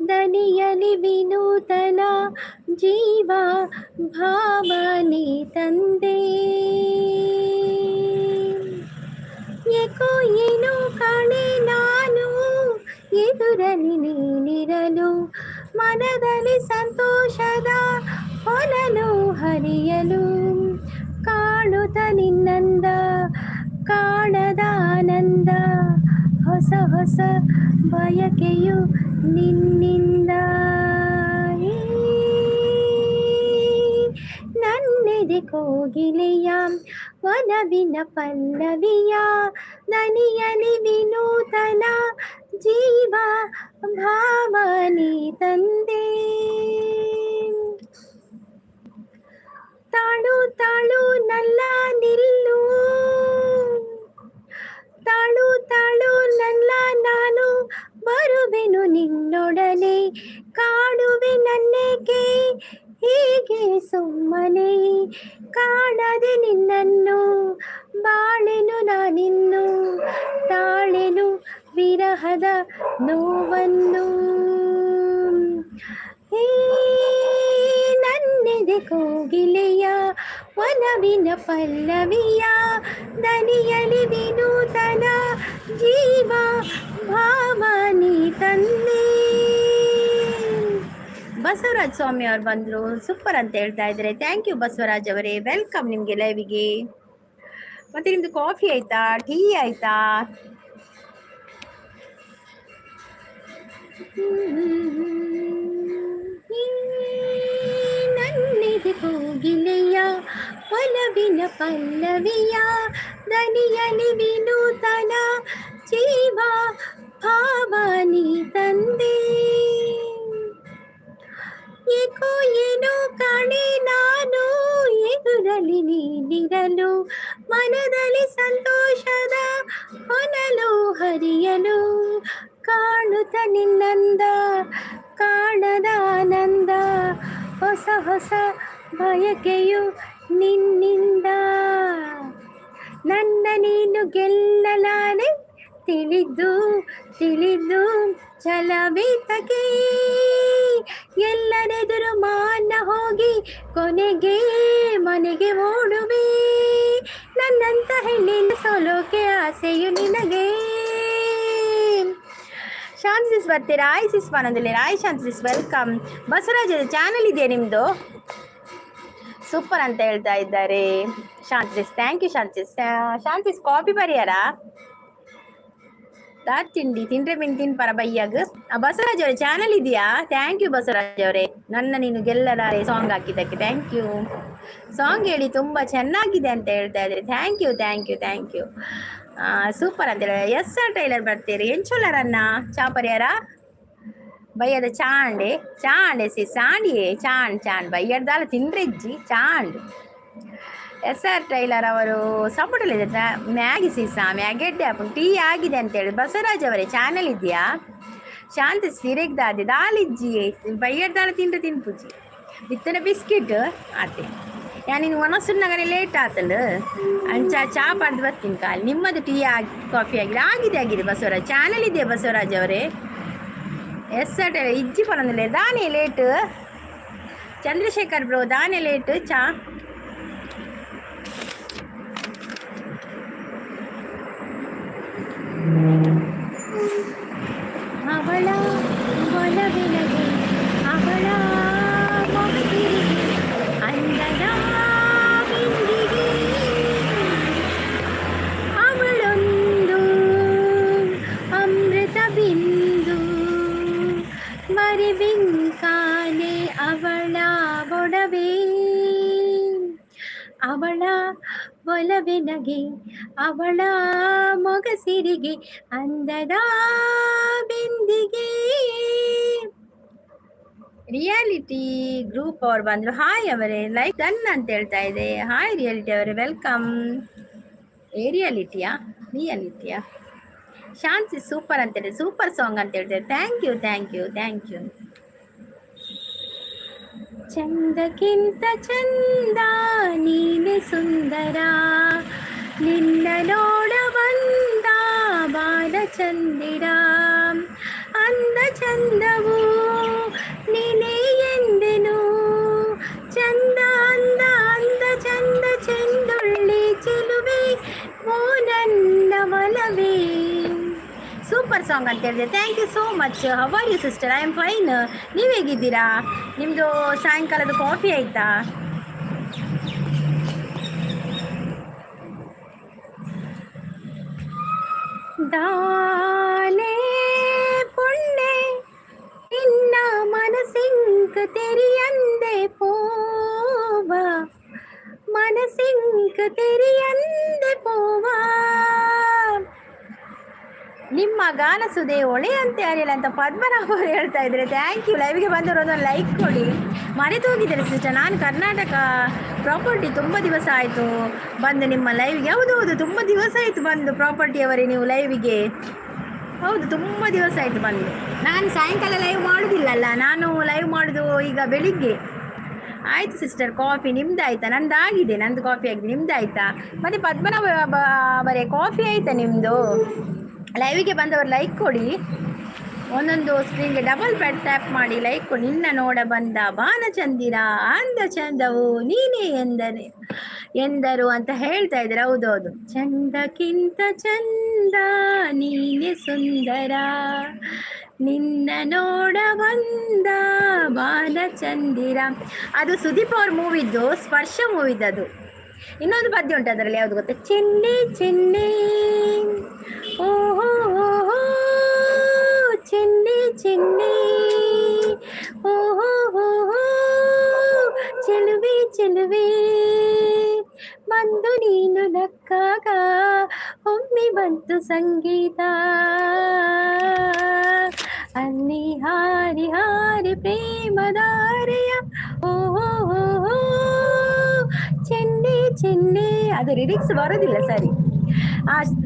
ದನಿಯಲಿ ವಿನೂತನ ಜೀವ ಭಾವನೆ ತಂದೆ. ಏಕೋ ಏನೋ ಕಾಣೆ ನಾನು ಎದುರಲಿ ನೀನಿರಲು, ಮನದಲ್ಲಿ ಸಂತೋಷದ ಹೊನಲು ಹರಿಯಲು, ಕಾಣುತ್ತ ನಿನ್ನಂದ ಕಾಣದ ಆನಂದ, ಹೊಸ ಹೊಸ ಬಯಕೆಯು ನಿನ್ನಿಂದ. ನನ್ನೆದೆ ಕೋಗಿಲೆಯ ಒಲವಿನ ಪಲ್ಲವಿಯ, ದನಿಯಲಿ ವಿನೂತನ ಜೀವ ಭಾವನೆ ತಂದೆ. ತಾಳು ತಾಳು ನಲ್ಲ ನಿಲ್ಲು, ತಾಳು ತಾಳು ನಲ್ಲ ನಾನು ಬರುವೆನು ನಿನ್ನೊಡನೆ, ಕಾಡುವೆ ನನ್ನೇಕೆ ಹೀಗೆ ಸುಮ್ಮನೆ, ಕಾಣದೆ ನಿನ್ನನ್ನು ಬಾಳೆನು ನಾನಿನ್ನು, ತಾಳೆನು ವಿರಹದ ನೋವನ್ನು. ಹೇ ನನ್ನೆದೆ ಕೋಗಿಲೆಯ ಒಲವಿನ ಪಲ್ಲವಿಯ, ದನಿಯಲಿ ವಿನೂತನ ಜೀವ ಭಾವನೆ ತಂದೆ. ಬಸವರಾಜ್ ಸ್ವಾಮಿ ಅವ್ರು ಬಂದರು, ಸೂಪರ್ ಅಂತ ಹೇಳ್ತಾ ಇದ್ದಾರೆ. Thank you Basavaraj ಅವರೇ, welcome ನಿಮಗೆ ಲೈವಿಗೆ. ಮತ್ತೆ ನಿಮ್ದು ಕಾಫಿ ಆಯ್ತಾ, ಟೀ ಆಯ್ತಾ? ನನ್ನೆದೆ ಕೋಗಿಲೆಯ ಒಲವಿನ ಪಲ್ಲವಿಯ, ದನಿಯಲಿ ವಿನೂತನ ಜೀವ ಭಾವನಿ ತಂದೆ. ಏಕೋ ಏನೋ ಕಾಣೆ ನಾನು ಎದುರಲಿ ನೀನಿರಲು, ಮನದಲ್ಲಿ ಸಂತೋಷದ ಹೊನಲು ಹರಿಯಲು, ಕಾಣುತ್ತ ನಿನ್ನಂದ ಕಾಣದ ಆನಂದ, ಹೊಸ ಹೊಸ ಬಯಕೆಯು ನಿನ್ನಿಂದ. ನನ್ನ ನೀನು ಗೆಲ್ಲಲಾರೆ ತಿಳಿದು ತಿಳಿದು ಛಲವೇತಕ್ಕೆ, ಎಲ್ಲರೆದುರು ಮಾನ ಹೋಗಿ ಕೊನೆಗೆ ಮನೆಗೆ ಓಡುವೆ, ನನ್ನಂತ ಹೆಣ್ಣಿನ ಸೋಲೋಕೆ ಆಸೆಯು ನಿನಗೆ. ಶಾಂತಿಸ್ ಬರ್ತೀರಾ? ಆಯ್ ಸಿಸ್ ಬಾನಂದಲ್ಲಿ ಆಯ್ ಶಾಂತಿಸ್, welcome. Basavaraj channel ಇದೆಯಾ ನಿಮ್ಮದು? ಸೂಪರ್ ಅಂತ ಹೇಳ್ತಾ ಇದ್ದಾರೆ ಶಾಂತಿಸ್. Thank you ಶಾಂತಿಸ್. ಶಾಂತಿಸ್ ಕಾಫಿ ಬರಿಯಾರಾ? ದಾತ್ ತಿಂಡಿ ತಿಂಡ್ರೆ ಮಿನ್ ತಿನ್ಪರ ಬಯ್ಯಾಗ. ಬಸವರಾಜ್ ಅವರೇ ಚಾನಲ್ ಇದೆಯಾ? Thank you Basavaraj ಅವರೇ, ನನ್ನ ನೀನು ಗೆಲ್ಲಲಾರೆ ಸಾಂಗ್ ಹಾಕಿದ್ದಕ್ಕೆ thank you. Song ಹೇಳಿ ತುಂಬ ಚೆನ್ನಾಗಿದೆ ಅಂತ ಹೇಳ್ತಾ ಇದ್ದಾರೆ. Thank you thank you thank you. Super ಅಂತ ಹೇಳಿ ಎಸ್ ಆರ್ ಟೈಲರ್ ಬರ್ತೀರಿ. ಎಂಚೋಲರನ್ನ ಚಾಪರ್ಯಾರ ಬಯ್ಯದ ಚಾಂಡೆ ಚಾಂಡೆ ಸಿ ಸಾಂಡಿಯೇ ಚಾಂಡ್ ಚಾಂಡ್ ಬಯ್ಯಡ್ದಾಲ ತಿಂಡ್ರೆಜ್ಜಿ ಚಾಂಡ್. ಎಸ್ ಆರ್ ಟೈಲರ್ ಅವರು ಸಪೋರ್ಟಲ್ಲಿದೆ. ಮ್ಯಾಗಿ ಸೀಸಾ ಮ್ಯಾಗಿ ಎಡ್ಡೆ ಆಪುಂಡು. ಟೀ ಆಗಿದೆ ಅಂತೇಳಿ ಬಸವರಾಜ್ ಅವರೇ ಚಾನಲ್ ಇದೆಯಾ? ಶಾಂತಿ ಸಿರೆಗ್ ದಾದಿ ದಾಲಿಜ್ಜಿ ಬಯ್ಯಡ್ದಾಲ ತಿಂಡ್ರೆ ತಿನ್ಪುಜಿ ಬಿತ್ತನೆ ಬಿಸ್ಕೆಟ್ ಆತೆ. ಯಾನಿನ್ ಒಣಸುನ್ನಗನೆ ಲೇಟ್ ಆತಂಡು ಅಂಚ ಚಾ ಪಡ್ದು ಬರ್ತೀನಿ ಕಾಲಿ. ನಿಮ್ಮದು ಟೀ ಆಗಿ ಕಾಫಿ ಆಗಿದೆ? ಆಗಿದೆ ಆಗಿದೆ. ಬಸವರಾಜ್ ಚಾನಲ್ ಇದೆಯಾ ಬಸವರಾಜ್ ಅವರೇ? ಎಸ್ ಆರ್ ಟೈಲರ್ ಇಜ್ಜಿ ಪಡಂದಿಲ್ಲ ದಾನೆ ಲೇಟ್. ಚಂದ್ರಶೇಖರ್ ಬ್ರೋ ದಾನೆ ಲೇಟ್ ಚಾ. ಅವಳ ಒಲವಿನಗೆ ಅವಳ ಮೊಗಸಿರಿಗೆ ಅಂದದ ಬಿಂದಿಗೆ, ಅವಳೊಂದು ಅಮೃತ ಬಿಂದು, ಮರಿಬಿಂಕಾನೆ ಅವಳ ಒಡವೆ. ಅವಳ ಒಲವಿನಗೆ ಅವಳ ಮೊಗಸಿರಿಗೆ ಅಂದದ ಬಿಂದಿಗೆ. ರಿಯಾಲಿಟಿ ಗ್ರೂಪ್ ಅವ್ರು ಬಂದ್ರು. ಹಾಯ್ ಅವರೇ, ಲೈಕ್ ಡನ್ ಅಂತ ಹೇಳ್ತಾ ಇದೆ. ಹಾಯ್ ರಿಯಾಲಿಟಿ ಅವರೇ, welcome. ಏ ರಿಯಾಲಿಟಿಯಾ ರಿಯಾಲಿಟಿಯಾ? ಶಾಂತಿ ಸೂಪರ್ ಅಂತ ಹೇಳಿ, ಸೂಪರ್ ಸಾಂಗ್ ಅಂತ ಹೇಳ್ತಾರೆ. Thank you thank you thank you. ಚಂದಕ್ಕಿಂತ ಚಂದ ನೀನೆ ಸುಂದರ, ನಿನ್ನ ನೋಡ ಬಂದ ಬಾಲಚಂದಿರ, ಅಂದ ಚಂದವು. ಸಾಂಗ್ ಅಂತ ಹೇಳಿದೆ. Thank you so much. How are you, sister? I am fine. ನೀವು ಹೇಗಿದ್ದೀರಾ? ನಿಮ್ಮದು ಸಾಯಂಕಾಲದ ಕಾಫಿ ಆಯಿತಾ? ದಾನೆ ಪುಣ್ಯ ನಿನ್ನ ಮನಸಿಂಕ್ ತೆರಿಯಂದೆ ಪೋವ, ಮನಸಿಂಕ್ ತೆರಿಯಂದೆ ಪೋವ. ನಿಮ್ಮ ಗಾನ ಸುದೆ ಒಳೆಯಂತೆ ಅರಿಯಲ್ಲ ಅಂತ ಪದ್ಮನಾಭ ಅವರು ಹೇಳ್ತಾ ಇದ್ದಾರೆ. Thank you. ಲೈವ್ಗೆ ಬಂದವರು ಒಂದೊಂದು ಲೈಕ್ ಕೊಡಿ. ಮರೆತು ಹೋಗಿದ್ದಾರೆ ಸಿಸ್ಟರ್. ನಾನು ಕರ್ನಾಟಕ ಪ್ರಾಪರ್ಟಿ, ತುಂಬ ದಿವಸ ಆಯಿತು ಬಂದು ನಿಮ್ಮ ಲೈವ್ಗೆ. ಹೌದು ಹೌದು, ತುಂಬ ದಿವಸ ಆಯಿತು ಬಂದು ಪ್ರಾಪರ್ಟಿಯವರೇ ನೀವು ಲೈವಿಗೆ. ಹೌದು, ತುಂಬ ದಿವಸ ಆಯಿತು ಬಂದು. ನಾನು ಸಾಯಂಕಾಲ ಲೈವ್ ಮಾಡೋದಿಲ್ಲಲ್ಲ, ನಾನು ಲೈವ್ ಮಾಡೋದು ಈಗ ಬೆಳಿಗ್ಗೆ. ಆಯಿತು ಸಿಸ್ಟರ್, ಕಾಫಿ ನಿಮ್ದು ಆಯಿತಾ? ನಂದು ಆಗಿದೆ, ನಂದು ಕಾಫಿ ಆಗಿದೆ. ನಿಮ್ದು ಆಯಿತಾ? ಮತ್ತು ಪದ್ಮನಾಭ ಅವರೇ, ಕಾಫಿ ಆಯಿತಾ ನಿಮ್ಮದು? ಲೈವಿಗೆ ಬಂದವರು ಲೈಕ್ ಕೊಡಿ. ಒಂದೊಂದು ಸ್ಕ್ರೀನ್ಗೆ ಡಬಲ್ ಪ್ಯಾಡ್ ಟ್ಯಾಪ್ ಮಾಡಿ ಲೈಕ್ ಕೊಡಿ. ನಿನ್ನ ನೋಡ ಬಂದ ಬಾನಚಂದಿರ, ಅಂದ ಚಂದವು ನೀನೇ ಎಂದರೆ ಎಂದರು ಅಂತ ಹೇಳ್ತಾ ಇದ್ದಾರೆ. ಹೌದೌದು. ಚಂದಕ್ಕಿಂತ ಚಂದ ನೀನೆ ಸುಂದರ, ನಿನ್ನ ನೋಡ ಬಂದ ಬಾಲಚಂದಿರ. ಅದು ಸುದೀಪ್ ಅವ್ರ ಮೂವಿದ್ದು, ಸ್ಪರ್ಶ ಮೂವಿದ್ದು ಅದು. ಇನ್ನೊಂದು ಪದ್ಯ ಉಂಟು ಅದರಲ್ಲಿ, ಯಾವುದು ಗೊತ್ತಾ? ಚೆನ್ನೆ ಚೆನ್ನೆ ಓಹೋ ಓಹೋ, ಚೆನ್ನೆ ಚೆನ್ನೆ ಓಹೋ ಓಹೋ, ಚೆಲುವೆ ಚೆಲುವೆ ಬಂದು ನೀನು ನಕ್ಕಾಗ ಒಮ್ಮೆ ಬಂತು ಸಂಗೀತ, ಅಲ್ಲಿ ಹಾರಿ ಹಾರಿ ಪ್ರೇಮದಾರೆಯ ಓಹೋ ಓಹೋ, ಚೆನ್ನೆ ಚೆನ್ನೆ. ಅದು ಲಿರಿಕ್ಸ್ ಬರೋದಿಲ್ಲ ಸರಿ.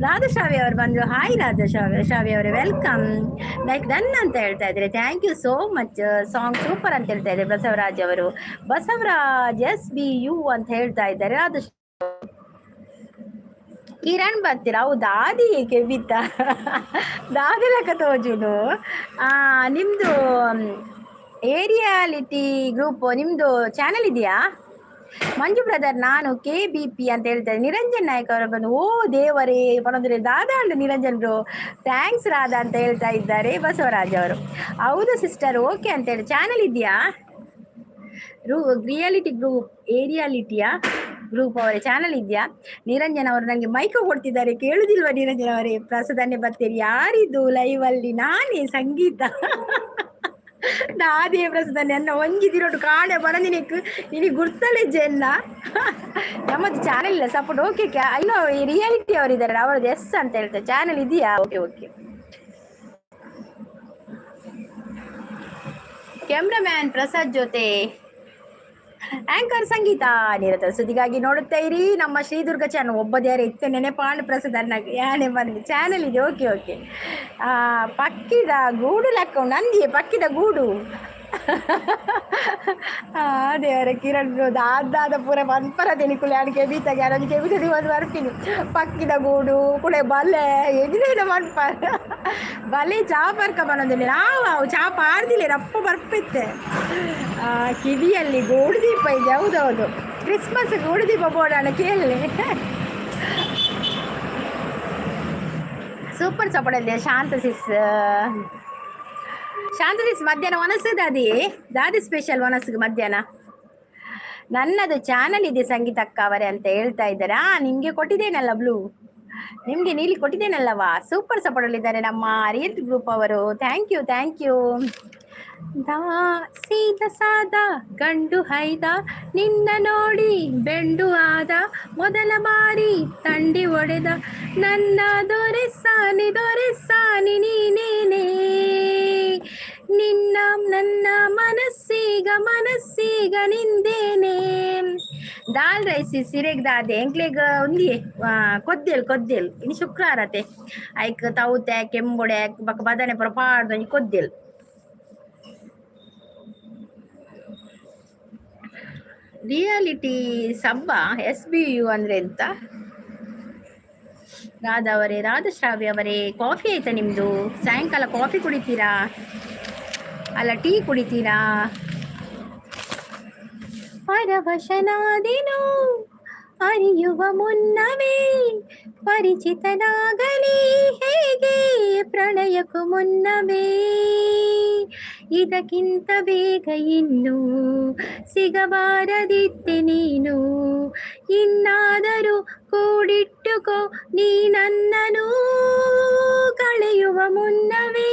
ರಾಧಶ್ರಾವಿ ಅವರು ಬಂದರು. ಹಾಯ್ ರಾಧಶ್ರಾವಿ ಶ್ರಾವಿ ಅವರೇ, welcome. Like done ಅಂತ ಹೇಳ್ತಾ ಇದ್ದಾರೆ. Thank you so much. Song super ಅಂತ ಹೇಳ್ತಾ ಇದ್ದಾರೆ ಬಸವರಾಜ್ ಅವರು. ಬಸವರಾಜ್ ಎಸ್ ಬಿ you ಅಂತ ಹೇಳ್ತಾ ಇದ್ದಾರೆ. ರಾಧಶ್ ಕಿರಣ್ ಬರ್ತೀರಾ? ಹೌದು, ದಾದಿ ಕೆಬಿತ್ತ ದಾದಿಲಕ ತೋಜುನು. ನಿಮ್ಮದು ಏರಿಯಾಲಿಟಿ ಗ್ರೂಪ್, ನಿಮ್ಮದು ಚಾನಲ್ ಇದೆಯಾ? ಮಂಜು ಬ್ರದರ್, ನಾನು ಕೆಬಿಪಿ ಅಂತ ಹೇಳ್ತಾರೆ. ನಿರಂಜನ್ ನಾಯಕ್ ಅವರು ಬಂದು, ಓ ದೇವರೇ ಪಣಂದ್ರೆ ದಾದಾ ಅಂಡ್ ನಿರಂಜನ್ ಬ್ರೋ, thanks Radha ಅಂತ ಹೇಳ್ತಾ ಇದ್ದಾರೆ ಬಸವರಾಜ್ ಅವರು. ಹೌದು ಸಿಸ್ಟರ್, ಓಕೆ ಅಂತ ಹೇಳಿ. ಚಾನಲ್ ಇದೆಯಾ? ರಿಯಾಲಿಟಿ ಗ್ರೂಪ್, ಏರಿಯಾಲಿಟಿಯಾ ಗ್ರೂಪ್ ಅವರೇ, ಚಾನಲ್ ಇದೆಯಾ? ನಿರಂಜನ್ ಅವರು ನನಗೆ ಮೈಕ್ ಕೊಡ್ತಿದ್ದಾರೆ, ಕೇಳುದಿಲ್ವಾ ನಿರಂಜನ್ ಅವರೇ? ಪ್ರಸದನ್ನೇ ಬರ್ತೀರಿ. ಯಾರಿದು ಲೈವ್ ಅಲ್ಲಿ? ನಾನೇ ಸಂಗೀತ. ದಾದೇ ಪ್ರಸದ ನನ್ನ ಒಂಜಿ ದಿನೊಟು ಕಾಣೆ ಬರಂದಿನಿಕ್ ನಿನಗೆ ಗುರ್ತಲಿಜ್ಜೆ ಎಲ್ಲ. ನಮ್ಮದು ಚಾನಲ್ ಇಲ್ಲ, ಸಪೋರ್ಟ್ ಓಕೆ. ಇನ್ನು ರಿಯಾಲಿಟಿ ಅವರಿದ್ದಾರೆ, ಅವರದ್ದು ಎಸ್ ಅಂತ ಹೇಳ್ತಾರೆ. ಚಾನಲ್ ಇದೆಯಾ? Okay okay. Cameraman Prasad ಜೊತೆ ಆಂಕರ್ ಸಂಗೀತ ನಿರತ ಸುದ್ದಿಗಾಗಿ ನೋಡುತ್ತಾ ಇರಿ ನಮ್ಮ ಶ್ರೀದುರ್ಗ ಚಾನಲ್. ಒಬ್ಬದ್ಯಾರ ಇತ್ತು ನೆನೆಪಾಂಡ್ ಪ್ರಸಾದ್ ಅನ್ನ ಯಾನೆ ಬಂದು ಚಾನಲ್ ಇದೆ. Okay okay. ಪಕ್ಕಿದ ಗೂಡು ಲೆಕ್ಕ ನಂದಿಯೇ ಪಕ್ಕಿದ ಗೂಡು. ದೇವರ ಕಿರಣ್ ದಾದ ಪೂರ ಪನ್ಪರ ದೆನಿಕುಲೆ ಅಡಿಗೆ ಬೀತಾಗೆ ಅರೊಂಜಿ ಕೆಬಿತದಿ ಒಂದು ಬರ್ಪಿನಿ. ಪಕ್ಕಿದ ಗೂಡು ಕುಳೆ ಬಲೆ ಎಜಿನೇನ ಮನ್ಪ ಬಲೆ ಚಾ ಪರ್ಕ ಬನ್ನೊಂದಿಲ್ಲ ನಾವು ಅವು ಚಾ ಪಾಡ್ದಿಲ್ಲ ರಪ್ಪ ಬರ್ಪಿತ್ತೆ. ಕಿವಿಯಲ್ಲಿ ಗೂಡು ದೀಪ ಇದೆ. ಹೌದೌದು, ಕ್ರಿಸ್ಮಸ್ ಗೂಡು ದೀಪ ಬೋಡೋಣ ಕೇಳಲಿ. ಸೂಪರ್ ಸಪೋರ್ಟ್ ಇದೆ ಶಾಂತ ಸಿಸ್. ಶಾಂತ ಸಿಸ್, ಮಧ್ಯಾಹ್ನ ಒನಸು ದಾದಿ ದಾದಿ ಸ್ಪೆಷಲ್ ಒನಸ್ಗೆ ಮಧ್ಯಾಹ್ನ. ನನ್ನದು ಚಾನಲ್ ಇದೆ ಸಂಗೀತ ಅಕ್ಕ ಅವರೇ ಅಂತ ಹೇಳ್ತಾ ಇದ್ದಾರೆ. ನಿಮ್ಗೆ ಕೊಟ್ಟಿದ್ದೇನಲ್ಲ ಬ್ಲೂ, ನಿಮ್ಗೆ ನೀಲಿ ಕೊಟ್ಟಿದ್ದೇನಲ್ಲವಾ. ಸೂಪರ್ ಸಪೋರ್ಟ್ ಇದ್ದಾರೆ ನಮ್ಮ ರಿಯಲ್ ಗ್ರೂಪ್ ಅವರು. Thank you thank you. ದಾ ಸೀದ ಸಾದ ಗಂಡು ಹೈದ, ನಿನ್ನ ನೋಡಿ ಬೆಂಡು ಆದ, ಮೊದಲ ಬಾರಿ ತಂಡಿ ಒಡೆದ, ನನ್ನ ದೊರೆಸಾನಿ ದೊರೆಸಾನಿ ನೀನೇನೇ, ನಿನ್ನ ನನ್ನ ಮನಸ್ಸೀಗ ಮನಸ್ಸೀಗ ನಿಂದೇನೆ. ದಾಲ್ ರೈಸ್ ಸಿರೆಗ್ ದಾದೆ ಎಂಕ್ಲೆಗ್ ಒಂದಿಯೇ ಕೊದ್ದೆಲ್ ಕೊದ್ದೆಲ್. ಇನ್ನು ಶುಕ್ರಾರತೆ ಐಕ್ ತೌತೆ ಕೆಂಬುಡೆ ಬೊಕ ಬದನೆ ಪೂರ ಪಾಡ್ದ್ ಒಂಜಿ ಕೊದ್ದೆಲ್. ರಿಯಾಲಿಟಿ ಸಬ್ಬ ಎಸ್ ಬಿ you ಅಂದ್ರೆ ಎಂತ? ರಾಧಾ ಅವರೇ, ರಾಧಶ್ರಾವಿ ಅವರೇ, ಕಾಫಿ ಆಯ್ತಾ ನಿಮ್ಮದು? ಸಾಯಂಕಾಲ ಕಾಫಿ ಕುಡಿತೀರಾ ಅಲ್ಲ ಟೀ ಕುಡಿತೀರಾ? ಪರವಶನಾದೆನು ಅರಿಯುವ ಮುನ್ನವೇ, ಪರಿಚಿತನಾಗಲಿ ಹೇಗೆ ಪ್ರಣಯಕ್ಕೂ ಮುನ್ನವೇ. ಇದಕ್ಕಿಂತ ಬೇಗ ಇನ್ನು ಸಿಗಬಾರದಿತ್ತೆ ನೀನು. ಇನ್ನಾದರೂ ಕೂಡಿಟ್ಟುಕೋ ನೀ ನನ್ನನು ಕಳೆಯುವ ಮುನ್ನವೇ.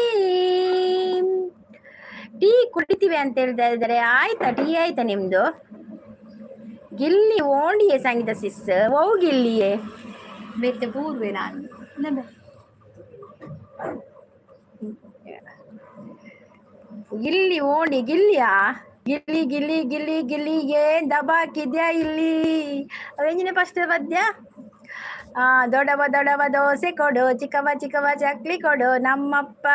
ಟೀ ಕುಡಿತೀವಿ ಅಂತ ಹೇಳ್ತಾ ಇದ್ದಾರೆ. ಆಯ್ತಾ? ಟೀ ಆಯ್ತಾ ನಿಮ್ದು? ಗಿಲ್ಲಿ ಓಂಡಿಯೇ ಸಂಗೀತ ಸಿಸ್ ಓ ಗಿಲ್ಲಿಯೇ? ಬೇತೆ ಪೂರ್ವೆ ನಾನು ನಬೆ. ಗಿಲ್ಲಿ ಓಣಿ ಗಿಲ್ಲಿಯಾ? ಗಿಲ್ಲಿ ಗಿಲ್ಲಿ ಗಿಲ್ಲಿ ಗಿಲ್ಲಿ ಏನ್ ದಬಾಕಿದ್ಯಾ ಇಲ್ಲಿ? ಅವೆಂಜಿನ ಫಸ್ಟ್ ಪದ್ಯ. ಆ ದೊಡವ ದೊಡವ ದೋಸೆ ಕೊಡು, ಚಿಕ್ಕವ ಚಿಕ್ಕವ ಚಕ್ಲಿ ಕೊಡು, ನಮ್ಮಪ್ಪ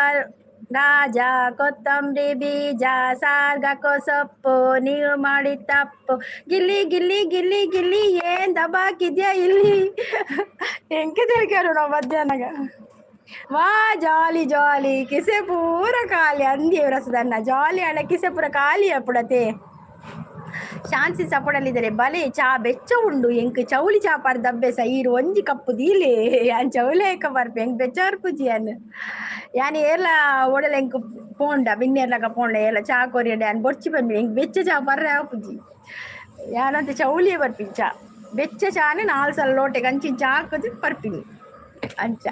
ರಾಜ ಕೊತ್ತಂಬರಿ ಬೀಜ ಸಾರ್ಗಕೋ ಸೊಪ್ಪು, ನೀವು ಮಾಡಿ ತಪ್ಪು. ಗಿಲ್ಲಿ ಗಿಲ್ಲಿ ಗಿಲ್ಲಿ ಗಿಲ್ಲಿ ಏನ್ ದಬಾಕಿದ್ಯಾ ಇಲ್ಲಿ? ಎಂಕೆ ತಿಳ್ಕ್ಯಾರು ನಾವು ಮಧ್ಯಾಹ್ನಗ. ವಾ ಜಾಲಿ ಜಾಲಿ ಕಿಸೆ ಪೂರ ಖಾಲಿ ಅಂದಿ ರಸದನ್ನ. ಜಾಲಿ ಅಣ್ಣ, ಕಿಸೆ ಪೂರ ಖಾಲಿ ಅಪ್ಪುಡತೆ. ಶಾನ್ಸಿ ಸಪೋಡಲ್ಲಿದ್ದಾರೆ. ಬಲೆ ಚಾ ಬೆಚ್ಚ ಉಂಡು. ಎಂಕ್ ಚೌಲಿ ಚಾಪಾರ್ ದಬ್ಬೆಸ. ಈರು ಒಂಜಿ ಕಪ್ಪು ದೀಲೆ, ಯಾನ್ ಚೌಲಿ ಏಕ ಬರ್ಪೆ. ಎಂಕ್ ಬೆಚ್ಚಾರ್ ಪೂಜಿ. ಯಾನ್ ಯಾನ್ ಏರ್ಲ ಒಡಲ ಎಂಕ್ ಪೋಂಡ ಬಿನ್ನೇರ್ಲಕ ಪೋಂಡ ಏರ್ಲ ಚಾ ಕೊರಿಯಂಡೆ ಯಾನ್ ಬೊರ್ಚಿ ಬಂದ್ಮಿ. ಎಂಕ್ ಬೆಚ್ಚ ಚಾ ಬರ್ರೆ ಆಪುಜಿ. ಯಾನಂತ ಚೌಲಿಯೇ ಬರ್ಪಿನಿ. ಚಾ ಬೆಚ್ಚ ಚಾನೆ ನಾಲ್ ಸಲ ಲೋಟೆ ಕಂಚಿನ ಚಾ ಹಾಕುದು ಬರ್ಪಿನಿ ಅಂಚ.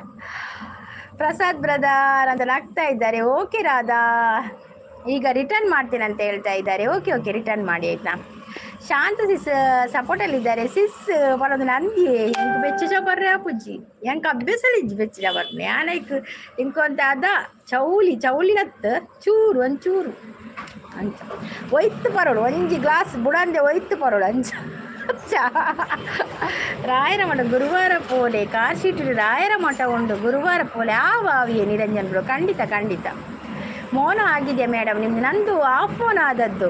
ಪ್ರಸಾದ್ ಬ್ರದರ್ ಅಂತ ನಗ್ತಾ ಇದ್ದಾರೆ. ಓಕೆ ರಾಧಾ, ಈಗ ರಿಟರ್ನ್ ಮಾಡ್ತೇನೆ ಅಂತ ಹೇಳ್ತಾ ಇದ್ದಾರೆ. ಓಕೆ ಓಕೆ, ರಿಟರ್ನ್ ಮಾಡಿ, ಆಯ್ತಾ? ಶಾಂತ ಸಿಸ್ ಸಪೋರ್ಟಲ್ಲಿದ್ದಾರೆ. ಸಿಸ್ ಬರೋದು ನಂದಿ. ಎಂಕ್ ಬೆಚ್ಚ ಚಾ ಬರ್ರೆ ಪುಜ್ಜಿ. ಎಂಕ್ ಅಭ್ಯಾಸಲಿಜ್ಜಿ ಬೆಚ್ಚ ಚಾ ಬರ್ನೆ. ಯಾನೈಕ್ ಇಂಕೊಂತ ಅದ ಚೌಲಿ ಚೌಲಿನತ್ ಚೂರು ಒಂಚೂರು ಅಂಚ ಒಯ್ತು ಪರೋಳು. ಒಂಜಿ ಗ್ಲಾಸ್ ಬುಡಂದೆ ಒಯ್ತು ಪರೋಳು ಅಂಚ ಚಾ. ರಾಯರ ಮಠ ಗುರುವಾರ ಪೋಲೆ. ಕಾಶಿಟ್ಟು ರಾಯರ ಮಠ ಉಂಡು, ಗುರುವಾರ ಪೋಲೆ. ಆ ಬಾವಿಯೇ ನಿರಂಜನ್ ಬ್ರೋ, ಖಂಡಿತ ಖಂಡಿತ. ಮೌನ ಆಗಿದೆ ಮೇಡಮ್ ನಿಮ್ದು? ನಂದು ಆಫ್ ಮೌನ ಆದದ್ದು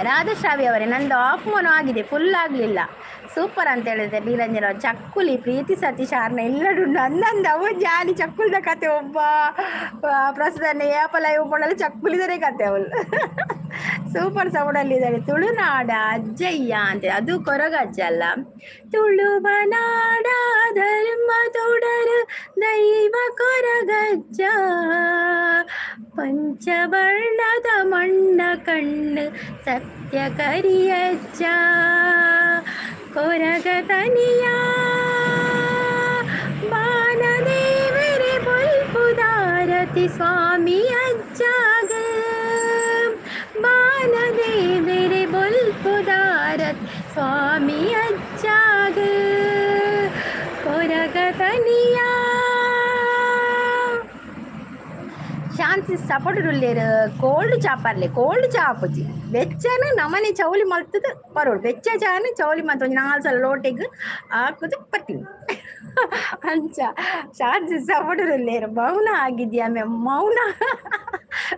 ರಾಧಶ್ರಾವಿ ಅವರೇ. ನಂದು ಆಫ್ ಮೌನ ಆಗಿದೆ, ಫುಲ್ ಆಗಲಿಲ್ಲ. ಸೂಪರ್ ಅಂತ ಹೇಳಿದೆ ನೀರಂಜನ್ ಅವರು. ಚಕ್ಕುಲಿ ಪ್ರೀತಿ ಸತೀಶ್ ಆರ್ನ ಎಲ್ಲರೂ ನಂದಂದು ಅವು ಜಾಲಿ ಚಕ್ಕುಲಿದ ಕತೆ. ಒಬ್ಬ ಪ್ರಸ್ತುತ ಏಪಲ ಇವು ಚಕ್ಕುಲಿದರೆ ಕತೆ ಅವಳು. ಸೂಪರ್ ಸೌಂಡಲ್ಲಿದ್ದಾಳೆ. ತುಳುನಾಡ ಅಜ್ಜಯ್ಯ ಅಂತ, ಅದು ಕೊರಗಜ್ಜ ಅಲ್ಲ. ತುಳುವನಾಡ ಧರ್ಮ ತೊಡರು ದೈವ ಕೊರಗಜ್ಜ, ಪಂಚವರ್ಣದ ಮಣ್ಣ ಕಣ್ಣು ಸತ್ಯ ಕರಿಯಜ್ಜ, ಕೊರಗ ತನಿಯ ಬಾನದೇವರೆ ಬೊಲ್ಪುದಾರತಿ ಸ್ವಾಮಿ ಅಜ್ಜಾಗ, ಬಾನದೇವರೆ ಬೊಲ್ಪುದಾರತಿ ಸ್ವಾಮಿ ಅಜ್ಜಾಗ, ಕೊರಗ ತನಿಯ. ಶಾಂತಿ ಸಪೋರ್ಟ್ ಉಲ್ಲೇರು. ಕೋಲ್ಡ್ ಚಾಪರ್ಲೆ ಕೋಲ್ಡ್ ಚಾಪುಜಿ. ಬೆಚ್ಚನ ನಮನೆ ಚೌಲಿ ಮಲ್ತದ ಪರೋಡು. ಬೆಚ್ಚ ಚಾನ ಚೌಲಿ ಮಲ್ತ ಒಂಜಿ ನಾಲ್ ಸಲ ಲೋಟೆಗ್ ಹಾಕುದು ಪಟ್ಟಿನಿ ಅಂಚ. ಶಾಂತಿ ಸಪೋರ್ಟ್ ಉಲ್ಲೇರು. ಮೌನ ಆಗಿದ್ಯಾ ಮ್ಯಾಮ್? ಮೌನ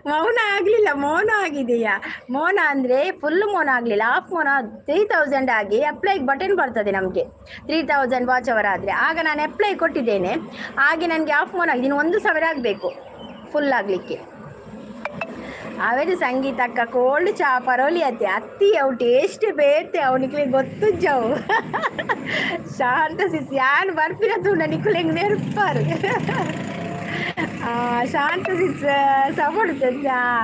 ಮೌನ ಆಗಲಿಲ್ಲ, ಮೌನ ಆಗಿದೆಯಾ? ಮೌನ ಅಂದರೆ ಫುಲ್ ಮೌನ ಆಗಲಿಲ್ಲ, ಹಾಫ್ ಮೌನ. 3000 ಆಗಿ ಅಪ್ಲೈ ಬಟನ್ ಬರ್ತದೆ ನಮಗೆ 3000 ವಾಚ್ ಅವರ್ ಆದರೆ. ಆಗ ನಾನು ಅಪ್ಲೈ ಕೊಟ್ಟಿದ್ದೇನೆ. ಹಾಗೆ ನನಗೆ ಹಾಫ್ ಮೌನ ಆಗಿದೆ. ಇನ್ನು 1000 ಆಗಬೇಕು ಫುಲ್ ಆಗಲಿಕ್ಕೆ. ಅವೇದು ಸಂಗೀತಕ್ಕ ಕೋಲ್ಡ್ ಚಾ ಪರೋಲಿ ಅತ್ತೆ ಅತ್ತಿ. ಅವು ಟೇಸ್ಟ್ ಬೇತೆ ಅವು ನಿಕ್ಲೆ ಗೊತ್ತುಜ್ಜವು. ಶಾಂತ ಸಿಸ್ ಯಾನ್ ಬರ್ಪಿನ ತೂಂಡ ನಿಕುಲು ಎಂಕ್ ನೆರ್ಪಾರು. ಶಾಂತ ಸಿಸ್ ಸಪೋರ್ಟ್.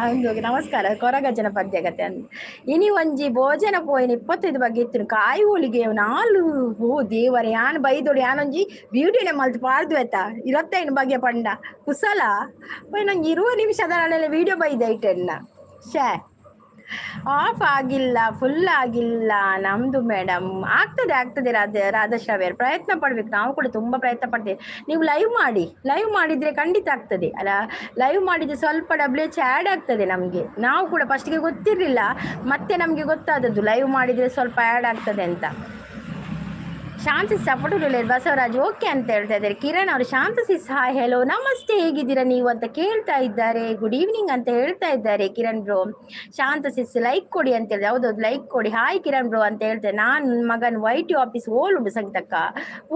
ಒಂದು ನಮಸ್ಕಾರ. ಕೊರಗಜ್ಜನ ಪದ್ಯ ಕತೆ ಅಂದ್. ಇನಿ ಒಂಜಿ ಭೋಜನ ಪೋಯಿನ 25 ಬಗ್ಗೆ ಇತ್ತು. ಕಾಯಿ ಹೋಳಿಗೆ ನಾಲು. ಓ ದೇವರೇ, ಯಾನ್ ಬೈದೊಡು. ಯಾನೊಂಜಿ ಬ್ಯೂಟಿನೇ ಮಲ್ತ್ ಪಾರ್ದು ಆಯ್ತಾ. 25 ಬಗ್ಗೆ ಪಂಡ ಕುಸಲ ನಂಗೆ 20 ನಿಮಿಷದ ವಿಡಿಯೋ ಬೈದ ಇಟ್ಟೆನ್ನ. ಶೇ, ಆಫ್ ಆಗಿಲ್ಲ, ಫುಲ್ ಆಗಿಲ್ಲ ನಮ್ದು ಮೇಡಮ್. ಆಗ್ತದೆ ಆಗ್ತದೆ ರಾಧಶ್ರಾವ್ಯರ್, ಪ್ರಯತ್ನ ಪಡ್ಬೇಕು. ನಾವು ಕೂಡ ತುಂಬ ಪ್ರಯತ್ನ ಪಡ್ತೇವೆ. ನೀವು ಲೈವ್ ಮಾಡಿ. ಲೈವ್ ಮಾಡಿದರೆ ಖಂಡಿತ ಆಗ್ತದೆ ಅಲ್ಲ? ಲೈವ್ ಮಾಡಿದರೆ ಸ್ವಲ್ಪ ಡಬ್ಲ್ಯೂ ಎಚ್ ಆ್ಯಡ್ ಆಗ್ತದೆ ನಮಗೆ. ನಾವು ಕೂಡ ಫಸ್ಟಿಗೆ ಗೊತ್ತಿರಲಿಲ್ಲ, ಮತ್ತೆ ನಮಗೆ ಗೊತ್ತಾದದ್ದು ಲೈವ್ ಮಾಡಿದರೆ ಸ್ವಲ್ಪ ಆ್ಯಡ್ ಆಗ್ತದೆ ಅಂತ. ಶಾಂತಿ ಸಪೋರ್ಟ್ ಬಸವರಾಜ್ ಓಕೆ ಅಂತ ಹೇಳ್ತಾ ಇದ್ದಾರೆ. ಕಿರಣ್ ಅವರು ಶಾಂತ ಸಿಸ್ ಹಾಯ್, ಹೆಲೋ, ನಮಸ್ತೆ, ಹೇಗಿದ್ದೀರಾ ನೀವು ಅಂತ ಕೇಳ್ತಾ ಇದ್ದಾರೆ. ಗುಡ್ ಈವ್ನಿಂಗ್ ಅಂತ ಹೇಳ್ತಾ ಇದ್ದಾರೆ ಕಿರಣ್ ಬ್ರೋ. ಶಾಂತ ಸಿಸ್ ಲೈಕ್ ಕೊಡಿ ಅಂತ ಹೇಳಿದೆ. ಹೌದೌದು, ಲೈಕ್ ಕೊಡಿ. ಹಾಯ್ ಕಿರಣ್ ಬ್ರೋ ಅಂತ ಹೇಳ್ತಾರೆ. ನಾನು ಮಗನ್ ವೈಟ್ ಆಫೀಸ್ ಓಲ್ ಉಂಟು ಸಂಗೀತಕ್ಕ?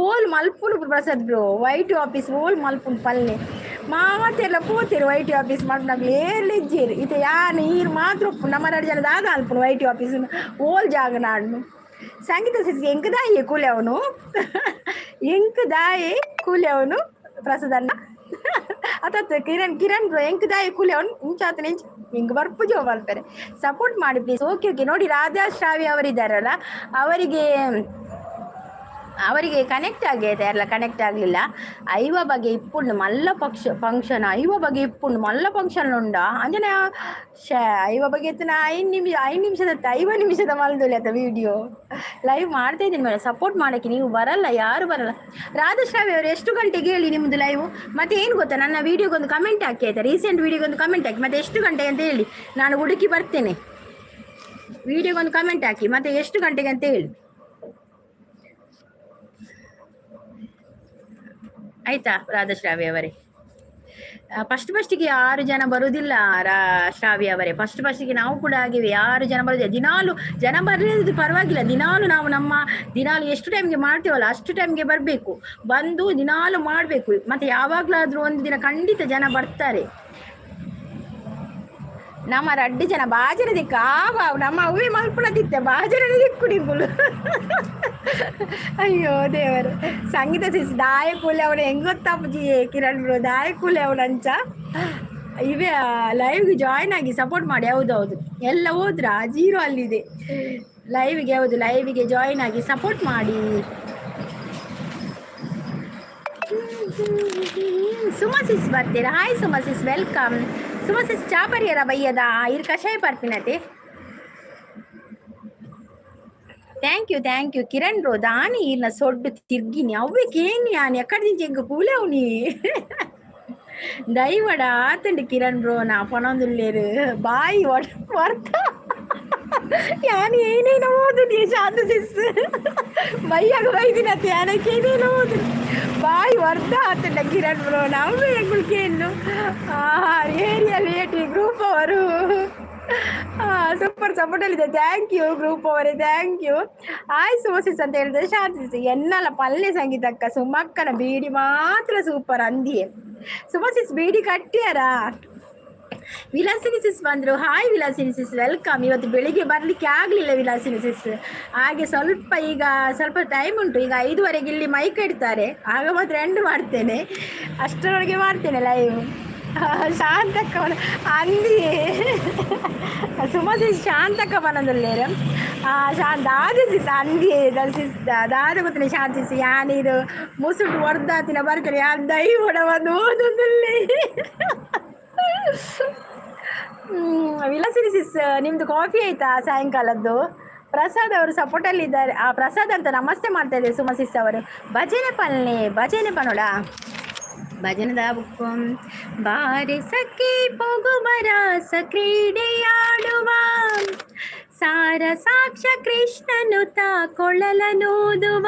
ಓಲ್ ಮಲ್ಪುನು ಪ್ರಸಾದ್ ಬ್ರೋ? ವೈಟ್ ಆಫೀಸ್ ಓಲ್ ಮಲ್ಪುನು ಪಲ್ಲೆ ಮಾತೆಲ್ಲ ಪೋತಿರು. ವೈಟ್ ಆಫೀಸ್ ಮಲ್ಪನಾಗ್ಲಿ ಏರ್ಲಿಜ್ಜೇರು ಇತ್ತೆ. ಯಾನ್ ಈರ್ ಮಾತ್ರ ಉಪ್ಪು ನಮ್ಮ ಎರಡು ಜನ ದಾದ ಅಲ್ಪುನು ವೈಟ್ ಆಫೀಸ್ ಓಲ್ ಜಾಗ ನಾಡ್ನು. ಸಂಗೀತ ಸಿಸ್ ಎಂಕ್ ದಾಯೆ ಕೂಲಿ ಅವನು? ಎಂಕ್ ದಾಯೆ ಕೂಲಿ ಅವನು ಪ್ರಸಾದಣ್ಣ? ಅತ್ತ ಕಿರಣ್ ಕಿರಣ್ ಬ್ರೋ ಎಂಕ್ ದಾಯ ಕೂಲೆ ಅವ್ನು ಇಂಚಾತನ ಇಂಚ ಹಿಂಗೆ ಬರ್ಪುಜೋ ಮಲ್ಪೆರೆ. ಸಪೋರ್ಟ್ ಮಾಡಿ ಪ್ಲೀಸ್. ಓಕೆ ಓಕೆ, ನೋಡಿ ರಾಧಾ ಶ್ರಾವಿ ಅವರಿದ್ದಾರಲ್ಲ, ಅವರಿಗೆ ಅವರಿಗೆ ಕನೆಕ್ಟ್ ಆಗೈತೆ ಅಲ್ಲ, ಕನೆಕ್ಟ್ ಆಗಲಿಲ್ಲ. ಐವ ಬಗೆ ಇಪ್ಪುಂಡು ಮಲ್ಲ ಪಕ್ಷ ಫಂಕ್ಷನ್. ಐವ ಬಗೆ ಇಪ್ಪುಂಡು ಮಲ್ಲ ಫಂಕ್ಷನ್ ಉಂಡ ಅಂಜನ. ಶ ಐವ ಬಗೆ ಎತ್ತಿನ 5 ನಿಮಿಷ, 5 ನಿಮಿಷದ, 5 ನಿಮಿಷದ ಮಲ್ದುಲೆ ಆತ. ವಿಡಿಯೋ ಲೈವ್ ಮಾಡ್ತಾ ಇದ್ದೀನಿ ಮೇಡಮ್, ಸಪೋರ್ಟ್ ಮಾಡೋಕ್ಕೆ ನೀವು ಬರಲ್ಲ, ಯಾರು ಬರಲ್ಲ. ರಾಧಶ್ರಾವಿ ಅವರು, ಎಷ್ಟು ಗಂಟೆಗೆ ಹೇಳಿ ನಿಮ್ಮದು ಲೈವ್? ಮತ್ತೆ ಏನು ಗೊತ್ತಾ, ನನ್ನ ವೀಡಿಯೋಗೊಂದು ಕಮೆಂಟ್ ಹಾಕಿ ಆಯ್ತಾ? ರೀಸೆಂಟ್ ವೀಡಿಯೋಗೊಂದು ಕಮೆಂಟ್ ಹಾಕಿ. ಮತ್ತೆ ಎಷ್ಟು ಗಂಟೆಗೆ ಅಂತ ಹೇಳಿ, ನಾನು ಹುಡುಕಿ ಬರ್ತೇನೆ. ವಿಡಿಯೋಗೊಂದು ಕಮೆಂಟ್ ಹಾಕಿ, ಮತ್ತೆ ಎಷ್ಟು ಗಂಟೆಗೆ ಅಂತ ಹೇಳಿ, ಆಯ್ತಾ ರಾಧಶ್ರಾವಿ ಅವರೇ? ಫಸ್ಟ್ ಫಸ್ಟಿಗೆ ಯಾರು ಜನ ಬರುವುದಿಲ್ಲ ರಾ ಶ್ರಾವಿ ಅವರೇ. ಫಸ್ಟ್ ಫಸ್ಟಿಗೆ ನಾವು ಕೂಡ ಆಗಿವೆ, ಯಾರು ಜನ ಬರುವುದಿಲ್ಲ. ದಿನಾಲು ಜನ ಬರಲಿದ್ದು ಪರವಾಗಿಲ್ಲ. ದಿನಾಲು ನಾವು ನಮ್ಮ ದಿನಾಲು ಎಷ್ಟು ಟೈಮ್ಗೆ ಮಾಡ್ತೇವಲ್ಲ, ಅಷ್ಟು ಟೈಮ್ಗೆ ಬರಬೇಕು. ಬಂದು ದಿನಾಲು ಮಾಡಬೇಕು. ಮತ್ತೆ ಯಾವಾಗಲಾದರೂ ಒಂದು ದಿನ ಖಂಡಿತ ಜನ ಬರ್ತಾರೆ. ನಮ್ಮ ರಡ್ಡು ಜನ ಬಾಜನ ದಿಕ್ಕ ಆವ ನಮ್ಮ ಅವೇ ಮಲ್ಪುಣದಿತ್ತೆ ಬಾಜನ ದಿಕ್ಕು ನಿಂಕುಲು. ಅಯ್ಯೋ ದೇವರು. ಸಂಗೀತ ಸಿಸ್ ದಾಯ ಕೂಲೆ ಅವನು ಹೆಂಗ್ ಗೊತ್ತಾಪುಜಿ ಕಿರಣ್ ಬ್ರೋ, ದಾಯ ಕೂಲೆ ಅವನು ಅಂಚ. ಇವೇ ಲೈವ್ಗೆ ಜಾಯ್ನ್ ಆಗಿ ಸಪೋರ್ಟ್ ಮಾಡಿ. ಹೌದೌದು, ಎಲ್ಲ ಹೋದ್ರಾ? ಜೀರೋ ಅಲ್ಲಿದೆ ಲೈವ್ಗೆ. ಹೌದು, ಲೈವಿಗೆ ಜಾಯ್ನ್ ಆಗಿ ಸಪೋರ್ಟ್ ಮಾಡಿ. ಸುಮಾ ಸಿಸ್ ಬರ್ತೀರಾ? Hi Suma sis, welcome. Suma sis, ಚಾ ಪರಿಯರ ಬಯ್ಯದ ಇರ್ ಕಷಾಯ ಪರ್ಪಿನತೆ. Thank you, thank you Kiran bro. ದಾನಿ ಈರ್ನ ಸೊಡ್ಡು ತಿರ್ಗಿನಿ ಅವ್ವೆ ಕೇನಿ ಯಾನ್ ಎಕ್ಕಡ ಎಂಕ್ ಕೂಲವ್ನಿ ದೈವಡ ಆತಂಡು ಕಿರಣ್ ಬ್ರೋ. ನಾ ಪನೊಂದುಲ್ಲೇರು ಬಾಯಿ ವರ್ತ ಯಾನ್ ಏನೇನೋ ಓದುನಿ. ಶಾಂತ ಸಿಸ್ ಬೈಯಾಗ ಬೈದಿನತ್ತೆ, ಯಾನಕ್ಕೆ ಏನೇನೋ ಓದು ಬಾಯಿ ವರ್ಧ ಆತಂಡ ಕಿರಣ್ ಬ್ರೋ. ನಾವು ಎಂಗುಳು ಕೇನು ಏರಿಯಾ ಲೇಟಿ ಗ್ರೂಪ್ ಅವರು ಸೂಪರ್ ಸಪೋರ್ಟ್ ಅಲ್ಲಿದೆ. Thank you group ಅವರೇ, thank you. Hi ಸೋಸಿಸ್ ಅಂತ ಹೇಳಿದ್ರೆ ಶಾಂತಿ ಎನ್ನಲ್ಲ ಪಲ್ಯ ಸಂಗೀತಕ್ಕ. ಸುಮಕ್ಕನ ಬೀಡಿ ಮಾತ್ರ ಸೂಪರ್ ಅಂದಿಯೇ. ಸುಮಸಿಸ್ ಬೀಡಿ ಕಟ್ಟಿಯಾರಾ? ವಿಲಾಸಿನಿ ಸಿಸ್ ಬಂದರು. Hi Vilasini sis, welcome. ಇವತ್ತು ಬೆಳಿಗ್ಗೆ ಬರಲಿಕ್ಕೆ ಆಗಲಿಲ್ಲ ವಿಲಾಸಿನಿ ಸಿಸ್. ಹಾಗೆ ಸ್ವಲ್ಪ ಈಗ ಸ್ವಲ್ಪ ಟೈಮ್ ಉಂಟು. ಈಗ 5ವರೆಗೆ ಇಲ್ಲಿ ಮೈಕ್ ಇಡ್ತಾರೆ, ಆಗ ಮಾತ್ರ ಎಂಡ್ ಮಾಡ್ತೇನೆ. ಅಷ್ಟರೊಳಗೆ ಮಾಡ್ತೇನೆ ಲೈವ್. ಶಾಂತಕ್ಕ ಅಂದಿಯೇ ಸುಮಸಿ ಶಾಂತಕ್ಕ ಬನದಲ್ಲೇರು ಶಾಂತ ದಾದ ಸಿಸ್ ಅಂದಿಯೇ ಸಿಸ್ ದಾದ ಗೊತ್ತಿಲ್ಲ. ಶಾಂತ ಸಿಸ್ ಯಾನೀರು ಮುಸುಟು ವರ್ದಾತಿನ ಬರ್ತಾರೆ ಯಾರು ದೈವಡ ಒಂದು ಓದೊಂದುಲ್ಲೆ. ವಿಲಾಸಿನಿ ಸಿಸ್, ನಿಮ್ಮದು ಕಾಫಿ ಆಯ್ತಾ ಸಾಯಂಕಾಲದ್ದು? ಪ್ರಸಾದ್ ಅವರು ಸಪೋರ್ಟಲ್ಲಿ ಇದ್ದಾರೆ. ಆ ಪ್ರಸಾದ್ ಅಂತ ನಮಸ್ತೆ ಮಾಡ್ತಾ ಇದ್ದಾರೆ ಸುಮಾ ಸಿಸ್ ಅವರು. ಭಜನೆ ಪಲ್ನೆ, ಭಜನೆ ಪನೋಡ ಭಜನದ ಬುಕ್ಕು. ಬಾರೆ ಸಖಿ ಪೊಗುಬರಾಸ ಕ್ರೀಡೆಯಾಡುವ, ಸಾರ ಸಾಕ್ಷ ಕೃಷ್ಣನು ತಾ ಕೊಳಲನೂದುವ,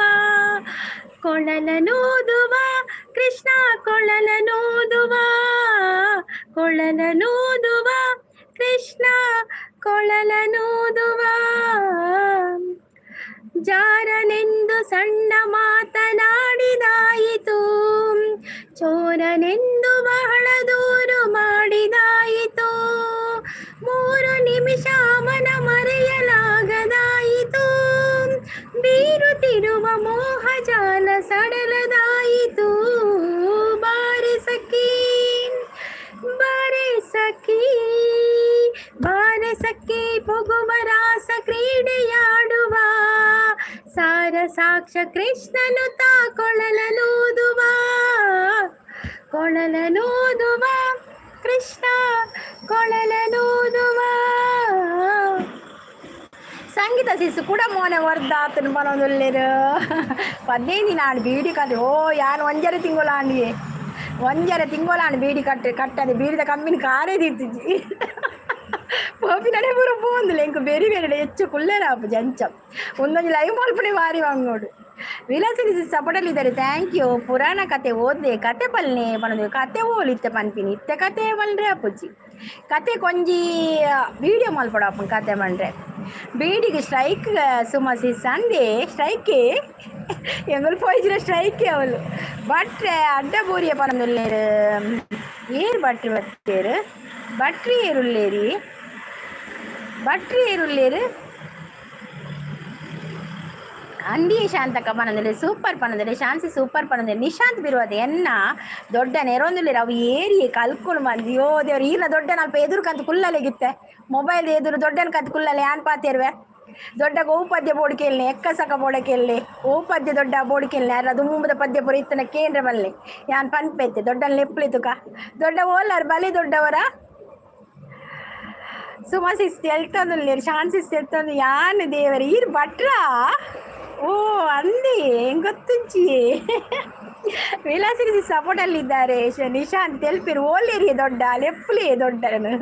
ಕೊಳಲನೂದುವ ಕೃಷ್ಣ ಕೊಳಲನೂದುವ, ಕೊಳಲನೂದುವ ಕೃಷ್ಣ ಕೊಳಲನೂದುವ. ಜಾರನೆಂದು ಸಣ್ಣ ಮಾತನಾಡಿದಾಯಿತು, ಚೋರನೆಂದು ಬಹಳ ದೂರು ಮಾಡಿದಾಯಿತು, 3 ನಿಮಿಷ ಮನ ಮರೆಯಲಾಗದಾಯಿತು, ಬೀರುತ್ತಿರುವ ಮೋಹಜಾಲ ಸಡಲದಾಯಿತು. ಬಾರೆ ಸಖಿ, ಬಾರೆ ಸಖಿ, ಬಾರೆ ಸಖಿ ಪೊಗುವ ರಾಸ ಕ್ರೀಡೆಯಾಡುವ, ಸಾರ ಸಾಕ್ಷ ಕೃಷ್ಣನು ತಾ ಕೊಳಲನೂದುವ, ಕೊಳಲನೂದುವ ಕೃಷ್ಣ ಕೊಳಲನೂದುವ. ಸಂಗೀತ ಸಿಸ್ಸು ಕೂಡ ಮೋನೆ ವರ್ದಾತನು ಪನೊಂದುಲ್ಲೆರ್. 15 ದಿನ ಆಂಡ್ ಬೀಡಿ ಕತೆ. ಓ ಯಾನ್ ಒಂಜರೆ ತಿಂಗೊಳ ಆಂಡಿಯೇ, ಒಂಜರೆ ತಿಂಗೊಳ ಆಂಡ್ ಬೀಡಿ ಕಟ್ಟೆ ಕಟ್ಟದೆ. ಬೀಡಿದ ಕಮ್ಮಿನ ಕಾರೇ ದೀತಿಜಿ. ಪೋಪಿನಡೆ ಪೂರ ಪೋಂದುಲ್ಲ. ಎಂಕ್ ಬೇರೆ ಬೇರೆ ಹೆಚ್ಚು ಕುಲ್ಲೆರ ಆಪುಜಿ ಅಂಚ. ಒಂದೊಂಜಿ ಲೈವ್ ಮಲ್ಪುನೆ ಬಾರಿ ವಾಂಗೋಡು. Vilasini ಸಪೋರ್ಟಲ್ಲಿದ್ದಾರೆ, thank you. ಪುರಾಣ ಕತೆ ಓದ್ದೆ, ಕತೆ ಪಲ್ನೆ ಪನೊಂದು. ಕತೆ ಓಲು ಇತ್ತೆ ಪನ್ಪಿನಿ? ಇತ್ತೆ ಕತೆ ಪನ್ರೆ ಆಪುಜಿ. ಕತೆ ಕೊಂಜಿ ವೀಡಿಯೋ ಮಲ್ಪೊಡು ಆಪುಂಡು ಕತೆ ಪಂಡ್ರೆ. ಬೀಡಿಗೆ ಸ್ಟ್ರೈಕ್ ಸುಮಸಿ ಸಂಡೆ ಸ್ಟ್ರೈಕೇ ಎಂಗುಲು ಪೋಯಿಜಿನ ಸ್ಟ್ರೈಕೇ ಅವಳು. ಬಟ್ರೆ ಅಡ್ಡ ಬೂರಿಯ ಪನೊಂದುಲ್ಲೆರ್. ಏರ್ ಬಟ್ರಿ ಬತ್ತೇರು? ಬಟ್ರಿ ಏರುಲ್ಲೇರಿ? ಬಟ್ರಿ ಏರುಲ್ಲೇರು? ಅಂದಿ ಶಾಂತಕ್ಕ ಪನಂದ್ರೆ ಸೂಪರ್ ಪನಂದ್ರೆ ಶಾನ್ಸಿ ಸೂಪರ್ ಪನಂದ್ರೆ ನಿಶಾಂತ್ ಬಿರುವದ ಎನ್ನ ದೊಡ್ಡ ನೆರೊಂದುಲ್ಲೆರ್ ಅವು ಏರಿಯೆ ಕಲ್ಕೊಂಡು ಬಂದು ಯೋ ದೇವ್ರು ಈರ್ನ ದೊಡ್ಡ ಅಲ್ಪ ಎದುರು ಕಂತ ಕುಲ್ಲಲೆಗಿತ್ತೆ ಮೊಬೈಲ್ ಎದುರು ದೊಡ್ಡನ ಕಂತ ಕುಲ್ಲಲೆ ಯಾನ್ ಪಾತೆರ್ವೆ ದೊಡ್ಡ ಓ ಪದ್ಯ ಬೋಡಿಕೆಲ್ನೆ ಎಕ್ಕಸಕ ಬೋಡಕೆಲ್ಲೆ ಓ ಪದ್ಯ ದೊಡ್ಡ ಬೋಡಿಕೆಲ್ನೆ ಅಲ್ಲ ದುಂಬದ ಪದ್ಯ ಪೂರ ಇತ್ತನ ಕೇಂದ್ರ ಬಲ್ಲೆ ಯಾನ್ ಪನ್ಪೆತ್ತೆ ದೊಡ್ಡನ್ ಲೆಪ್ಲಿತುಕ ದೊಡ್ಡ ಓಲಾರ್ ಬಲಿ ದೊಡ್ಡವರ ಸುಮಸಿಸ್ ಎಲ್ತೊಂದುಲ್ಲೆರ್ ಶಾನ್ಸಿಸ್ ಎಲ್ತೊಂದು ಯಾನ್ ದೇವರ ಈರ್ ಭಟ್ರಾ ಓ ಅಂದಿ ಗೊತ್ತುಂಚಿ ವಿಲಾಸಿನಿ ಸಪೋರ್ಟಲ್ಲಿದ್ದಾರೆ ನಿಶಾಂತ್ ತೆಲ್ಪಿರು ಓಲೇರಿ ದೊಡ್ಡ ಲೆಪ್ಲಿ ದೊಡ್ಡನು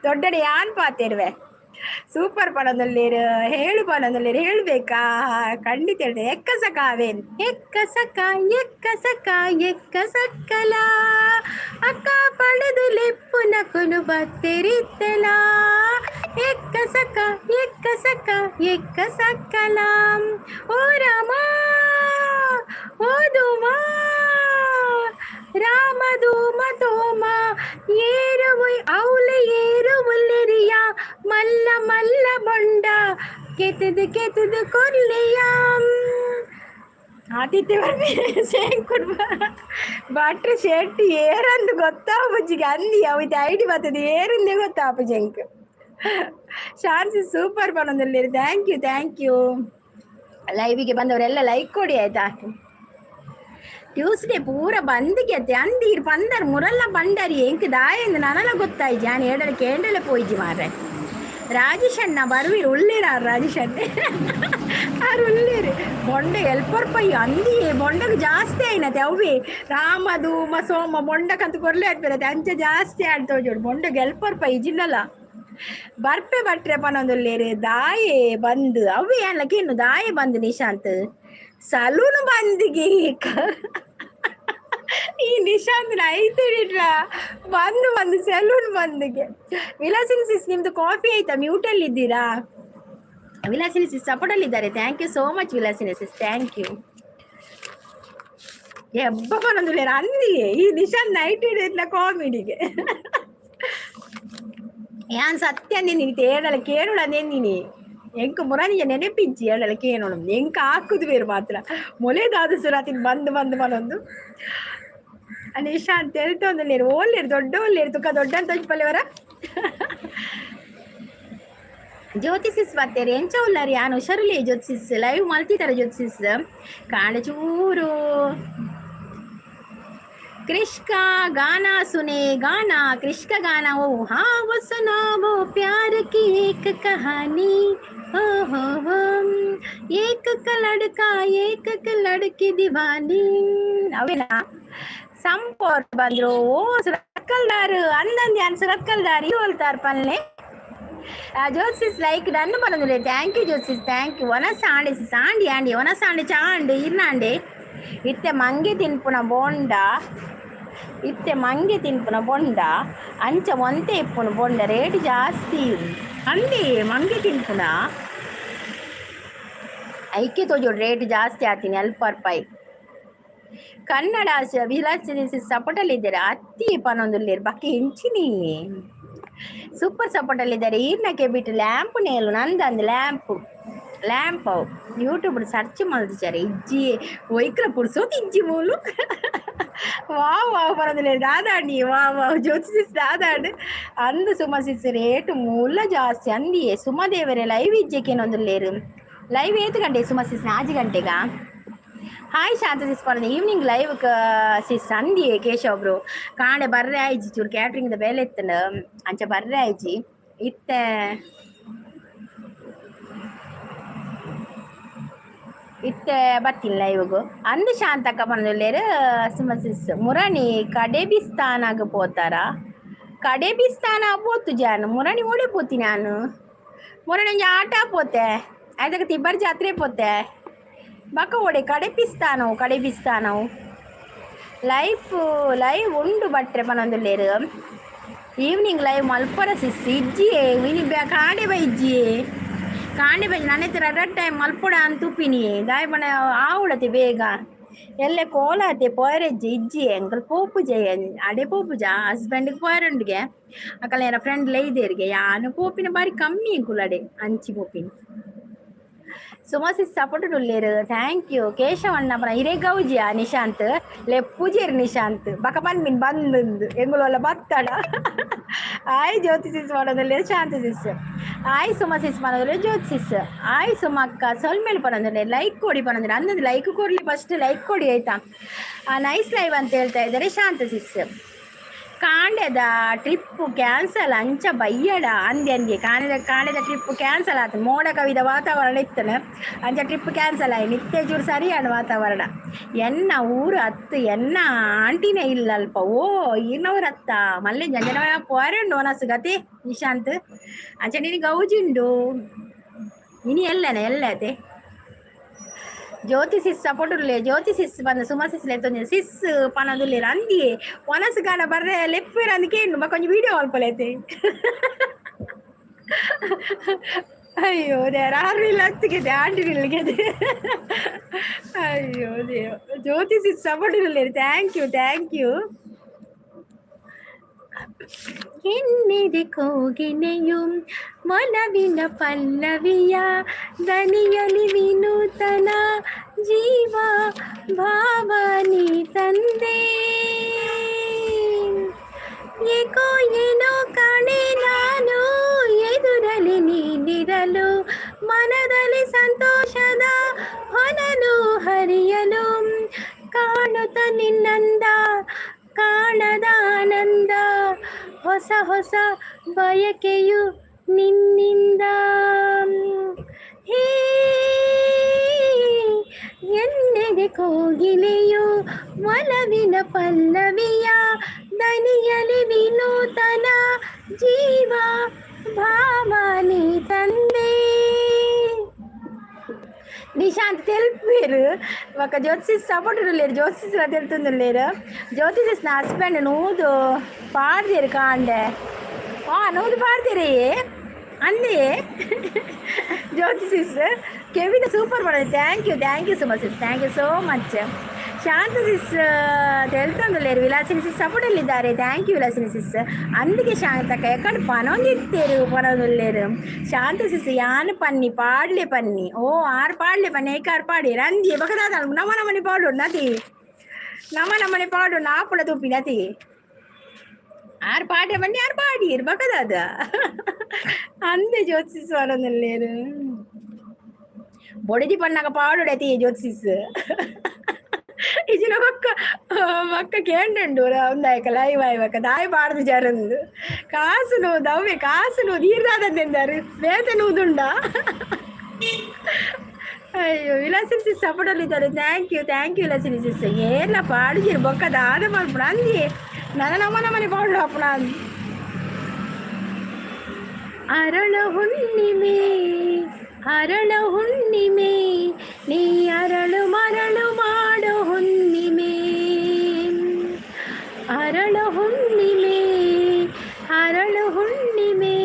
ದೊಡ್ಡಡೆ ಯಾನ್ ಪಾತೆರ್ವೆ ಸೂಪರ್ ಪಣದಲ್ಲಿರು ಹೇಳು ಪಣದಲ್ಲಿರು ಹೇಳಬೇಕಾ ಖಂಡಿತ ಹೇಳ್ತೇನೆ ಎಕ್ಕ ಸಕಾವೇನ್ ಎಕ್ಕ ಸಕ ಎಕ್ಕ ಸಕ ಎಕ್ಕ ಸಕ್ಕಲ ಅಕ್ಕ ಪಡೆದು ಲೆಪ್ಪು ನಕುಲು ಬತ್ತೆರಿತ್ತೆಲ ಎಕ್ಕ ಸಕ ಎಕ್ಕ ಸಕ ಎಕ್ಕ ಸಕ್ಕಲ ಓ ರಾಮ ಓ ಧೂಮ ರಾಮ ಧೂಮ ತೋಮ ಏರುವು ಔಲೆ ಏರುವುಲ್ಲೆರಿಯ ಮಲ್ಲ ಮಲ್ಲ ಬೊಂಡ ಕೆತ್ತದು ಕೆತ್ತದು ಕೊರ್ಲೆಯ ಆತಿಥ್ಯ ಕುಡ್ಬ ಭಟ್ರು ಶೆಟ್ಟಿ ಏರಂದು ಗೊತ್ತಾಪುಜಿಗೆ ಅಂದಿ ಅವಿತ ಐಡಿ ಬರ್ತದೆ ಏರಂದೇ ಗೊತ್ತಾಪುಜಿ ಎಂಕ್ ಶಾನ್ಸಿ ಸೂಪರ್ ಪನೊಂದುಲ್ಲೆರ್ thank you thank you ಲೈವಿಗೆ ಬಂದವರೆಲ್ಲ ಲೈಕ್ ಕೊಡಿ ಆಯ್ತಾ. ಟ್ಯೂಸ್ಡೇ ಪೂರ ಬಂದ್ಗೆ ಅತ್ತೆ ಅಂದೀರ್ ಪಂದರ್ ಮುರಲ್ಲ ಬಂಡರಿ ಎಂಕ್ ದಾಯೆಂದು ನನಲ ಗೊತ್ತಾಯ್ಜಿ ಯಾನ್ ಏಡಲ ಕೇಂಡಲ ಪೋಯಿಜಿ ಮಾರ್ರೆ. ರಾಜೇಶ್ ಅಣ್ಣ ಬರುವಿರು ಉಳ್ಳೇರ ರಾಜೇಶ್ ಅಣ್ಣ ಆರು ಉಳ್ಳೇರು ಬೊಂಡ ಎಲ್ಪರ್ಪಯ್ಯ ಅಂದಿಯೇ ಬೊಂಡಗ್ ಜಾಸ್ತಿ ಆಯ್ನತೆ ಅವ್ವೆ ರಾಮ ಧೂಮ ಸೋಮ ಬೊಂಡಕಂತ ಕೊರ್ಲೆ ಆತ್ಪೆರತೆ ಅಂಚ ಜಾಸ್ತಿ ಆಡ್ ತೋಜೋಡು ಬೊಂಡಗ್ ಎಲ್ಪರ್ಪ ಇಜಿಲ್ಲಲ ಬರ್ಪೆ ಬಟ್ರೆ ಪನೊಂದುಲ್ಲೇರು ದಾಯೆ ಬಂದು ಅವ್ವೆ ಅಲ್ಲ ಕೇನು ದಾಯೆ ಬಂದು ನಿಶಾಂತ್ ಸಲೂನ್ ಬಂದಿಗೆ ಈ ನಿಶಾಂತ್ ಐತಿಡಿಟ್ಲ ಬಂದು ಬಂದು ಸೆಲೂನ್ ಬಂದಿಗೆ. ವಿಲಾಸಿನಿ ಸಿಸ್ ನಿಮ್ದು ಕಾಫಿ ಆಯ್ತಾ? ಮ್ಯೂಟಲ್ಲಿ ಇದ್ದೀರಾ? ವಿಲಾಸಿನಿ ಸಿಸ್ ಸಪೋರ್ಟಲ್ಲಿ ಇದ್ದಾರೆ. Thank you so much Vilasini sis, thank you. ಹೆಬ್ಬ ಪನೊಂದುಲ್ಲೇರು ಅಂದಿಯೇ ಈ ನಿಶಾಂತ್ ನೈಟ್ ಹಿಡಿದ್ಲ ಕಾಮಿಡಿಗೆ ಯಾನ್ ಸತ್ಯ ಅಂದಿನಿ ತೇಡಲ ಕೇಳುಳ ಅಂದೆಂದಿನಿ ಎಂಕ್ ಮುರನಿಯ ನೆನಪಿಜ್ಜಿ ಹೇಳಲ ಕೇನೋಣ ಎಂಕ್ ಹಾಕುದು ಬೇರು ಮಾತ್ರ ಮೊಲೆದಾದ ಸುರಾತಿನ ಬಂದು ಬಂದು ಮನೊಂದು ನಿಶಾಂತ್ ಎಲ್ತೊಂದುಲ್ಲೇರು ಓಲ್ಲೇರು ದೊಡ್ಡ ಓಲ್ಲೇರು ತುಕ ದೊಡ್ಡ ಅಂತ ಪಲ್ಲೆವರ ಜ್ಯೋತಿಸಿಸ್ ಬತ್ತೇರು ಎಂಚ ಉಲ್ಲರ್ ಯಾನ್ ಹುಷಾರುಲೇ ಜ್ಯೋತಿಸಿಸ್ ಲೈವ್ ಮಲ್ತಿದ್ದಾರೆ ಜ್ಯೋತಿಸಿಸ್ ಕಾಂಡ ಚೂರು. कृष्णा गाना सुने गाना कृष्ण का गाना वो हाँ वो सुना वो प्यार की एक कहानी हो हो हो एक का लड़का एक का लड़की दीवानी. ಅವೇನಾ ಸಂಪೋರ್ ಬಂದ್ರು ಓ ಸುರತ್ಕಲ್ದಾರು ಅಂದಂದಿ ಅನ್ ಸುರತ್ಕಲ್ದಾರು ಹೇಳ್ತಾರ ಪಲ್ಲೆ. ಜ್ಯೋತಿಸ್ ಲೈಕ್ ಡನ್ ಪನೊಂದುಲ್ಲೆ. Thank you Jyothi sis, thank you. ಒನಸ ಆಂಡೆ ಸಿಸ್ ಆಂಡಿ ಆಂಡಿ ಒನಸ ಆಂಡೆ ಚಾಂಡು ಇರ್ನಾಂಡೆ ಇತ್ತೆ ಮಂಗೆ ತಿನ್ಪುನ ಬೋಂಡ ಇತ್ತೆ ಮಂಗೆ ತಿನ್ಪುನ ಬೊಂಡ ಅಂಚ ಒಂತೆ ಇಪ್ಪುನು ಬೊಂಡ ರೇಟ್ ಜಾಸ್ತಿ ಅಂದೆ ಮಂಗೆ ತಿನ್ಪುನ ಐಕೆ ತೋಜೋಡು ರೇಟ್ ಜಾಸ್ತಿ ಆತೀನಿ ಅಲ್ಪ ರೂಪಾಯಿ. ಕನ್ನಡ ವಿಲಾಸ ಸಪೋರ್ಟಲ್ಲಿದ್ದಾರೆ ಅತ್ತಿ ಪನೊಂದುಲ್ಲೇರು ಬಾಕಿ ಎಂಚಿನಿ ಸೂಪರ್ ಸಪೋರ್ಟಲ್ಲಿದ್ದಾರೆ. ಈರ್ನಕ್ಕೆ ಬಿಟ್ಟು ಲ್ಯಾಂಪ್ ನೇಲು ನಂದಂದು ಲ್ಯಾಂಪ್ ಲ್ಯಾಂಪ್ ಅವು ಯೂಟ್ಯೂಬ್ ಸರ್ಚ್ ಮಲ್ತಿದ್ದಾರೆ ಇಜ್ಜಿ ಒಯ್ಕ್ಲ ಪುಡ್ಸೋದು ಇಜ್ಜಿ ಮೂಲು. ವಾವ್ ವಾವ್ ಪನೊಂದುಲ್ಲೇರು ದಾದಾಂಡಿ ವಾವ್ ವಾವ್ ಜ್ಯೋತಿಸ್ ದಾದಾಂಡ್ ಅಂದು ಸುಮಸಿಸ್ ರೇಟ್ ಮೂಲ ಜಾಸ್ತಿ ಅಂದಿಯೇ. ಸುಮದೇವರೇ ಲೈವ್ ಇಜ್ಜೆಕೇನೊಂದುಲ್ಲೇರು ಲೈವ್ ಏತು ಗಂಟೆ ಸುಮಸಿಸ್ ನಾಜಿ ಗಂಟೆಗ? ಹಾಯ್ ಶಾಂತ ಸಿಸ್ ಪರಂದ ಈವ್ನಿಂಗ್ ಲೈವ್ ಸಿಸ್ ಅಂದಿಯೇ. ಕೇಶವ್ ಬ್ರೋ ಕಾಂಡೆ ಬರ್ರೆ ಆಯ್ಜಿ ಚೂರು ಕ್ಯಾಟ್ರಿಂಗ್ the ಬೇಲೆ ಇತ್ತಂಡ ಅಂಚ ಬರ್ರೆ ಆಯ್ಜಿ ಇತ್ತೆ ಇತ್ತೆ ಬತ್ತಿಲ್ಲ ಲೈವ್ಗು ಅಂದು. ಶಾಂತಕ್ಕ ಪನೊಂದುಲ್ಲೇರು ಸುಮಸಿಸ್ ಮುರಣಿ ಕಡೆಬಿಸ್ತಾನಾಗ ಪೋತಾರ ಕಡೆಬಿಸ್ತಾನ ಪೋತು ಜಾನು ಮುರಣಿ ಓಡೆ ಪೋತಿ ನಾನು ಮುರಣಿ ಒಂಜಿ ಆಟ ಪೋತೆ ಐದಕ್ಕೆ ತಿಬ್ಬರ್ ಜಾತ್ರೆ ಪೋತೆ ಬಕ ಓಡೆ ಕಡೆಪಿಸ್ತಾನವು ಕಡೆಬಿಸ್ತಾನವು ಲೈಫ್ ಲೈವ್ ಉಂಡು ಬಟ್ರೆ ಪನೊಂದುಲ್ಲೇರು ಈವ್ನಿಂಗ್ ಲೈವ್ ಮಲ್ಪರ ಸಿಸ್ ಇಜ್ಜಿಯೇ ಇನಿ ಕಾಂಡೆ ಬೈಜ್ಜಿಯೇ ಕಾಂಡೆ ಬೈಜಿ ನನ್ನ ರಡ ಟೈಮ್ ಮಲ್ಪುಡ ಅಂತ ತುಪ್ಪಿನಿ ದಾಯ ಪಂಡ ಆವುಳತೆ ಬೇಗ ಎಲ್ಲೆ ಕೋಲಾತೆ ಪೋಯರೆಜ್ಜಿ ಇಜ್ಜಿ ಎಂಕಲ್ ಪೋಪುಜೆ ಅಡೆ ಪೋಪುಜ ಹಸ್ಬೆಂಡ್ಗೆ ಪೋಯರುಂಡಿಗೆ ಅಕಲ ಏನ ಫ್ರೆಂಡ್ ಲೈದೇರಿಗೆ ಯಾನು ಪೋಪಿನ ಬಾರಿ ಕಮ್ಮಿ ಎಂಕುಲು ಅಡೆ ಅಂಚಿ ಪೋಪಿನ. ಸುಮಸಿ ಸಪೋರ್ಟ್ ಉಲ್ಲೇರು. Thank you. ಕೇಶವಣ್ಣ ಪನ ಇರೇ ಗೌಜಿಯ ನಿಶಾಂತ್ ಲೆಪ್ಪುಜೇರು. ನಿಶಾಂತ್ ಬಕ ಪನ್ಮಿನ್ ಬಂದು ಎಂಗುಲೊಲ್ಲ ಬತ್ತಡ. ಆಯ್ ಜ್ಯೋತಿ ಸಿಸ್ ಮಾಡೋದಿಲ್ಲ. ಶಾಂತಿ ಸಿಸ್, ಆಯ್ ಸುಮ ಸಿಸ್ ಪನೊಂದುಲ್ಲೆರ್. ಜ್ಯೋತಿ ಸಿಸ್, ಆಯ್ ಸುಮಕ್ಕ. ಸೊಲ್ಮೆಲು ಪನೊಂದುಲ್ಲೆ. ಲೈಕ್ ಕೊಡಿ ಪನೊಂದುಲ್ಲೆ. ಅಂದೊಂದು ಲೈಕ್ ಕೊಡ್ಲಿ, ಫಸ್ಟ್ ಲೈಕ್ ಕೊಡಿ, ಆಯ್ತಾ? ನೈಸ್ ಲೈವ್ ಅಂತ ಹೇಳ್ತಾ ಇದ್ದಾರೆ ಶಾಂತ ಸಿಸ್. ಕಾಂಡೆದ ಟ್ರಿಪ್ ಕ್ಯಾನ್ಸಲ್ ಅಂಚ ಬಯ್ಯಡ ಅಂದೆ ಅಂದೆ. ಕಾಣೆದ ಕಾಂಡೆದ ಟ್ರಿಪ್ ಕ್ಯಾನ್ಸಲ್ ಆತು. ಮೋಡ ಕವಿದ ವಾತಾವರಣ ಇತ್ತನ, ಅಂಚ ಟ್ರಿಪ್ ಕ್ಯಾನ್ಸಲ್ ಆಯಿ. ನಿತ್ಯ ಸರಿಯಾಣ ವಾತಾವರಣ. ಎನ್ನ ಊರು ಅತ್ತು, ಎನ್ನ ಆಂಟಿನೇ ಇಲ್ಲ ಅಲ್ಪ. ಓ, ಈರ್ನವ್ರ ಅತ್ತ ಮಲ್ಲೆ ಜಂಜನ ಪೋರೆಂಡು ಒನಸು ಗತಿ. ನಿಶಾಂತ್, ಅಂಚ ನಿನಗೆ ಗೌಜಿಂಡು. ಇನಿ ಎಲ್ಲನೆ ಎಲ್ಲತೆ. ಜ್ಯೋತಿ ಸಿಸ್ ಸಪೋರ್ಟ್ ಉಲ್ಲೆ. ಜ್ಯೋತಿ ಸಿಸ್ ಬಂದ. ಸುಮಾ ಸಿಸ್ ಲೆತ್ತೊಂಜಿ ಸಿಸ್ ಪನೊಂದುಲ್ಲೆರ್. ಅಂದಿಯೇ ಒನಸ್ ಗಾನ ಬರ್ರೆ ಲೆಪ್ಪೆರ್ ಅಂದ್ ಕೇಂಡು. ಬೊಕ ಒಂಜಿ ವಿಡಿಯೋ ಮಲ್ಪೊಲೈತೆ. ಅಯ್ಯೋ ದೇವ್ರ, ಆರು ಇಲ್ಲ ಅತ್ತಿಗೆ ಆಂಟಿ ಇಲ್ಲಿಗೆ. ಅಯ್ಯೋ ದೇವ್. ಜ್ಯೋತಿ ಸಿಸ್ ಸಪೋರ್ಟ್ ಉಲ್ಲೆರ್. Thank you, thank you. ಎನ್ನೆದೆ ಕೋಗಿಲೆಯು ಒಲವಿನ ಪಲ್ಲವಿಯ ದನಿಯಲಿ ವಿನೂತನ ಜೀವ ಭಾವನಿ ತಂದೆ. ಏಕೋ ಏನೋ ಕಾಣೆ ನಾನು ಎದುರಲಿ ನೀನಿರಲು, ಮನದಲ್ಲಿ ಸಂತೋಷದ ಹೊನಲು ಹರಿಯಲು. ಕಾಣುತ್ತ ನಿನ್ನಂದ, ಕಾಣದ ಆನಂದ, ಹೊಸ ಹೊಸ ಬಯಕೆಯು ನಿನ್ನಿಂದ. ಹೇ, ಎನ್ನೆದೆ ಕೋಗಿಲೆಯು ಒಲವಿನ ಪಲ್ಲವಿಯ ದನಿಯಲಿ ವಿನೂತನ ಜೀವ ಭಾವನೆ ತಂದೆ. ನಿಶಾಂತ್ ತೆಲ್ಪೇರು. ಬೊಕ ಜ್ಯೋತಿಸ್ ಸಪೋರ್ಟ್ ಉಲ್ಲೇರು. ಜ್ಯೋತಿಸ್ ತೆಲ್ತೊಂದುಲ್ಲೇರು. ಜ್ಯೋತಿಸ್ ಹಸ್ಬೆಂಡ್ ನೂದು ಪಾಡ್ದೇರು ಕಾಂಡೆ. ಆ ನೂದು ಪಾಡ್ದೇರಿ ಅಂದೇ. ಜ್ಯೋತಿ ಸಿಸ್ ಕೆವಿದ ಸೂಪರ್ ಮಾಡೋದು. Thank you, thank you Suma sis, thank you so much. Shanta sis ತೆಲ್ತೊಂದುಲ್ಲೇರು. ವಿಲಾಸಿನಿ ಸಿಸ್ ಸಪೋರ್ಟ್ ಇದ್ದಾರೆ. Thank you Vilasini sis. అందుకే ಶಾಂತಕ್ಕ ಎಕ್ಕಡ ಪನೊಂದಿತ್ತೇರು ಪನೊಂದುಲ್ಲೇರು. ಶಾಂತ ಸಿಸ್ ಯಾನ್ ಪನ್ನಿ ಪಾಡ್ಲೆ ಪನ್ನಿ. ಓ, ಆರ್ ಪಾಡ್ಲೆ ಪನ್ನಿ. ಏಕಾರ್ ಪಾಡಿ ರಂದಿ ಬಕದಾದ. ನಮ ನಮನಿ ಪಾಡು ನದಿ, ನಮ ನಮನಿ ಪಾಡು ನಾಪುಳ ತೂಪಿ ನತಿ. ಆರ್ ಪಾಡ್ಲೆ ಬನ್ನಿ, ಆರ್ ಪಾಡಿ ಬಕದಾದ ಅಂದೆ. ಜ್ಯೋತಿಸ್ ಪನೊಂದುಲ್ಲೇರು. ಬೊಡಿದಿ ಪಣ್ಣಗ ಪಾಡುಡತಿ ಜ್ಯೋತಿಸ್ ಇಜಿನ. ಬೊಕ್ಕ ಬೊಕ್ಕ ಕೇಂಡುಂಡು ಒಂದಾಯ್ಕ ಲೈವ್ ಆಯ್ಬಕ್ಕ ದಾಯಿ ಪಾಡ್ದು ಜರಂದು. ಕಾಸು ನೂದು ಅವೇ ಕಾಸು ನೂದು ಈರ್ದಾದಂದೆಂದಾರು ಬೇತೆ ನೂದುಂಡ. ಅಯ್ಯೋ, ವಿಲಾಸಿನಿ ಸಿಸ್ ಸಪೋರ್ಟ್ ಇದ್ದಾರೆ. Thank you, thank you Vilasini sis. ಏರ್ಲ ಪಾಡುಜಿರು ಬೊಕ್ಕ ದಾದ ಮಲ್ಪುಣ ಅಂದಿ. ನನ್ನ ನಮ್ಮ ನಮ್ಮನೆ ಪಾಡು ಅಪ್ಪಣ. ಅರಳ ಹುಣ್ಣಿಮೆ, ಅರಳ ಹುಣ್ಣಿಮೆ, ನೀ ಅರಳು ಮರಳು ಮಾಡೋ ಹುಣ್ಣಿಮೆ. ಅರಳು ಹುಣ್ಣಿಮೆ, ಅರಳು ಹುಣ್ಣಿಮೆ,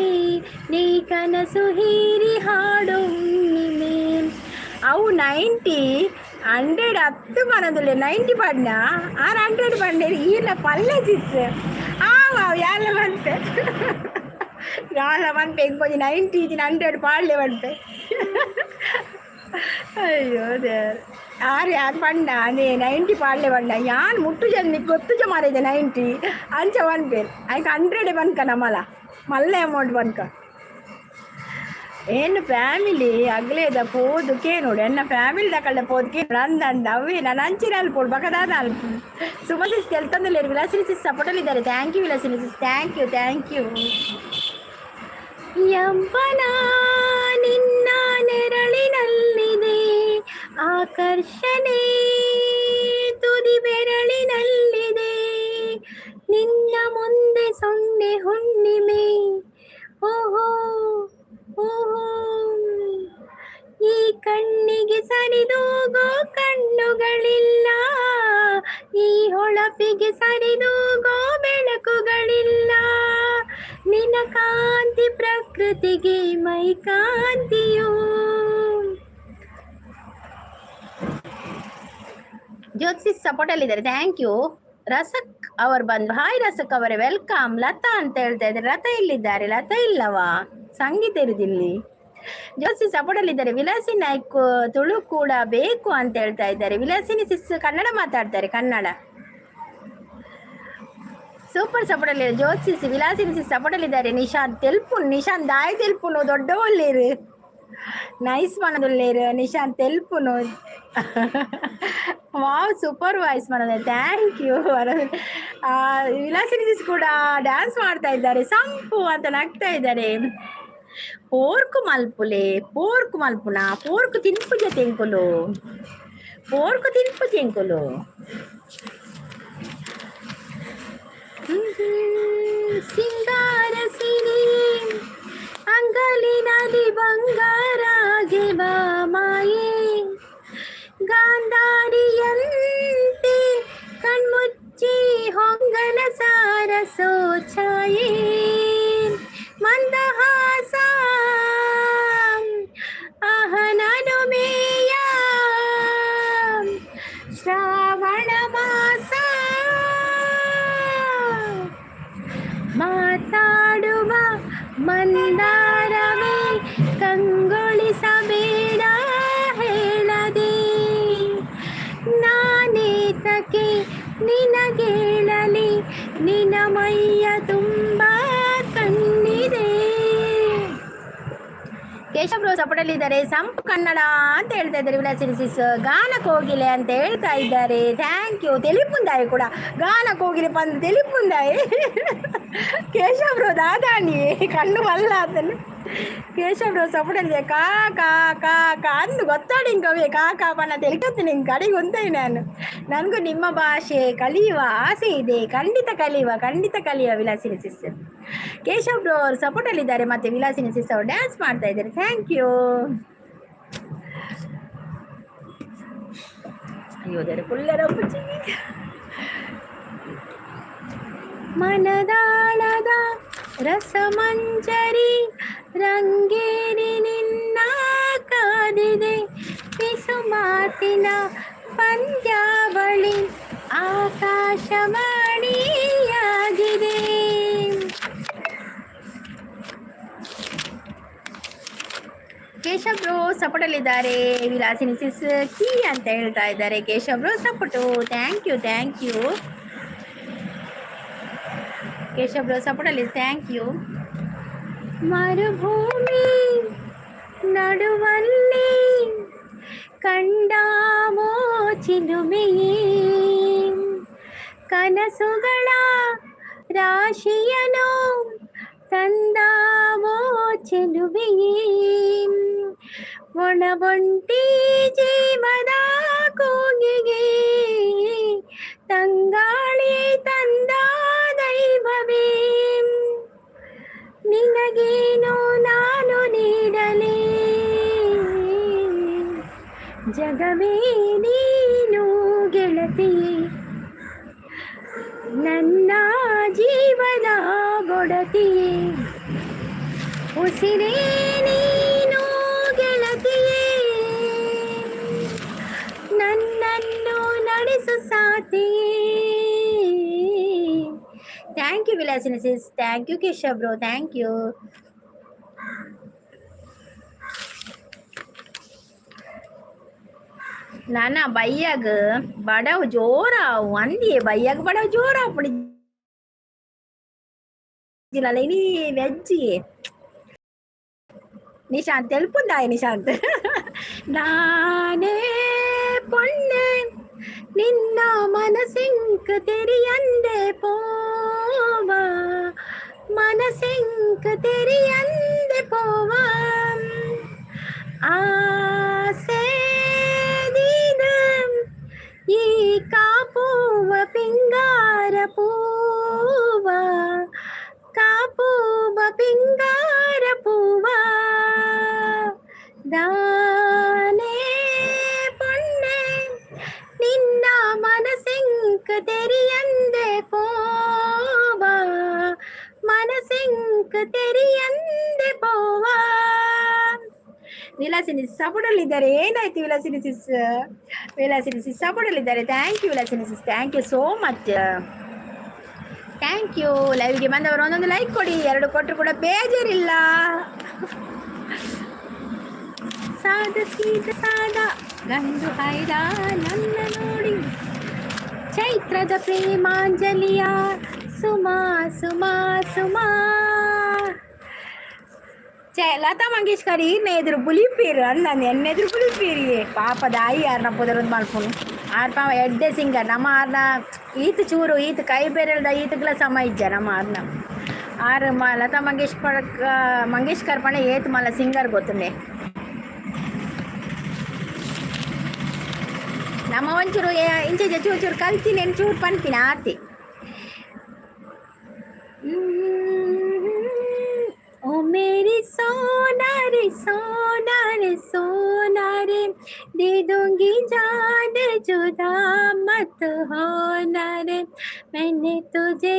ನೀ ಕನಸು ಹೀರಿ ಹಾಡು ಹುಣ್ಣಿಮೆ. ಅವು 90 100 ಹತ್ತು ಪನೊಂದುಲ್ಲೆ. 90 ಪಂಡ ಆರ್ 100 ಪಂಡೇರು. ಈರ್ಲ ಪಲ್ಲೆ ಸಿಸ್ ಆವ್ ಆವ್ ಯಾಲ ಪನ್ಪೆ, ಯಾಲ ಪನ್ಪೆ. ಇಂಕೊಂಜಿ 90 ಇತ್ತಿನ 100 ಪಾಡ್ಲೆ ಪನ್ಪೆ. ಅಯ್ಯೋ ದೇವ್ರೆ. ಆರ್ ಯಾರು ಪಂಡ ಅದೇ 90 ಪಾಡ್ಲೆ ಪಂಡ. ಯಾನ್ ಮುಟ್ಟು ಜನ ಗೊತ್ತುಜ ಮಾರಿದೆ 90 ಅಂಚ ಪನ್ಪೇರು. ಐಕ್ 100 ಪನ್ಕ, ನಮಲ ಮಲ್ಲ ಅಮೌಂಟ್ ಪನ್ಕ. ಏನು ಫ್ಯಾಮಿಲಿ ಅಗ್ಲೇದ ಪೋದು ಕೇನೋಡು. ಎನ್ನ ಫ್ಯಾಮಿಲಿ ದಕಲ್ಡ ಪೋದು ಕೇನೋಡು. ಅಂದ ಅಂದ ಅವೇ ನಾನು ಅಂಚಿನ ಅಲ್ಪೋಡು ಬಕದಾದ ಅಲ್ಪ. ಸುಮ ಸಿಸ್ ತೆಲ್ತೊಂದುಲ್ಲೇರು. ವಿಲಾಸಿನಿ ಸಿಸ್ ಸಪೋರ್ಟಲ್ಲಿದ್ದಾರೆ. Thank you Vilasini sis, thank you, thank you. ಯೌವನ ನಿನ್ನ ನೆರಳಿನಲ್ಲಿದೆ, ಆಕರ್ಷಣೆ ತುದಿ ಬೆರಳಿನಲ್ಲಿದೆ. ನಿನ್ನ ಮುಂದೆ ಸೊನ್ನೆ ಹುಣ್ಣಿಮೆ. ಓಹೋ ಓಹೋ, ಈ ಕಣ್ಣಿಗೆ ಸರಿದೂಗೋ ಕಣ್ಣುಗಳಿಲ್ಲ, ಈ ಹೊಳಪಿಗೆ ಸರಿದೂಗೋ ಬೆಳಕುಗಳಿಲ್ಲ. ನಿನ್ನ ಕಾಂತಿ ಪ್ರಕೃತಿಗೆ ಮೈ ಕಾಂತಿಯು. ಜ್ಯೋತಿಸ್ ಸಪೋರ್ಟ್ ಅಲ್ಲಿದ್ದಾರೆ. Thank you. ರಸಕ್ ಅವರು ಬಂದು. ಹಾಯ್ ರಸಕ್ ಅವರೇ, welcome. Lata ಅಂತ ಹೇಳ್ತಾ ಇದ್ದಾರೆ. ಲತಾ ಎಲ್ಲಿದ್ದಾರೆ? ಲತಾ ಇಲ್ಲವಾ? ಸಂಗೀತ ಇರುದಿಲ್ಲಿ. ಜೋಸಿ ಸಪೋರ್ಟ್ ಅಲ್ಲಿ ಇದ್ದಾರೆ. ವಿಲಾಸಿ ನಾಯ್ಕ್ ತುಳು ಕೂಡ ಬೇಕು ಅಂತ ಹೇಳ್ತಾ ಇದ್ದಾರೆ. ವಿಲಾಸಿನಿ ಸಿಸ್ ಕನ್ನಡ ಮಾತಾಡ್ತಾರೆ, ಕನ್ನಡ. ಸೂಪರ್ ಸಪೋರ್ಟ್ ಅಲ್ಲಿ ಜ್ಯೋತಿಸ್, ವಿಲಾಸಿನಿ ಸಿಸ್ ಸಪೋರ್ಟ್ ಅಲ್ಲಿ ಇದ್ದಾರೆ. ನಿಶಾಂತ್ ತೆಲ್ಪು, ನಿಶಾಂತ್ ದಾಯ್ ತೆಲ್ಪುನು? ದೊಡ್ಡ ಒಳ್ಳೇರು, ನೈಸ್ ಮನದುಲ್ಲೇರು ನಿಶಾಂತ್ ತೆಲ್ಪುನು. ವಾವ್, ಸೂಪರ್ ವಾಯ್ಸ್ ಮಾಡೋದು, thank you. Vilasini sis ಕೂಡ ಡ್ಯಾನ್ಸ್ ಮಾಡ್ತಾ ಇದ್ದಾರೆ. ಸಂಪು ಅಂತ ನಗ್ತಾ ಇದ್ದಾರೆ. ಪೋರ್ಕು ಮಲ್ಪುಲೆ, ಪೋರ್ಕು ಮಲ್ಪುನ? ಪೋರ್ಕು ತಿನ್ಪುಜ ತೆಂಕುಲು, ಪೋರ್ಕು ತಿನ್ಪು ತೆಂಕುಲು. ಸಿಂಗಾರ ಸಿರಿ ಅಂಗಲಿನಲ್ಲಿ ಬಂಗಾರಾಗೆವ ಮಾಯೆ, ಗಾಂಧಾರಿಯಂತೆ ಕಣ್ಮುಚ್ಚಿ ಹೊಂಗನ ಸಾರಸೋ ಛಾಯೆ, ಮಂದಹಾಸ ಅಹನನು ಮೇಯ ಶ್ರಾವಣ ಮಾಸ, ಮಾತಾಡುವ ಮಂದಾರವೇ ಕಂಗೊಳಿಸಬೇಡ ಹೇಳದೆ, ನಾನೇತಕ್ಕೆ ನಿನಗೇಳಲಿ, ನಿನ ಮೈಯ ತುಂಬ ಕಣ್ಣಿದೆ. ಕೇಶವ್ ಸಪೋರ್ಟಲ್ಲಿ ಇದ್ದಾರೆ. ಸಂಪು ಕನ್ನಡ ಅಂತ ಹೇಳ್ತಾ ಇದ್ದಾರೆ. ವಿಲಾಸಿನಿ ಸಿಸ್ ಗಾನ ಕೋಗಿಲೆ ಅಂತ ಹೇಳ್ತಾ ಇದ್ದಾರೆ. Thank you. ತೆಲಿಪುಂದಾಯಿ ಕೂಡ ಗಾನ ಕೋಗಿಲೆ ಬಂದು ತೆಲಿಪುಂದಾಯಿ. ಕೇಶವ್ ದಾದಾನಿ ಕಣ್ಣು ಬಲ್ಲ ಅದನ್ನು. ಕೇಶವ್ ಸಪೋರ್ಟಲ್ಲಿದೆ. ಕಾ ಕಾ ಕಾ ಕಾ ಅಂದು ಗೊತ್ತಾಡಿ ಕವಿ ಕಾ ಕಾ ಪನ್ನ ತೆಲಿಕತ್ತೀನಿ ಹಿಂಗೆ ಕಡೆಗೆ ಉಂತೈ ನಾನು. ನನಗೂ ನಿಮ್ಮ ಭಾಷೆ ಕಲಿಯುವ ಆಸೆ ಇದೆ. ಖಂಡಿತ ಕಲಿಯುವ, ಖಂಡಿತ ಕಲಿಯುವ ವಿಲಾಸಿನಿ ಸಿಸ್. ಕೇಶವ್ ಬ್ರೋ ಅವರು ಸಪೋರ್ಟಲ್ಲಿದ್ದಾರೆ ಮತ್ತೆ ವಿಲಾಸಿನಿ ಸಿಸ್ ಅವರು ಡ್ಯಾನ್ಸ್ ಮಾಡ್ತಾ ಇದ್ದಾರೆ. Thank you. ಅಯ್ಯೋ ಕುಲ್ಲರ. ಮನದಾಳದ ರಸಮಂಜರಿ ರಂಗೇರಿ ನಿನ್ನ ಕಾದಿದೆ, ಪಿಸು ಮಾತಿನ ಪಂದ್ಯಾವಳಿ ಆಕಾಶವಾಣಿಯಾಗಿದೆ. ಕೇಶವ್ ಬ್ರೋ ಸಪೋರ್ಟಲ್ಲಿದ್ದಾರೆ. ವಿಲಾಸಿನಿ ಸಿಸ್ ಕೀ ಅಂತ ಹೇಳ್ತಾ ಇದ್ದಾರೆ. Keshav bro support, thank you, thank you. Keshav bro ಸಪೋರ್ಟಲ್ಲಿ, thank you. ಮರುಭೂಮಿ ನಡುವಲ್ಲಿ ಕಂಡಾವೋ ಚಿಲುಮೆಯೇ, ಕನಸುಗಳ ರಾಶಿಯನು ತಂದಾವೋ ಚೆಲುವೆಯೇ, ಒಣಬೊಂಟಿ ಜೀವದ ಕೂಗಿಗೆ ತಂಗಾಳಿ ತಂದ ದೈವವೇ, ನಿನಗೇನು ನಾನು ನೀಡಲಿ, ಜಗವೇ ನೀನು ಗೆಳತಿ, ನನ್ನ ಜೀವನ ಒಡತಿಯೇ, ಉಸಿರೇ ನೀನು ಗೆಳತಿಯೇ, ನನ್ನನ್ನು ನಡೆಸು ಸಾಥಿಯೇ. Thank you Vilasini sis, thank you Keshav bro, thank you. ನಾನ ಬೈಯಾಗ ಬಡವ್ ಜೋರಾವು ಅಂದಿಯೇ, ಬೈಯಾಗ ಬಡವ್ ಜೋರಾವು ಇನಿ ವೆಜ್. ನಿಶಾಂತ್ ತೆಲ್ಪುಂದಾಯ ನಿಶಾಂತ್. ನಾನೇ ಪೊಣ್ಣೆ ನಿನ್ನ ಮನಸಿಂಕ್ ತೆರಿಯಂದೆ ಪೋವ, ಮನಸಿಂಕ್ ತೆರಿಯಂದೆ ಪೋವ, ಆಸೆ ಈ ಕಾಪುವ ಪಿಂಗಾರ ಪೂವ, ಕಾಪುವ ಪಿಂಗಾರ ಪೂವ, ದಾನೇ ಪೊಣ್ಣೆ ನಿನ್ನ ಮನಸಿಂಕ್ ತೆರಿಯಂದೆ ಪೋವ, ಮನಸಿಂಕ್ ತೆರಿಯಂದೆ ಪೋವ. ವಿಲಾಸಿನಿ ಸಪೋರ್ಟಲ್ಲಿದ್ದಾರೆ. ಏನಾಯ್ತು ವಿಲಾಸಿನಿ ಸಿಸ್? ವಿಲಾಸಿನಿ ಸಿಸ್ ಸಪೋರ್ಟಲ್ಲಿದ್ದಾರೆ. Thank you Vilasini sis, thank you so much, thank you. ಲೈವ್ಗೆ ಬಂದವರು ಒಂದೊಂದು ಲೈಕ್ ಕೊಡಿ. ಎರಡು ಕೊಟ್ಟರು ಕೂಡ ಬೇಜಾರಿಲ್ಲ. ಸಾದ ಸೀದ ಸಾದ ಗಂಡು ಹೈರಾಣನ್ನ ನೋಡಿ. ಚೈತ್ರದ ಪ್ರೇಮಾಂಜಲಿಯ ಸುಮಾ ಸುಮಾ ಸುಮಾ. ಲತಾ ಮಂಗೇಶ್ಕರ್ ಈರ್ನ ಎದುರು ಬುಲಿಪೀರು ಅಂದಂದು, ಎನ್ನ ಎದುರು ಬುಲಿಪೀರಿ. ಪಾಪ ದಾಯಿ ಯಾರನ್ನ ಪುದರೊಂದು ಮಲ್ಪುನು. ಆರ್ ಪಾಪ ಎಡ್ಡೆ ಸಿಂಗರ್. ನಮ್ಮ ಆರ್ನ ಈತ ಚೂರು ಈತ ಕೈ ಬೆರಳ್ದ ಈತಗ್ಲ ಸಮ ಇಜ್ಜ ನಮ್ಮ ಆರ್ನ. ಆರ್ ಮ ಲತಾ ಮಂಗೇಶ್ಕರ್ ಮಂಗೇಶ್ಕರ್ ಪಂಡ ಏತ್ ಮಲ್ಲ ಸಿಂಗರ್ ಗೊತ್ತುಂಡೆ. ನಮ್ಮ ಒಂಚೂರು ಇಂಚ ಚೂರು ಚೂರು ಕಲ್ತೀನಿ, ಚೂರು ಪನ್ಪಿನ ಆತಿ. ओ मेरी सोना रे, सोना रे, सोना रे, दे दूंगी जान, जुदा मत होना रे. मैंने तुझे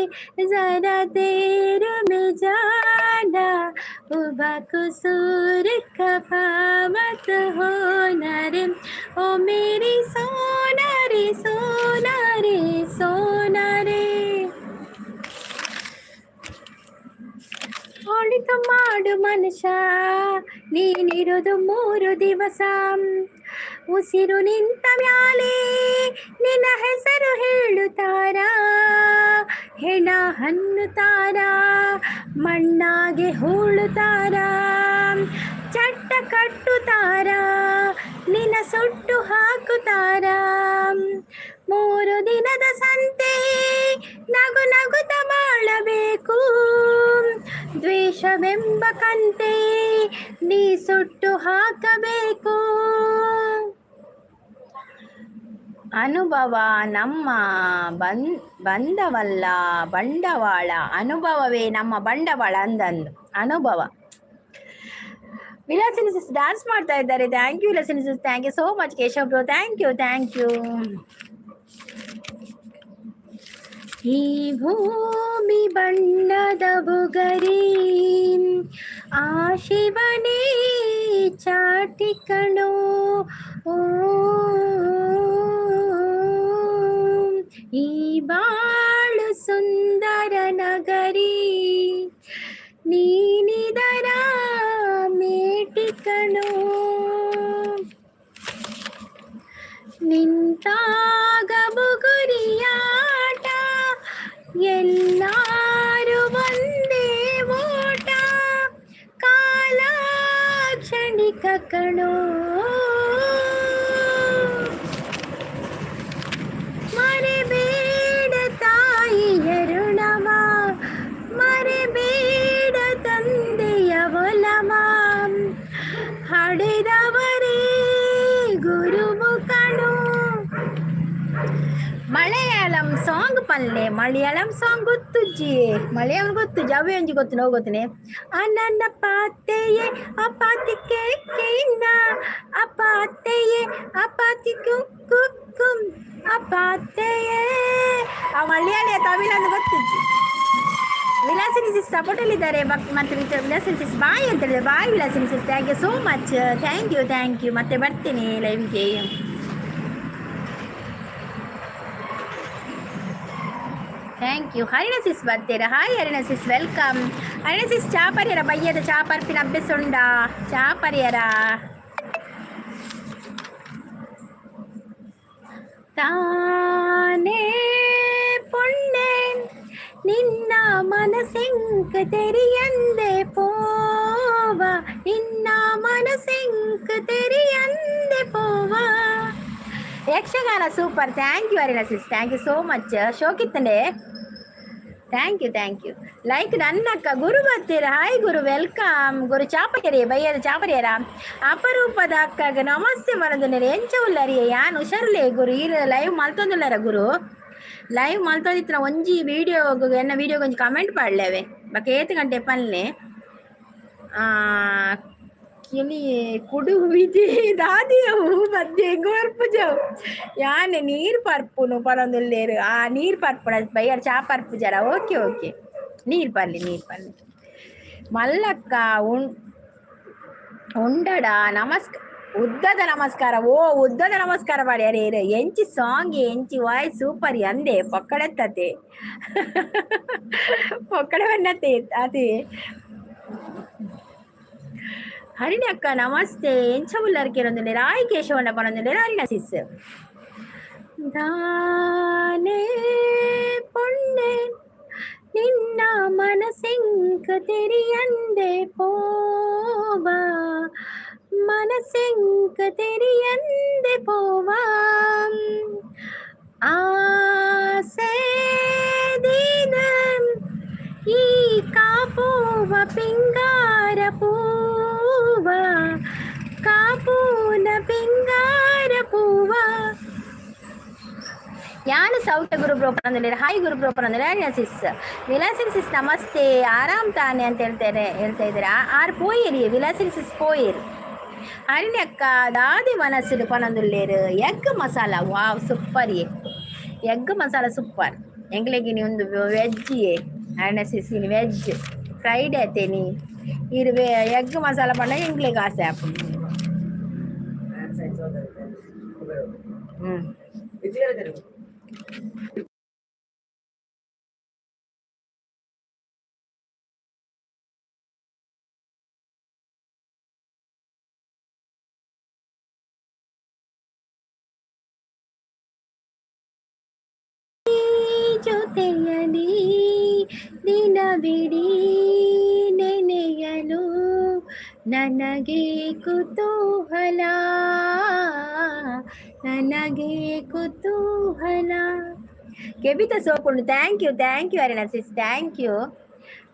जरा देर में जाना, उबा कसूर खफा मत होना रे. ओ मेरी सोना रे, सोना रे, सोना रे. ಒಳಿತು ಮಾಡು ಮನುಷ್ಯ, ನೀನಿರುದು 3 ದಿವಸ. ಉಸಿರು ನಿಂತ ಮ್ಯಾಲೆ ನಿನ್ನ ಹೆಸರು ಹೇಳುತ್ತಾರ, ಹೆಣ ಹನ್ನುತ್ತಾರ, ಮಣ್ಣಾಗೆ ಹೂಳುತ್ತಾರ, ಚಟ್ಟ ಕಟ್ಟುತ್ತಾರ, ನಿನ್ನ ಸುಟ್ಟು ಹಾಕುತ್ತಾರ. 3 ದಿನದ ಸಂತೆ, ನಗು ನಗುತ್ತ ಬಾಳಬೇಕು. ದ್ವೇಷವೆಂಬ ಕಂತೆ ನೀ ಸುಟ್ಟು ಹಾಕಬೇಕು. ಅನುಭವ ನಮ್ಮ ಬಂದವಲ್ಲ ಬಂಡವಾಳ, ಅನುಭವವೇ ನಮ್ಮ ಬಂಡವಾಳ ಅಂದಂದು ಅನುಭವ. ವಿಲಾಸಿನಿ ಸಿಸ್ ಡ್ಯಾನ್ಸ್ ಮಾಡ್ತಾ ಇದ್ದಾರೆ. Thank you Vilasini sis, thank you so much. Keshav bro, thank you, thank you. ಈ ಭೂಮಿ ಬಣ್ಣದ ಬುಗರಿ, ಆ ಶಿವನೇ ಚಾಟಿ ಕಣೋ. ಓ ಈ ಬಾಳು ಸುಂದರ ನಗರಿ, ನೀನಿದರ ಮೇಟಿ ಕಣೋ. ನಿಂತಾಗ ಬುಗುರಿಯಾಟ, ಎಲ್ಲಾರು ಒಂದೇ ಓಟ, ಕಾಲ ಕ್ಷಣಿಕ ಕಣೋ. ಮರೆಬೇಡ ತಾಯಿಯ ಋಣವ, ಮರೆಬೇಡ ತಂದೆಯ ಒಲವ, ಹಡೆದವರೇ ಗುರುವು ಕಣೋ. ಮಲಯಾಳಂ ಸಾಂಗ್ ಪಲ್ಲೆ, ಮಲಯಾಳಂ ಸಾಂಗ್ ಗೊತ್ತುಜ್ಜಿ. ಮಲಯಾಳಂ ಗೊತ್ತುಜ್ಜಿ, ಅವೇ ಒಂಜಿ ಗೊತ್ತು ನೋ ಗೊತ್ತನೆ. ಅನನ್ನ ಪಾತೆಯೇ ಅಪಾತಿ ಕೇಕೇನ, ಅಪಾತೆಯೇ ಅಪಾತಿ ಕುಕ್ಕುಂ ಅಪಾತೆಯೇ. ಆ ಮಲಯಾಳಿ ತಮಿಳ್ ಅಂತ ಗೊತ್ತುಜ್ಜಿ. ವಿಲಾಸಿನಿ ಸಿಸ್ ಸಪೋರ್ಟಲ್ಲಿದ್ದಾರೆ. ಮತ್ತೆ ವಿಲಾಸಿನಿ ಸಿಸ್ ಬಾಯ್ ಅಂತ ಹೇಳಿದ್ರೆ, boy Vilasini sis, thank you so much, thank you, thank you. ಮತ್ತೆ ಬರ್ತೀನಿ ಲೈವ್ಗೆ. Thank you. Harina sis ಬರ್ತೀರಾ? Hi Harina sis, welcome. Harina sis, ಚಾ ಪರಿಯರ? ಬಯ್ಯದ ಚಾ ಪರ್ಪಿನ ಅಭ್ಯಾಸ ಉಂಡಾ? ಚಾ ಪರಿಯರ? ತಾನೇ ಪೊಣ್ಣೆ ನಿನ್ನ ಮನಸೆಂಕ ತೆರಿಯಂದೆ ಪೋವ, ನಿನ್ನ ಮನಸೆಂಕ ತೆರಿಯಂದೆ ಪೋವ. Yakshagana super. Thank you Harina sis, thank you so much. ಶೋಕಿತ್ತಂಡೆ, thank you, thank you. Like ನನ್ನಕ್ಕ ಗುರು ಬರ್ತೀರ? ಹಾಯ್ ಗುರು, welcome ಗುರು. ಚಾಪರಿಯರೇ ಬಯ್ಯದ ಚಾಪರಿಯರ? ಅಪರೂಪದ ಅಕ್ಕಗ ನಮಸ್ತೆ ಮನದನ್ನೇ. ಎಂಚ ಉಲ್ಲರಿಯೇ? ಯಾನ್ ಹುಷಾರುಲೇ ಗುರು. ಈ ಲೈವ್ ಮಲ್ತೊಂದುಲ್ಲರ ಗುರು? ಲೈವ್ ಮಲ್ತೊಂದಿತ್ತಿನ ಒಂಜಿ ವಿಡಿಯೋ, ಎನ್ನ ವಿಡಿಯೋ ಒಂಜಿ ಕಮೆಂಟ್ ಪಾಡ್ಲೇವೆ. ಬೊಕ ಏತ್ ಗಂಟೆ ಪನ್ಲೆ. ಕಿಲಿ ಕುಡುವಿದೆ ದಾದಿಯವು ಮಧ್ಯೆ ಬರ್ಪುಜವು. ಯಾನೆ ನೀರು ಪರ್ಪುನು ಪನೊಂದುಲ್ಲೇರು. ಆ ನೀರು ಪರ್ಪುನ ಬಯ್ಯರ್ ಚಾ ಪರ್ಪುಜರ? ಓಕೆ ಓಕೆ, ನೀರು ಪರ್ಲಿ, ನೀರು ಪರ್ಲಿ. ಮಲ್ಲಕ್ಕ ಉಂಡಡ ನಮಸ್ಕಾರ, ಉದ್ದದ ನಮಸ್ಕಾರ. ಓ ಉದ್ದದ ನಮಸ್ಕಾರ ಮಾಡಿ. ಅರೆ ಎಂಚಿ ಸಾಂಗ್, ಎಂಚಿ ವಾಯ್ಸ್, ಸೂಪರ್ ಅಂದೆ. ಪೊಕ್ಕಡೆತ್ತತೆ ಪೊಕ್ಕಡೆ ಬನ್ನತೆ ಅದೇ. ಹರಿಣಿ ಅಕ್ಕ ನಮಸ್ತೆ ಎಂಚ ಉಲ್ಲರ್ ಕೇರೊಂದುಲ್ಲೆರ್ ಆಯ್ ಕೇಶವಣ್ಣ ಪನೊಂದುಲ್ಲೆರ್ ಹರಿಣ ಸಿಸ್ ದಾನೆ ಪೊಣ್ಣೆ ನಿನ್ನ ಮನಸೆಂಕ ತೆರಿಯಂದೆ ಪೋವಾ ಮನಸೆಂಕ ತೆರಿಯಂದೆ ಪೋವಾ ಆಸೆ ದಿನ ಈ ಕಾಪುವ ಪಿಂಗಾರ ಪೂವ ಕಾಪೂನ ಪಿಂಗಾರ ಪೂವ ಯಾನು ಸೌಖ್ಯ ಗುರು ಬ್ರೋ ಪನೊಂದುಲ್ಲೆರ್ ಹಾಯ್ ಗುರು ಬ್ರೋ ಪನೊಂದುಲ್ಲೆರ್ ಸಿಸ್ ವಿಲಾಸಿನಿ ಸಿಸ್ ನಮಸ್ತೆ ಆರಾಮ್ ತಾನೆ ಅಂತ ಹೇಳ್ತಾರೆ ಹೇಳ್ತಾ ಇದ್ದಾರೆ ಆರ್ ಪೋಯಿರಿ ವಿಲಾಸಿನಿ ಸಿಸ್ ಪೋಯಿರಿ ಹರಿಣಿ ಅಕ್ಕ ದಾದಿ ಮನಸ್ಸುಡು ಪನೊಂದುಲ್ಲೆರ್ ಎಗ್ ಮಸಾಲ ವಾವ್ ಸೂಪರ್ ಎಗ್ ಮಸಾಲ ಸೂಪರ್ ಎಂಕ್ಲೆಗ್ ಒಂದು ವೆಜ್ ಅರಣ್ಯ ಸಿಸ್ ಇನಿ ವೆಜ್ ಫ್ರೈಡೆ ಅತ್ತೇನಿ ಇರು ಎಗ್ ಮಸಾಲ ಪಂಡ ಎಂಕ್ಲೆಗ್ ಆಸೆ ಆಪುಂಡು. ಹ್ಮ್. ಜೊತೆಯಲಿ ದಿನವಿಡೀ ನೆನೆಯಲು ನನಗೆ ಕುತೂಹಲ ನನಗೆ ಕುತೂಹಲ. ಕೆಬಿತ ಸೋಪುಂಡು. Thank you, thank you Arina sis, thank you.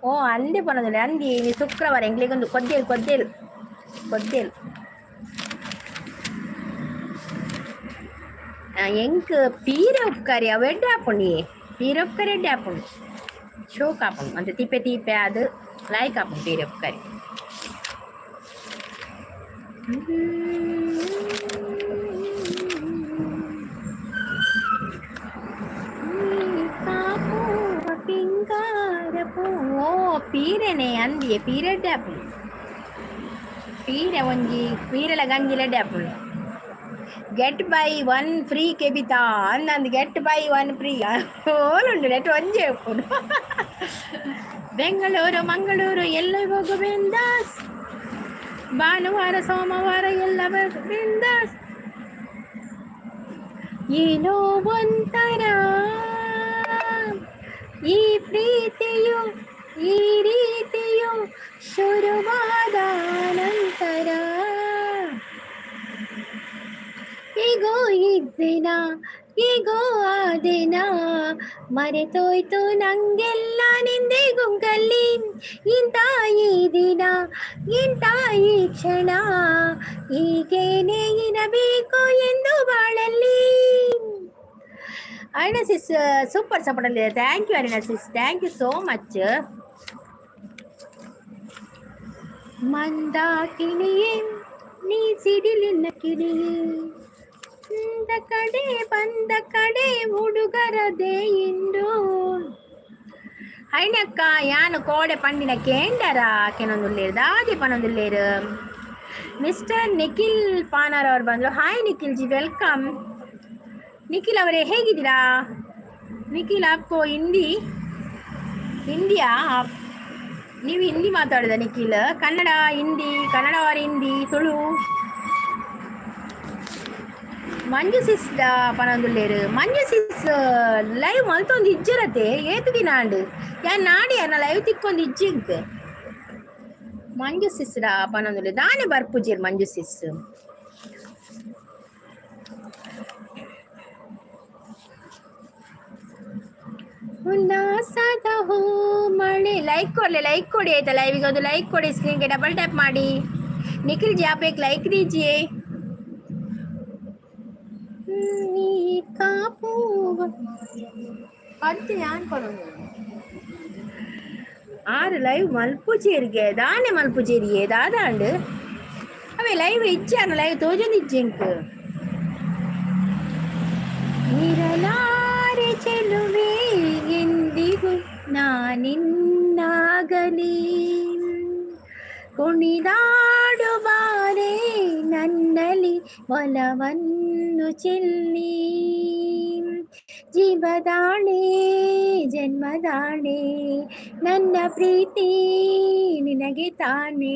ಓ ಅಂದೆ ಪನೊಂದುಲ್ಲೆ ಅಂದಿ ಇನಿ ಶುಕ್ರವಾರ ಎಂಕ್ಲೆಗೊಂದು ಕೊದ್ದೇಲು ಕೊದ್ದೇಲು ಕೊದ್ದೇಲು ಎಂಕ್ ಪೀರೆ ಉಪ್ಕಾರಿ ಅವು ಎಡ್ಡೆ ಆಪುಂಡು ಪೀರೆ ಉಪ್ಕಾರಿ ಎಡ್ಡೆ ಆಪುಂಡು ಶೋಕ್ ಆಪುಂಡು ಅಂತೆ ತಿಪ್ಪೆ ತಿಪ್ಪೆ ಅದು ಲೈಕ್ ಆಪುಂಡು ಪೀರೆ ಉಪ್ಕಾರಿ. ಪಿಂಗಾರ ಓ ಪೀರೆನೆ ಅಂದಿಯೆ ಪೀರೆ ಎಡ್ಡೆ ಆಪುಂಡು ಪೀರೆ ಒಂಜಿ ಪೀರೆಲ ಗಂಜಿಲ ಎಡ್ಡೆ ಆಪುಂಡು. ಗೆಟ್ ಬೈ ಒನ್ ಫ್ರೀ ಕೆಬಿತಾ ಅಂದಂದು ಗೆಟ್ ಬೈ ಒನ್ ಫ್ರೀ ಓಲುಂಡು ನೆಟ್ ಒಂಜೆ ಉಪ್ಪುಂಡು. ಬೆಂಗಳೂರು ಮಂಗಳೂರು ಎಲ್ಲ ಹೋಗು ಬಿಂದಾಸ್ ಭಾನುವಾರ ಸೋಮವಾರ ಎಲ್ಲ ಬಿಂದಾಸ್ ಏನೋ ಒಂಥರ ಈ ಪ್ರೀತಿಯು ಈ ರೀತಿಯು ಶುರುವಾದ ನಂತರ ಈಗೋ ಇದ್ದಿನ ಈಗೋ ಆ ದಿನ ಮರೆತೋಯ್ತು ನಂಗೆಲ್ಲ ನಿಂದೆ ಗುಂಗಲ್ಲಿ ಇಂಥ ಈ ದಿನ ಇಂಥ ಈ ಕ್ಷಣ ಹೀಗೇನೆ ಇರಬೇಕು ಎಂದು ಬಾಳಲ್ಲಿ. ಅರುಣ ಸಿಸ್ ಸೂಪರ್ ಸಪೋರ್ಟ್ ಅಲ್ಲಿ thank you Aruna sis, thank you so much. ಮಂದಾಕಿನಿಯೇ ನೀ ಸಿಡಿಲಿನ ಕಿಡಿಯೇ ಇಂದ ಕಡೆ ಬಂದ ಕಡೆ ಹುಡುಗರದೇ ಇಂದು. ಹೈನಕ್ಕ ಯಾನು ಕೋಡೆ ಪಂಡಿನ ಕೇಂಡರ ಕೆನೊಂದುಲ್ಲೇರು ದಾದಿ ಪನೊಂದುಲ್ಲೇರು. ಮಿಸ್ಟರ್ ನಿಖಿಲ್ ಪಾನಾರ್ ಅವ್ರು ಬಂದರು. Hi Nikhil G, welcome. Nikhil ಅವರೇ ಹೇಗಿದ್ದೀರಾ? ನಿಖಿಲ್ ಆಪ್ಕೋ ಹಿಂದಿ ಹಿಂದಿಯಾ? ನೀವು ಹಿಂದಿ ಮಾತಾಡೋದ ನಿಖಿಲ್? ಕನ್ನಡ ಹಿಂದಿ, ಕನ್ನಡ ಅವರ ಹಿಂದಿ, ತುಳು. ಮಂಜು ಸಿಸ್ ಪನೊಂದುಲ್ಲೇರು. ಮಂಜು ಸಿಸ್ ಲೈವ್ ಮಲ್ತೊಂದು ಇಜ್ಜರತೆ ಏತು ದಿನ ಆಂಡ್ ಯಾನ್ ನಾಡಿ ಅನ್ನ ಲೈವ್ ತಿಕ್ಕೊಂದು ಇಜ್ಜಿಂಕ್. ಮಂಜು ಸಿಸ್ ಪನೊಂದುಲ್ಲೆ ದಾನೆ ಬರ್ಪುಜೆರ್ ಮಂಜು ಸಿಸ್. ಉಲ್ಲಾಸದ ಹೂ ಮಳೆ. ಲೈಕ್ ಕೊಡ್ಲಿ, ಲೈಕ್ ಕೊಡಿ ಆಯ್ತಾ? ಲೈವಿಗೆ ಒಂದು ಲೈಕ್ ಕೊಡಿ, ಸ್ಕ್ರೀನ್ಗೆ ಡಬಲ್ ಟ್ಯಾಪ್ ಮಾಡಿ. ನಿಖಿಲ್ जी आप एक लाइक दीजिए. ಪಂತೆ ಯಾನ್ ಪನೊಂದು ಆರು ಲೈವ್ ಮಲ್ಪುಜೇರಿಗೆ ದಾನೆ ಮಲ್ಪುಜೇರಿಗೆ ದಾದಾಂಡ್ ಅವೇ ಲೈವ್ ಇಚ್ಚಾನ ಲೈವ್ ತೋಜೊಂದು ಇಜ್ಜೆಂಕ್. ಇರಲಾರೆ ಚೆಲುವೆ ಎಂದಿಗೂ ನಾನಿನ್ನಾಗಲಿ ಕುಣಿದಾಡುಬಾರೆ ನನ್ನಲ್ಲಿ ಒಲವನ್ನು ಚೆಲ್ಲಿ. ಜೀವದಾಣೆ ಜನ್ಮದಾಣೆ, ನನ್ನ ಪ್ರೀತಿ ನಿನಗೆ ತಾನೆ.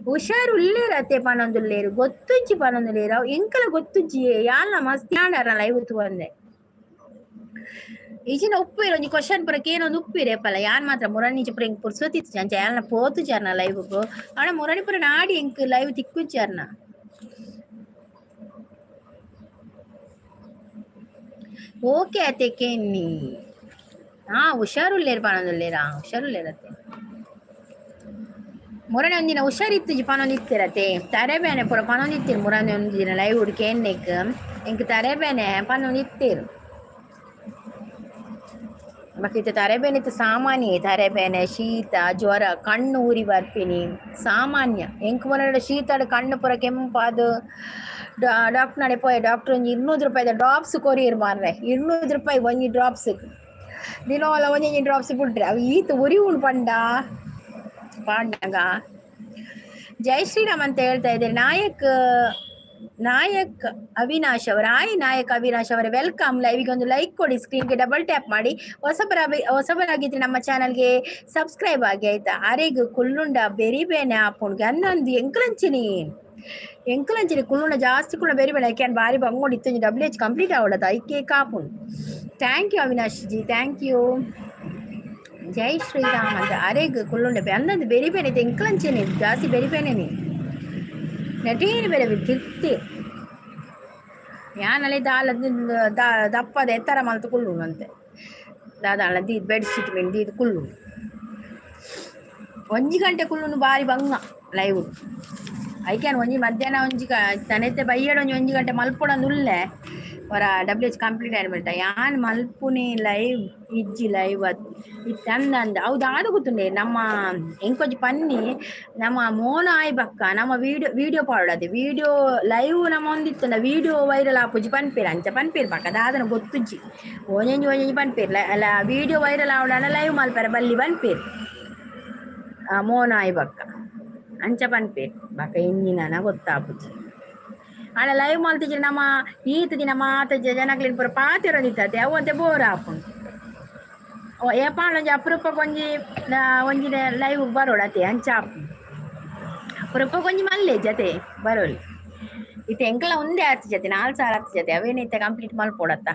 ಹುಷಾರುಲ್ಲೇರತ್ತೆ ಪನೊಂದುಲ್ಲೇರು, ಗೊತ್ತುಜ್ಜಿ ಪನೊಂದುಲ್ಲೇರು. ಎಂಕಲ ಗೊತ್ತುಜ್ಜಿ. ಯಾಲ್ನ ಮಸ್ತ್ ಯಾಂಡಾರ ಲೈವ್ ಬಂದೆ. ಈಚಿನ ಉಪ್ಪಿರ ಒಂಜಿ ಕ್ವಶನ್ ಪುರಕ್ಕೆ ಏನೊಂದು ಉಪ್ಪಿರೆ ಪಲ್ಲ. ಯಾನ್ ಮಾತ್ರ ಮುರಣಿಚ ಪುರ ಎಂಕ್ ಪುರ್ಸೊತಿತ್ತು ಅಂಚ ಯಾಲ್ನ ಪೋತು ಜಾರ್ನ ಲೈವ್. ಆಣ ಮುರಣಿ ಪುರ ನಾಡಿ ಎಂಕ್ ಲೈವ್ ತಿಕ್ಕುಜ್ಜಾರ್ನ. ಓಕೆ ಅತ್ತೆ ಕೆನ್ನಿ. ಹಾ, ಹುಷಾರುಲ್ಲೇರು ಪನೊಂದುಲ್ಲೇರಾ? ಹುಷಾರುಲ್ಲೇರತ್ತೆ. ಮುರಣಿ ಒಂದಿನ ಹುಷಾರಿತ್ತು ಪನೊಂದಿತ್ತಿರತ್ತೆ. ತರೆ ಬೇನೆ ಪೂರ ಪನೊಂದಿತ್ತೀರು. ಮುರಣಿ ಒಂದಿನ ಲೈವ್ ಹುಡುಕಿ ಎನ್ನೆಕ್ ಎಂಕ್ ತರೆ ಬೇನೆ ಪನೊಂದಿತ್ತೀರು. ಬೊಕ ತರೆಬೇನೆ ಇತ್ತೆ ಸಾಮಾನ್ಯ. ತರೆಬೇನೆ, ಶೀತ, ಜ್ವರ, ಕಣ್ಣು ಉರಿ ಬರ್ಪಿನಿ ಸಾಮಾನ್ಯ. ಎಂಕ್ ಮೊನ್ನೆ ಶೀತಡ್ ಕಣ್ಣು ಪೂರ ಕೆಂಪಾದ್ ಡಾಕ್ಟರ್ ನಡೆ ಪೋಯೆ. ಡಾಕ್ಟರ್ ಒಂಜಿ 200 ರೂಪಾಯಿದ ಡ್ರಾಪ್ಸ್ ಕೊರಿಯರ್ ಮಾರ್ರೆ. 200 ರೂಪಾಯಿ ಒಂಜಿ ಡ್ರಾಪ್ಸ್. ದಿನೋಲ ಒಂಜೊಂಜಿ ಡ್ರಾಪ್ಸ್ ಬುಡ್ರೆ ಅವು ಈತ್ ಉರಿ ಉಂಡು ಪಂಡ ಪಾಂಡಗ. ಜೈ ಶ್ರೀರಾಮ್ ಅಂತ ಹೇಳ್ತಾ ಇದ್ದಾರೆ ನಾಯಕ್ ನಾಯಕ್ ಅವಿನಾಶ್ ಅವರು. ಹಾಯ್ ನಾಯಕ್ ಅವಿನಾಶ್ ಅವರೇ, welcome. ಲೈವ್ಗೆ ಒಂದು ಲೈಕ್ ಕೊಡಿ, ಸ್ಕ್ರೀನ್ಗೆ ಡಬಲ್ ಟ್ಯಾಪ್ ಮಾಡಿ. ಹೊಸಬರಾಗಿದ್ರೆ ನಮ್ಮ ಚಾನಲ್ಗೆ ಸಬ್ಸ್ಕ್ರೈಬ್ ಆಗಿ, ಆಯ್ತಾ? ಅರೆಗ್ ಕುಲ್ಲುಂಡ ಬೆರಿ ಬೇನೆ ಆಪುಂಡ್ಗೆ ಅನ್ನೊಂದು. ಎಂಕಲಂಚಿನಿ ಎಂಕಲಂಚಿನಿ ಕುಲ್ಲುಂಡ ಜಾಸ್ತಿ ಕುಲ್ಲ ಬೆರಿ ಬೇನೆ. ಯಾಕೆ ಬಾರಿ ಬಂಗೊಂಡು ಇತ್ತು. ಡಬ್ಲ್ಯೂ ಎಚ್ ಕಂಪ್ಲೀಟ್ ಆವಡದ ಐಕೆ ಕಾಪುಂಡು. Thank you Avinash G, thank you. Jai Shriram ಅಂತ. ಅರೆಗ್ ಕುಲ್ಲುಂಡ ಅನ್ನೊಂದು ಬೆರಿ ಬೇನೆ. ಎಂಕಲಂಚಿನಿ ಜಾಸ್ತಿ ಬೆರಿ ಬೇನೆ ನೆಟೇನು ಬೇರೆ ತಿರ್ತಿ. ಯಾನಲೆ ದಾಲ ದಪ್ಪದ ಎತ್ತರ ಮಲ್ತು ಕುಳ್ಳುನಂತೆ. ದಾದಾಳ ದೀದ್ ಬೆಡ್ಶೀಟ್ ಮಿನ್ ದೀದ್ ಕುಳ್ಳು. ಒಂಜಿ ಗಂಟೆ ಕುಳ್ಳುನು ಬಾರಿ ಬಂಗ ಲೈವ್. ಐಕ್ಯಾನ್ ಒಂಜಿ ಮಧ್ಯಾಹ್ನ ಒಂಜಿ ತನೆತ್ತೆ ಬಯ್ಯಡ್ ಒಂಜಿ ಒಂಜಿ ಗಂಟೆ ಮಲ್ಪೊಡಂದು ಉಲ್ಲೆ. ಹೊರ ಡಬ್ಲ್ಯೂ ಎಚ್ ಕಂಪ್ಲೀಟ್ ಆಯ್ತು. ಯಾನ್ ಮಲ್ಪುನಿ ಲೈವ್ ಇಜ್ಜಿ. ಲೈವ್ ಇತ್ತೆ ಅಂದ ಅಂದ ಅವು ದಾದ ಗೊತ್ತುಂಡೆ ನಮ್ಮ ಎಂಕೊಂಜಿ ಪನ್ನಿ. ನಮ್ಮ ಮೋನ ಆಯ್ ಬಕ್ಕ ನಮ್ಮ ವಿಡಿಯೋ ವಿಡಿಯೋ ಪಾಡೋದು ವಿಡಿಯೋ ಲೈವ್ ನಮ್ಮ ಒಂದಿತ್ತಲ್ಲ, ವಿಡಿಯೋ ವೈರಲ್ ಆಪುಜಿ ಪನ್ಪೇರು. ಅಂಚ ಪನ್ಪೇರು. ಬಕ್ಕ ದಾದನ ಗೊತ್ತುಜ್ಜಿ. ಒಂಜೊಂಜಿ ಒಂಜೊಂಜಿ ಪನ್ಪೇರು. ಅಲ್ಲ, ವಿಡಿಯೋ ವೈರಲ್ ಆವಡಾನ ಲೈವ್ ಮಲ್ಪರೆ ಬಲ್ಲಿ ಪನ್ಪೇರು. ಮೋನ ಆಯ್ ಬಕ್ಕ ಅಂಚ ಪನ್ಪೇರು. ಬಕ್ಕ ಎಂಜಿನ ಗೊತ್ತಾಪುಜಿ. ಆಂಡ ಲೈವ್ ಮಲ್ತಿಜ್ಜಿಡ ನಮ್ಮ ಈತ್ ದಿನ ಮಾತ ಜನಕ್ಲೆನ್ ಪೂರ ಪಾತೆರೊಂದಿತ್ತತೆ. ಅವು ಒಂತೆ ಬೋರ್ ಆಪುಂಡು. ಏಪಾಂಡ ಒಂಜಿ ಅಪರೂಪಕ್ಕೆ ಒಂಜಿ ಒಂಜಿ ಲೈವ್ ಬರೋಡು ಅತೆ. ಅಂಚ ಆಪುಂಡು. ಅಪರೂಪಕ್ಕೆ ಒಂಜಿ ಮಲ್ಲೆ ಜತೆ ಬರೋಲಿ. ಇತ್ತೆ ಎಂಕಲ ಒಂದೇ ಆತು ಜತೆ, 4000 ಆತು ಜತೆ. ಅವೇನು ಇತ್ತೆ ಕಂಪ್ಲೀಟ್ ಮಲ್ಪೊಡತ್ತ.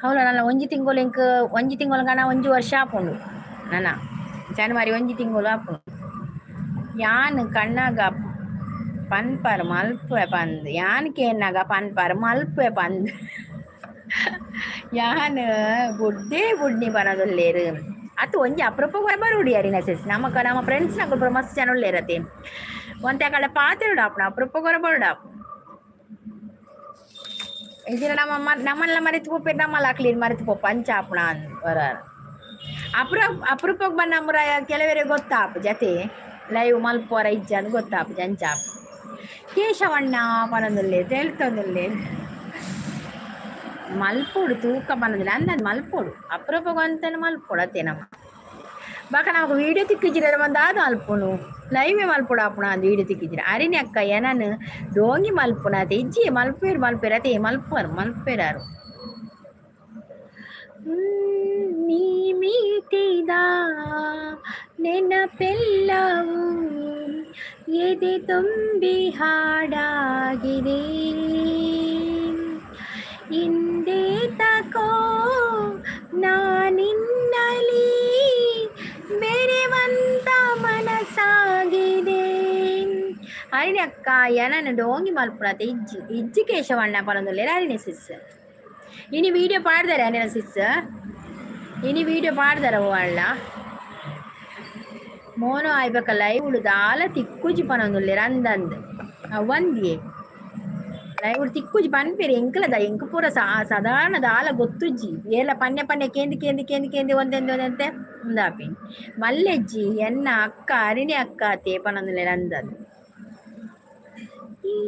ಹೌಲ ನಲ್ಲ ಒಂಜಿ ತಿಂಗಳು ಎಂಕ್ ಒಂಜಿ ತಿಂಗಳು ಗಣ ಒಂಜಿ ವರ್ಷ ಆಪುಂಡು. ನನ ಜನವರಿ ಒಂಜಿ ತಿಂಗಳು ಆಪುಂಡು. ಯಾನ್ ಕಣ್ಣಾಗ ಪನ್ಪರ್ ಮಲ್ಪುವೆ ಪಂದ್. ಯಾನ್ ಕೇನ್ನಗ ಪನ್ಪರ್ ಮಲ್ಪುವೆ ಪಂದ್. ಯಾನ್ ಬುಡ್ದೇ ಬುಡ್ನಿ ಪನೊಂದುಲ್ಲೇರು. ಅತ್ ಒಂಜಿ ಅಪರೂಪ ಬರೋಡಿ ಅರಿನ ಸಿಸ್. ನಮಕ ನಮ್ಮ ಫ್ರೆಂಡ್ಸ್ ನಕುಲು ಪೂರ ಮಸ್ತ್ ಜನ ಉಲ್ಲೇರತೆ. ಒಂತೆ ಅಕಡ ಪಾತೆರೊಡು ಆಪುಂಡು. ಅಪರೂಪ ಕೊರ ಬರೋಡು ಆಪುಂಡು. ಇಜ್ಜಿಡ ನಮ್ಮ ನಮ್ಮಲ್ಲ ಮರೆತು ಪೋಪೆರ್, ನಮ್ಮಲ್ಲ ಅಕ್ಲೆನ್ ಮರೆತು ಪೋಪ. ಅಂಚ ಆಪುಣ ವರ. ಅಪರೂಪಕ್ಕೆ ಬನ್ನ ಮುರ ಕೆಲವರಿಗೆ ಗೊತ್ತಾಪು ಜತೆ. ಲೈವ್ ಮಲ್ಪುವರ ಇಜ್ಜ ಅಂದ್ ಗೊತ್ತಾಪುಜಿ. ಅಂಚ ಆಪು. ಕೇಶವಣ್ಣ ಪನೊಂದುಲ್ಲೆ, ತೆಲ್ತೊಂದುಲ್ಲೆ. ಮಲ್ಪೊಡು ತೂಕ ಪನೊಂದಿಲ್ಲ ಅಂದಂದು ಮಲ್ಪೊಡು. ಅಪರೂಪಗ್ ಒಂತೆನ ಮಲ್ಪೊಡು ಅತ್ತೆ ನಮ. ಬಕ ನಮಕ್ ವೀಡಿಯೋ ತಿಕ್ಕಿಜಿಡ ದಾದ ಮಲ್ಪುನು? ಲೈವೇ ಮಲ್ಪೊಡು ಆಪುಣ ಅಂದ್ ವೀಡಿಯೋ ತಿಕ್ಕಿಜಿಡ. ಅರಿನಿ ಅಕ್ಕ ಎನನ್ ಡೋಂಗಿ ಮಲ್ಪುನ ಅತೆ. ಇಜ್ಜಿ, ಮಲ್ಪುವೆರ್ ಮಲ್ಪುವೆರ್ ಅತೆ. ಮಲ್ಪುವರ್ ಮಲ್ಪುವೆರಾರು. ನೀ ಮೀಟಿದ ನೆನಪೆಲ್ಲವೂ ಎದೆ ತುಂಬಿ ಹಾಡಾಗಿದೆ. ಇಂದೇತಕೋ ನಾನಿನ್ನಲಿ ಬೆರೆವಂತ ಮನಸ್ಸಾಗಿದೆ. ಹರಿಣಿ ಅಕ್ಕ ಎನನ್ ಡೋಂಗಿ ಮಲ್ಪುನತೆ. ಇಜ್ಜಿ ಇಜ್ಜಿ ಕೇಶವಣ್ಣ ಪನೊಂದುಲ್ಲೆರ್ ಹರಿಣಿ ಸಿಸ್. ಇನಿ ವೀಡಿಯೋ ಪಾಡ್ದಾರೆ ಹರಿಣ ಸಿಸ್? ಇನಿ ವೀಡಿಯೋ ಪಾಡ್ದಾರ ಅಲ್ಲ? ಮೋನೋ ಆಯ್ಬೇಕ ಲೈವ್ ದಾಲ ತಿಕ್ಕುಜಿ ಪನೊಂದುಲ್ಲೆರ್ ಅಂದಂದ್. ಅವಂದಿಯೇ ಲೈವ್ ತಿಕ್ಕುಜಿ ಪನ್ಪೆರ್. ಎಂಕ್ಲದ ಎಂಕ್ ಪೂರ ಸಾಧಾರಣ ದಾಲ ಗೊತ್ತುಜ್ಜಿ. ಏಲ ಪನ್ನೆ ಪನ್ನೆ ಕೇಂದ್ ಕೇಂದ್ ಕೇಂದ್ ಕೇಂದ್ ಒಂದೊಂದು ಒಂದಂತೆ ಉಂದಾಪಿ. ಮಲ್ಲೆಜ್ಜಿ ಎನ್ನ ಅಕ್ಕ ಅರಿಣಿ ಅಕ್ಕ ಅತೆ ಪನೊಂದುಲ್ಲೆರ್ ಅಂದಂದ್. ಈ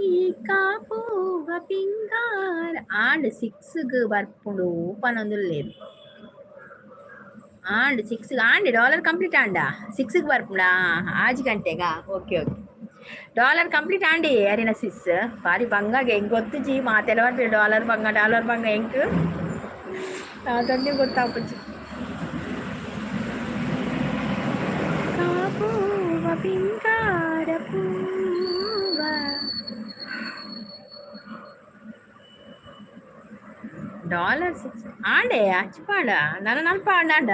ಕಾಪುವ ಪಿಂಗಾರ ಆಂಡ್ ಸಿಕ್ಸ್ಗ್ ಬರ್ಪುಂಡು ಪನೊಂದುಲ್ಲೆರ್. ಆಂಡ್ ಸಿಕ್ಸ್ ಆಂಡ್ ಡಾಲರ್ ಕಂಪ್ಲೀಟ್ ಆಂಡ ಸಿಕ್ಸ್ಗೆ ಬರ್ಪುಂಡಾ? 6 ಗಂಟೆಗಾ? Okay okay. ಡಾಲರ್ ಕಂಪ್ಲೀಟ್ ಆಂಡಿ ಅರಿನ ಸಿಸ್ ಬಾರಿ ಬಂಗಾಗೆ ಹೆಂಗೆ ಗೊತ್ತುಜಿ ಮಾತೆಲ್ಲ ಬರ್ತೀವಿ ಡಾಲರ್ ಬಂಗ ಡಾಲರ್ ಬಂಗ ಹೆಂಗ್ ಅದನ್ನೇ ಗೊತ್ತಾಪುಜಿ. ಕಾಪೂವ ಪಿಂಗಾರ ಪೂವ ಡಾಲರ್ ಸಿಕ್ಸ್ ಆಂಡೆ ಅಚ್ಚಪಾಡ ನನ್ನ ನಲ್ಪ ಆಂಡ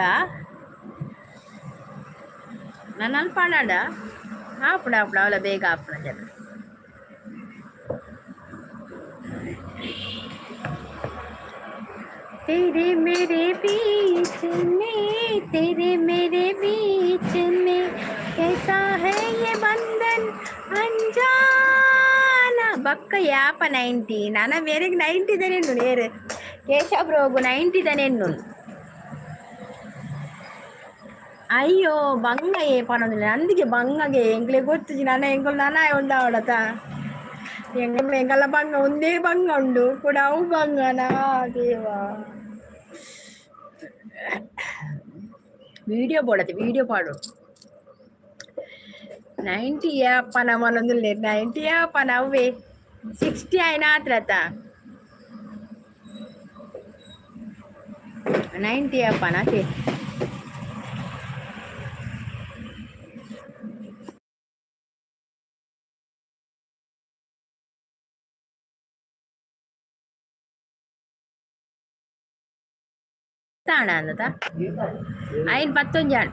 ನನ್ನ ಅಲ್ಪ ಆಂಡ ಆಪುಡ ಆಪುಡ ಅವಳ ಬೇಗ ಆಪುಣ ಜನ. तेरे मेरे बीच में, तेरे मेरे बीच में कैसा है ये बंधन ಅಂಜಾನ. ಬಕ್ಕ ಯಾಪ 90 ನಾನ ಬೇರೆಗೆ 90 ದನೆನ್ನು ನೇರು ಕೇಶವ ಬ್ರೋಗು 90 ದನೆನ್ನು. ಅಯ್ಯೋ ಬಂಗ ಏ ಪನೊಂದಿಲ್ಲ ಅಂದಿಗೆ ಬಂಗಗೆ ಎಂಗ್ಲೆ ಗೊತ್ತುಜಿ ನನ ಎಂಗುಲ್ ನನ ಉಂಡಾವಡತ ಎಂಗ ಎಂಗಲ ಬಂಗ ಒಂದೇ ಬಂಗ ಉಂಡು ಕೂಡ ಅವು ಬಂಗನಾ ದೇವಾ. ವಿಡಿಯೋ ಬೋಡತ್ತೆ ವಿಡಿಯೋ ಪಾಡು 90 ಯಾಪನ ಮನೊಂದುಲ್ಲೆ 90 ಯಾಪನ ಅವೇ 60 ಆಯ್ನ ಆತ್ರತ 90 ಯಾಪನ ಅದೇ ತಾಣ ಅಂದತ ಐನ್ ಪತ್ತೊಂಜಾಣ್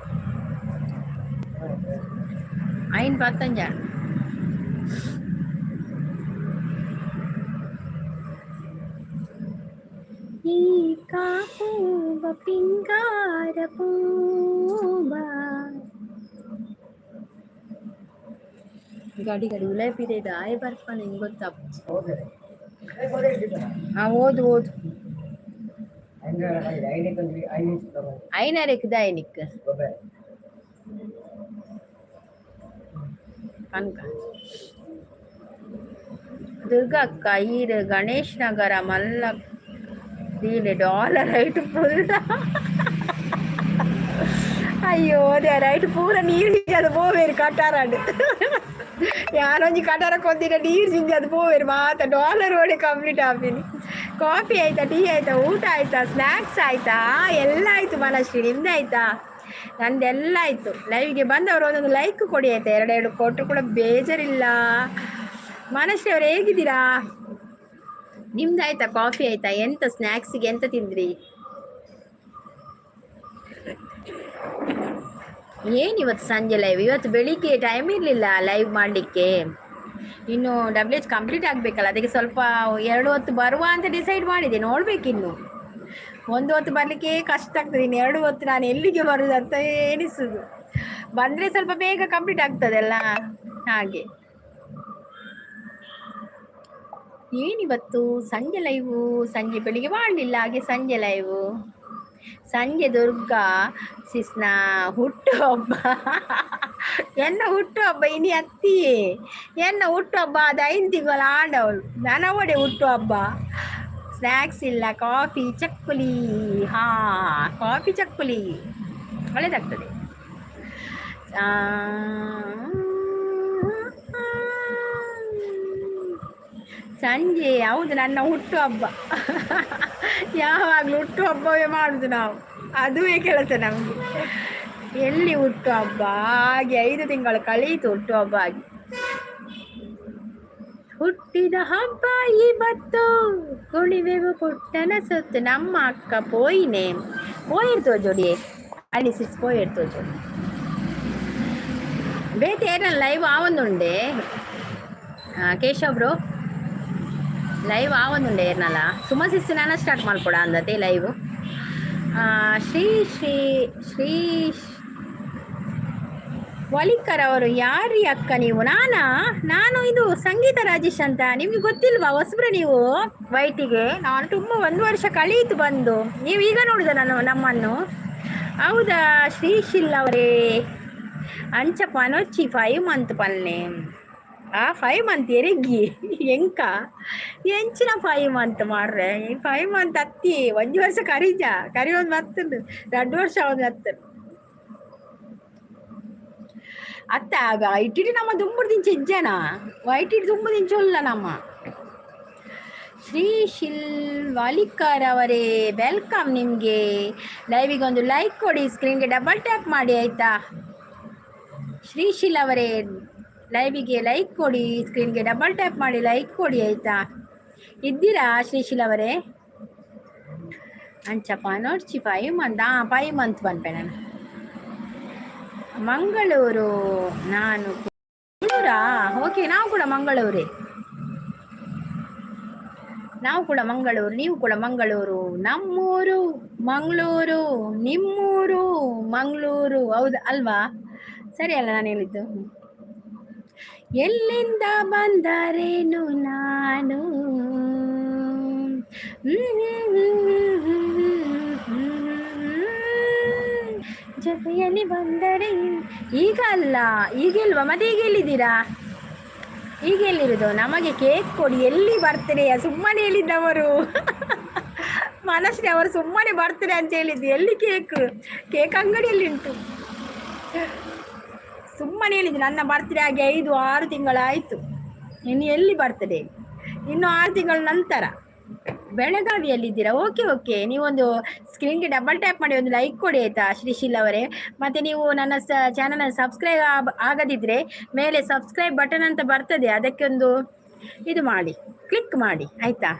ಐನ್ ಪತ್ತೊಂಜಾಣ್. ಈ ಕಾಪೂವ ಪಿಂಗಾರ ಪೂವ ಗಾಡಿ ಗಾಡಿ ಉಲೈ ಪಿರೆ ಆಯ್ ಬರ್ಪಾನ ಹಿಂಗ್ ಗೊತ್ತಾಪ. ಹಾ ಓದು ಓದು ಐನರೆಕ್ ದೈನಿಕ್ ಕನಕ ದುರ್ಗಕ್ಕ ಈರ್ ಗಣೇಶ್ ನಗರ ಮಲ್ಲ ದೀಲೆ ಡಾಲರ್ ರೈಟ್ ಪೂರ. ಅಯ್ಯೋ they right ಪೂರ ನೀರು ಜಿಂಜದು ಪೋವೇರು ಕಟಾರಡ್ ಯಾರೊಂಜಿ ಕಟಾರ ಕೊಂದಿನ ನೀರು ಜಿಂಜದು ಪೋವೇರು ಮಾತ ಡಾಲರ್ ಓಡಿ ಕಂಪ್ಲೀಟ್ ಆಪಿನಿ. ಕಾಫಿ ಆಯ್ತಾ, ಟೀ ಆಯ್ತಾ, ಊಟ ಆಯ್ತಾ, ಸ್ನ್ಯಾಕ್ಸ್ ಆಯ್ತಾ, ಎಲ್ಲ ಆಯ್ತು. ಮನಶ್ರೀ ನಿಮ್ದು ಆಯ್ತಾ? ನಂದೆಲ್ಲ ಆಯಿತು. ಲೈವ್ಗೆ ಬಂದವರು ಒಂದೊಂದು ಲೈಕ್ ಕೊಡಿ ಆಯ್ತಾ, ಎರಡೆರಡು ಕೊಟ್ಟರು ಕೂಡ ಬೇಜಾರಿಲ್ಲ. ಮನಶ್ರೀ ಅವ್ರು ಹೇಗಿದ್ದೀರಾ? ನಿಮ್ದು ಆಯ್ತಾ? ಕಾಫಿ ಆಯ್ತಾ? ಎಂತ ಸ್ನ್ಯಾಕ್ಸಿಗೆ ಎಂತ ತಿಂದ್ರಿ? ಏನು ಇವತ್ತು ಸಂಜೆ ಲೈವ್? ಇವತ್ತು ಬೆಳಿಗ್ಗೆ ಟೈಮ್ ಇರಲಿಲ್ಲ ಲೈವ್ ಮಾಡಲಿಕ್ಕೆ. ಇನ್ನು ಡಬ್ಲ್ಯೂ ಎಚ್ ಕಂಪ್ಲೀಟ್ ಆಗಬೇಕಲ್ಲ, ಅದಕ್ಕೆ ಸ್ವಲ್ಪ 2 ಹೊತ್ತು ಬರುವ ಅಂತ ಡಿಸೈಡ್ ಮಾಡಿದೆ. ನೋಡಬೇಕಿನ್ನು, ಒಂದು ಹೊತ್ತು ಬರಲಿಕ್ಕೆ ಕಷ್ಟ ಆಗ್ತದೆ, ಇನ್ನು 2 ಹೊತ್ತು ನಾನು ಎಲ್ಲಿಗೆ ಬರುವುದು ಅಂತ ಎನಿಸುದು. ಬಂದರೆ ಸ್ವಲ್ಪ ಬೇಗ ಕಂಪ್ಲೀಟ್ ಆಗ್ತದಲ್ಲ, ಹಾಗೆ. ಏನಿವತ್ತು ಸಂಜೆ ಲೈವು? ಸಂಜೆ ಬೆಳಿಗ್ಗೆ ಮಾಡಲಿಲ್ಲ, ಹಾಗೆ ಸಂಜೆ ಲೈವು. ಸಂಜೆ ದುರ್ಗಾ ಸಿಸ್ನ ಹುಟ್ಟು ಹಬ್ಬ, ಎನ್ನ ಹುಟ್ಟು ಹಬ್ಬ ಇನಿ ಅತ್ತಿಯೇ ಎನ್ನ ಹುಟ್ಟು ಹಬ್ಬ ಅದು 5 ತಿಂಗಳು ಆಂಡವಳು ನನವಡೆ ಹುಟ್ಟು ಹಬ್ಬ. ಸ್ನ್ಯಾಕ್ಸ್ ಇಲ್ಲ, ಕಾಫಿ ಚಕ್ಕುಲಿ. ಹಾಂ ಕಾಫಿ ಚಕ್ಕುಲಿ ಒಳ್ಳೆದಾಗ್ತದೆ. ಸಂಜೆ ಹೌದು ನನ್ನ ಹುಟ್ಟು ಹಬ್ಬ. ಯಾವಾಗಲೂ ಹುಟ್ಟು ಹಬ್ಬವೇ ಮಾಡುದು ನಾವು, ಅದುವೇ ಕೆಲಸ ನಮಗೆ. ಎಲ್ಲಿ ಹುಟ್ಟು ಹಬ್ಬ ಹಾಗೆ 5 ತಿಂಗಳು ಕಳೆಯಿತು ಹುಟ್ಟು ಹಬ್ಬ ಆಗಿ. ಹುಟ್ಟಿದ ಹಬ್ಬ ಇವತ್ತು ಕುಣಿವೆವು ಪುಟ್ಟನ ಸೊತ್ತು. ನಮ್ಮ ಅಕ್ಕ ಪೋಯಿನೆ ಪೋಯಿರ್ತೋ ಜೋಡಿ ಅಲ್ಲಿ ಸಿಸ್ ಪೋಯಿರ್ತೋ ಜೋಡಿ ಬೇತೆ ಏನ ಲೈವ್ ಆವೊಂದುಂಡೆ ಕೇಶವ್ ಬ್ರೋ ಲೈವ್ ಆವೊಂದುಂಡೆ ಏರ್ನಲ್ಲ ಸುಮ ಸಿಸ್ ನಾನ ಸ್ಟಾರ್ಟ್ ಮಾಡ್ಕೊಡ ಅಂದತೆ ಲೈವ್. ಶ್ರೀ ಶ್ರೀ ಶ್ರೀ ವಲಿಕರ್ ಅವರು ಯಾರಿ ಅಕ್ಕ ನೀವು? ನಾನು ಇದು ಸಂಗೀತ ರಾಜೇಶ್ ಅಂತ, ನಿಮ್ಗೆ ಗೊತ್ತಿಲ್ವಾ? ಹೊಸಬ್ರ ನೀವು ವೈಟಿಗೆ? ನಾನು ತುಂಬ 1 ವರ್ಷ ಕಳೀತು ಬಂದು, ನೀವು ಈಗ ನೋಡಿದ ನಾನು ನಮ್ಮನ್ನು? ಹೌದಾ ಶ್ರೀಶಿಲ್ ಅವರೇ? ಅಂಚ ಪನೊಚ್ಚಿ 5 ಮಂತ್ ಪಲ್ನೆ. ಆ 5 ಮಂತ್ ಎರೆಗ್ಗಿ ಎಂಕ ಎಂಚಿನ 5 ಮಂತ್ ಮಾರ್ರೆ? 5 ಮಂತ್ ಅತ್ತಿ 1 ವರ್ಷ ಕರಿಜ ಕರಿ ಒಂದು ಮತ್ತುಂಡು 2 ವರ್ಷ ಒಂದು ಹತ್ತು. ಅತ್ತ ಇಟ್ಟಿಟ್ಟು ನಮ್ಮ ದುಂಬುಡು ದಿಂಚ ವೈಟ್ ಇಟ್ಟು ದುಂಬು ದಿಂಚೊಲ್ಲ ನಮ್ಮ. ಶ್ರೀ ಶಿಲ್ ವಾಲಿಕರ್ ಅವರೇ, welcome ನಿಮಗೆ. ಲೈವಿಗೆ ಒಂದು ಲೈಕ್ ಕೊಡಿ, ಸ್ಕ್ರೀನ್ಗೆ ಡಬಲ್ ಟ್ಯಾಪ್ ಮಾಡಿ ಆಯಿತಾ? ಶ್ರೀಶಿಲ್ ಅವರೇ, ಲೈವಿಗೆ ಲೈಕ್ ಕೊಡಿ, ಸ್ಕ್ರೀನ್ಗೆ ಡಬಲ್ ಟ್ಯಾಪ್ ಮಾಡಿ ಲೈಕ್ ಕೊಡಿ ಆಯಿತಾ? ಇದ್ದೀರಾ ಶ್ರೀಶಿಲ್ ಅವರೇ? ಅಂಚಪ್ಪ ನೋಡ್ಚಿ 5 ಮಂತ್, ಹಾಂ 5 ಮಂತ್ ಪನ್ಪೆ ನಾನು. ಮಂಗಳೂರು, ನಾನು ಮಂಗಳೂರಾ? ಓಕೆ, ನಾವು ಕೂಡ ಮಂಗಳೂರೇ. ನಾವು ಕೂಡ ಮಂಗಳೂರು, ನೀವು ಕೂಡ ಮಂಗಳೂರು. ನಮ್ಮೂರು ಮಂಗಳೂರು, ನಿಮ್ಮೂರು ಮಂಗಳೂರು, ಹೌದು ಅಲ್ವಾ? ಸರಿ ಅಲ್ಲ ನಾನು ಹೇಳಿದ್ದು? ಎಲ್ಲಿಂದ ಬಂದರೇನು ನಾನು, ಜೊತೆಯಲ್ಲಿ ಬಂದರೆ. ಈಗ ಅಲ್ಲ, ಈಗ ಇಲ್ವಾ? ಮತ್ತೆ ಈಗ ಎಲ್ಲಿದ್ದೀರಾ? ಈಗ ಎಲ್ಲಿರೋದು? ನಮಗೆ ಕೇಕ್ ಕೊಡಿ. ಎಲ್ಲಿ ಬರ್ತೀರಿ? ಸುಮ್ಮನೆ ಹೇಳಿದ್ದವರು ಮನಸ್ಸಿನ ಅವರು. ಸುಮ್ಮನೆ ಬರ್ತಾರೆ ಅಂತ ಹೇಳಿದ್ದು. ಎಲ್ಲಿ ಕೇಕ್? ಕೇಕ್ ಅಂಗಡಿಯಲ್ಲಿ ಉಂಟು. ಸುಮ್ಮನೆ ಹೇಳಿದ್ದು. ನನ್ನ ಬರ್ತ್ಡೇ ಆಗಿ 5-6 ತಿಂಗಳಾಯಿತು. ಇನ್ನು ಎಲ್ಲಿ ಬರ್ತದೆ? ಇನ್ನು 6 ತಿಂಗಳ ನಂತರ. ಬೆಳಗಾವಿಯಲ್ಲಿದ್ದೀರಾ? Okay okay. ನೀವೊಂದು ಸ್ಕ್ರೀನ್ಗೆ ಡಬಲ್ ಟ್ಯಾಪ್ ಮಾಡಿ ಒಂದು ಲೈಕ್ ಕೊಡಿ ಆಯಿತಾ ಶ್ರೀಶೀಲ್ ಅವರೇ? ಮತ್ತು ನೀವು ನನ್ನ ಚಾನಲ್ ಸಬ್ಸ್ಕ್ರೈಬ್ ಆಗದಿದ್ದರೆ ಮೇಲೆ ಸಬ್ಸ್ಕ್ರೈಬ್ ಬಟನ್ ಅಂತ ಬರ್ತದೆ, ಅದಕ್ಕೆ ಒಂದು ಇದು ಮಾಡಿ, ಕ್ಲಿಕ್ ಮಾಡಿ ಆಯಿತಾ?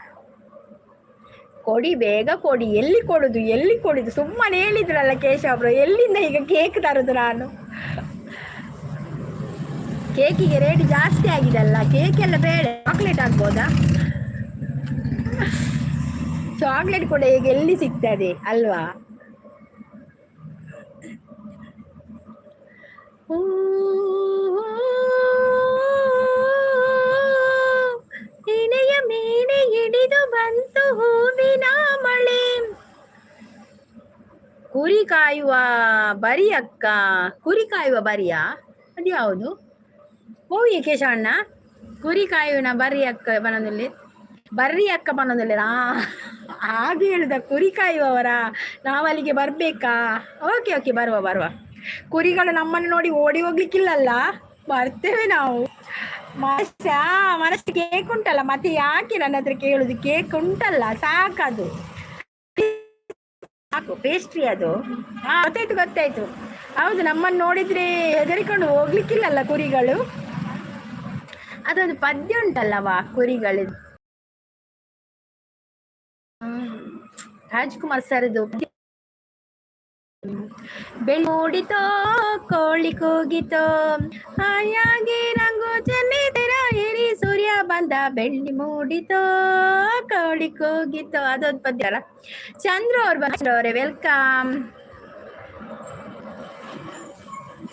ಕೊಡಿ, ಬೇಗ ಕೊಡಿ. ಎಲ್ಲಿ ಕೊಡುದು? ಎಲ್ಲಿ ಕೊಡುದು? ಸುಮ್ಮನೆ ಹೇಳಿದ್ರಲ್ಲ ಕೇಶವ್, ಎಲ್ಲಿಂದ ಈಗ ಕೇಕ್ ತರುದು ನಾನು? ಕೇಕಿಗೆ ರೇಟ್ ಜಾಸ್ತಿ ಆಗಿದೆ ಅಲ್ಲ? ಕೇಕ್ ಎಲ್ಲ ಬೇಡ, ಚಾಕ್ಲೇಟ್ ಆಗ್ಬೋದಾ? ಚಾಕ್ಲೇಟ್ ಕೂಡ ಈಗ ಎಲ್ಲಿ ಸಿಗ್ತದೆ ಅಲ್ವಾ? ಎಣೆಯ ಮೇಲೆ ಹಿಡಿದು ಬಂತು ಹೂವಿನ ಮಳೆ. ಕುರಿ ಕಾಯುವ ಬರಿ ಅಕ್ಕ, ಕುರಿ ಕಾಯುವ ಬರಿಯಾ? ಅದ್ಯಾವುದು? ಹೋಗಿ ಕೇಶವಣ್ಣ, ಕುರಿ ಕಾಯುವನ ಬರಿ ಅಕ್ಕ ಬನದಲ್ಲಿ, ಬರ್ರಿ ಅಕ್ಕ ಬನದಲ್ಲಿ. ಹಾಗೆ ಹೇಳುದ? ಕುರಿ ಕಾಯುವವರ? ನಾವು ಅಲ್ಲಿಗೆ ಬರ್ಬೇಕಾ? ಓಕೆ ಓಕೆ, ಬರುವ ಬರುವ. ಕುರಿಗಳು ನಮ್ಮನ್ನು ನೋಡಿ ಓಡಿ ಹೋಗ್ಲಿಕ್ಕಿಲ್ಲಲ್ಲ, ಬರ್ತೇವೆ ನಾವು. ಮನಸ್ಸ ಮನಸ್ಸು ಕೇಕ್ ಉಂಟಲ್ಲ, ಮತ್ತೆ ಯಾಕೆ ನನ್ನ ಹತ್ರ ಕೇಳುದು? ಕೇಕ್ ಉಂಟಲ್ಲ, ಸಾಕದು, ಸಾಕು. ಪೇಸ್ಟ್ರಿ ಅದು. ಹಾ, ಗೊತ್ತಾಯ್ತು ಗೊತ್ತಾಯ್ತು. ಹೌದು, ನಮ್ಮನ್ನು ನೋಡಿದ್ರೆ ಹೆದರಿಕೊಂಡು ಹೋಗ್ಲಿಕ್ಕಿಲ್ಲಲ್ಲ ಕುರಿಗಳು. ಅದೊಂದು ಪದ್ಯ ಉಂಟಲ್ಲವಾ ಕುರಿಗಳು, ರಾಜ್ಕುಮಾರ್ ಸರ್ದು. ಬೆಳೋಡಿತೋ ಕೋಳಿ ಕೂಗಿತೋ, ಹಾಯಾಗಿ ರಂಗು ಚೆನ್ನಿದರ ಎರಿ ಸೂರ್ಯ ಬಂದ, ಬೆಳ್ಳಿ ಮೂಡಿತೋ ಕೋಳಿ ಕೂಗಿತೋ. ಅದೊಂದು ಪದ್ಯ ಅಲ್ಲ? ಚಂದ್ರ ಅವ್ರು ಬಂದ್ರು ಅವರೇ, welcome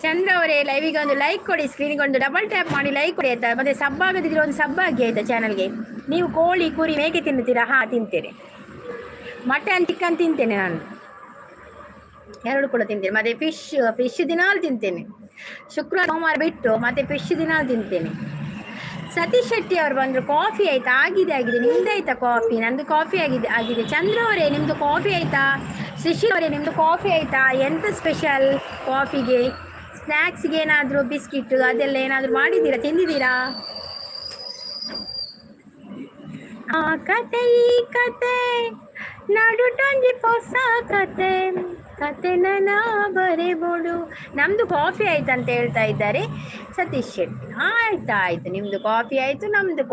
ಚಂದ್ರ ಅವರೇ. ಲೈವಿಗೆ ಒಂದು ಲೈಕ್ ಕೊಡಿ, ಸ್ಕ್ರೀನಿಗೆ ಒಂದು ಡಬಲ್ ಟ್ಯಾಪ್ ಮಾಡಿ ಲೈಕ್ ಕೊಡಿ ಆಯ್ತಾ? ಮತ್ತೆ ಸಬ್ ಆಗದಿದ್ರೆ ಒಂದು ಸಬ್ ಆಗಿ ಆಯ್ತಾ ಚಾನಲ್ಗೆ. ನೀವು ಕೋಳಿ ಕುರಿ ಮೇಕೆ ತಿನ್ನುತ್ತೀರಾ? ಹಾಂ, ತಿಂತೇನೆ. ಮಟನ್ ಚಿಕನ್ ತಿಂತೇನೆ ನಾನು, ಎರಡು ಕೂಡ ತಿಂತೇನೆ. ಮತ್ತೆ ಫಿಶ್, ಫಿಶ್ ದಿನಾಲು ತಿಂತೇನೆ. ಶುಕ್ರವಾರ ಸೋಮವಾರ ಬಿಟ್ಟು ಮತ್ತೆ ಫಿಶ್ ದಿನಾಲು ತಿಂತೇನೆ. ಸತೀಶ್ ಶೆಟ್ಟಿ ಅವರು ಬಂದರು. ಕಾಫಿ ಆಯ್ತಾ? ಆಗಿದೆ ಆಗಿದೆ. ನಿಮ್ದು ಆಯ್ತಾ ಕಾಫಿ? ನಂದು ಕಾಫಿ ಆಗಿದೆ ಆಗಿದೆ. ಚಂದ್ರ ಅವರೇ, ನಿಮ್ಮದು ಕಾಫಿ ಆಯ್ತಾ? ಶಿಶಿರ್ ಅವರೇ, ನಿಮ್ಮದು ಕಾಫಿ ಆಯ್ತಾ? ಎಂತ ಸ್ಪೆಷಲ್ ಕಾಫಿಗೆ? ಸ್ನ್ಯಾಕ್ಸ್ಗೆ ಏನಾದರೂ ಬಿಸ್ಕಿಟ್ ಅದೆಲ್ಲ ಏನಾದರೂ ಮಾಡಿದ್ದೀರಾ, ತಿಂದಿದ್ದೀರಾ? ಆ ಕತೆ ಈ ಕತೆ ನಡುಟೊಂಜಿ ಹೊಸ ಕತೆ, ಕತೆ ನನ್ನ ಬರೆಬೋಡು. ನಮ್ಮದು ಕಾಫಿ ಆಯ್ತು ಅಂತ ಹೇಳ್ತಾ ಇದ್ದಾರೆ ಸತೀಶ್ ಶೆಟ್ಟಿ. ಆಯ್ತು ಆಯ್ತು, ನಿಮ್ಮದು ಕಾಫಿ ಆಯಿತು, ನಮ್ಮದು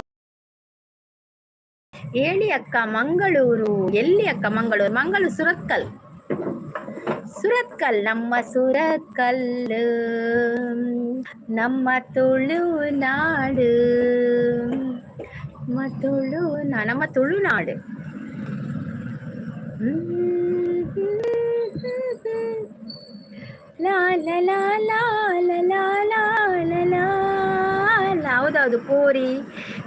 ಹೇಳಿ ಅಕ್ಕ. ಮಂಗಳೂರು ಎಲ್ಲಿ ಅಕ್ಕ? ಮಂಗಳೂರು, ಮಂಗಳೂರು ಸುರತ್ಕಲ್, ಸುರತ್ಕಲ್, ನಮ್ಮ ಸುರತ್ಕಲ್, ನಮ್ಮ ತುಳುನಾಡು, ನಮ್ಮ ತುಳು ನಮ್ಮ ತುಳುನಾಡು. ಲಾ ಲಾ ಲಾ ಲಾ ಲಾ ಲಾ ಲಾ ಲಾ. ಹೌದೌದು, ಕೋರಿ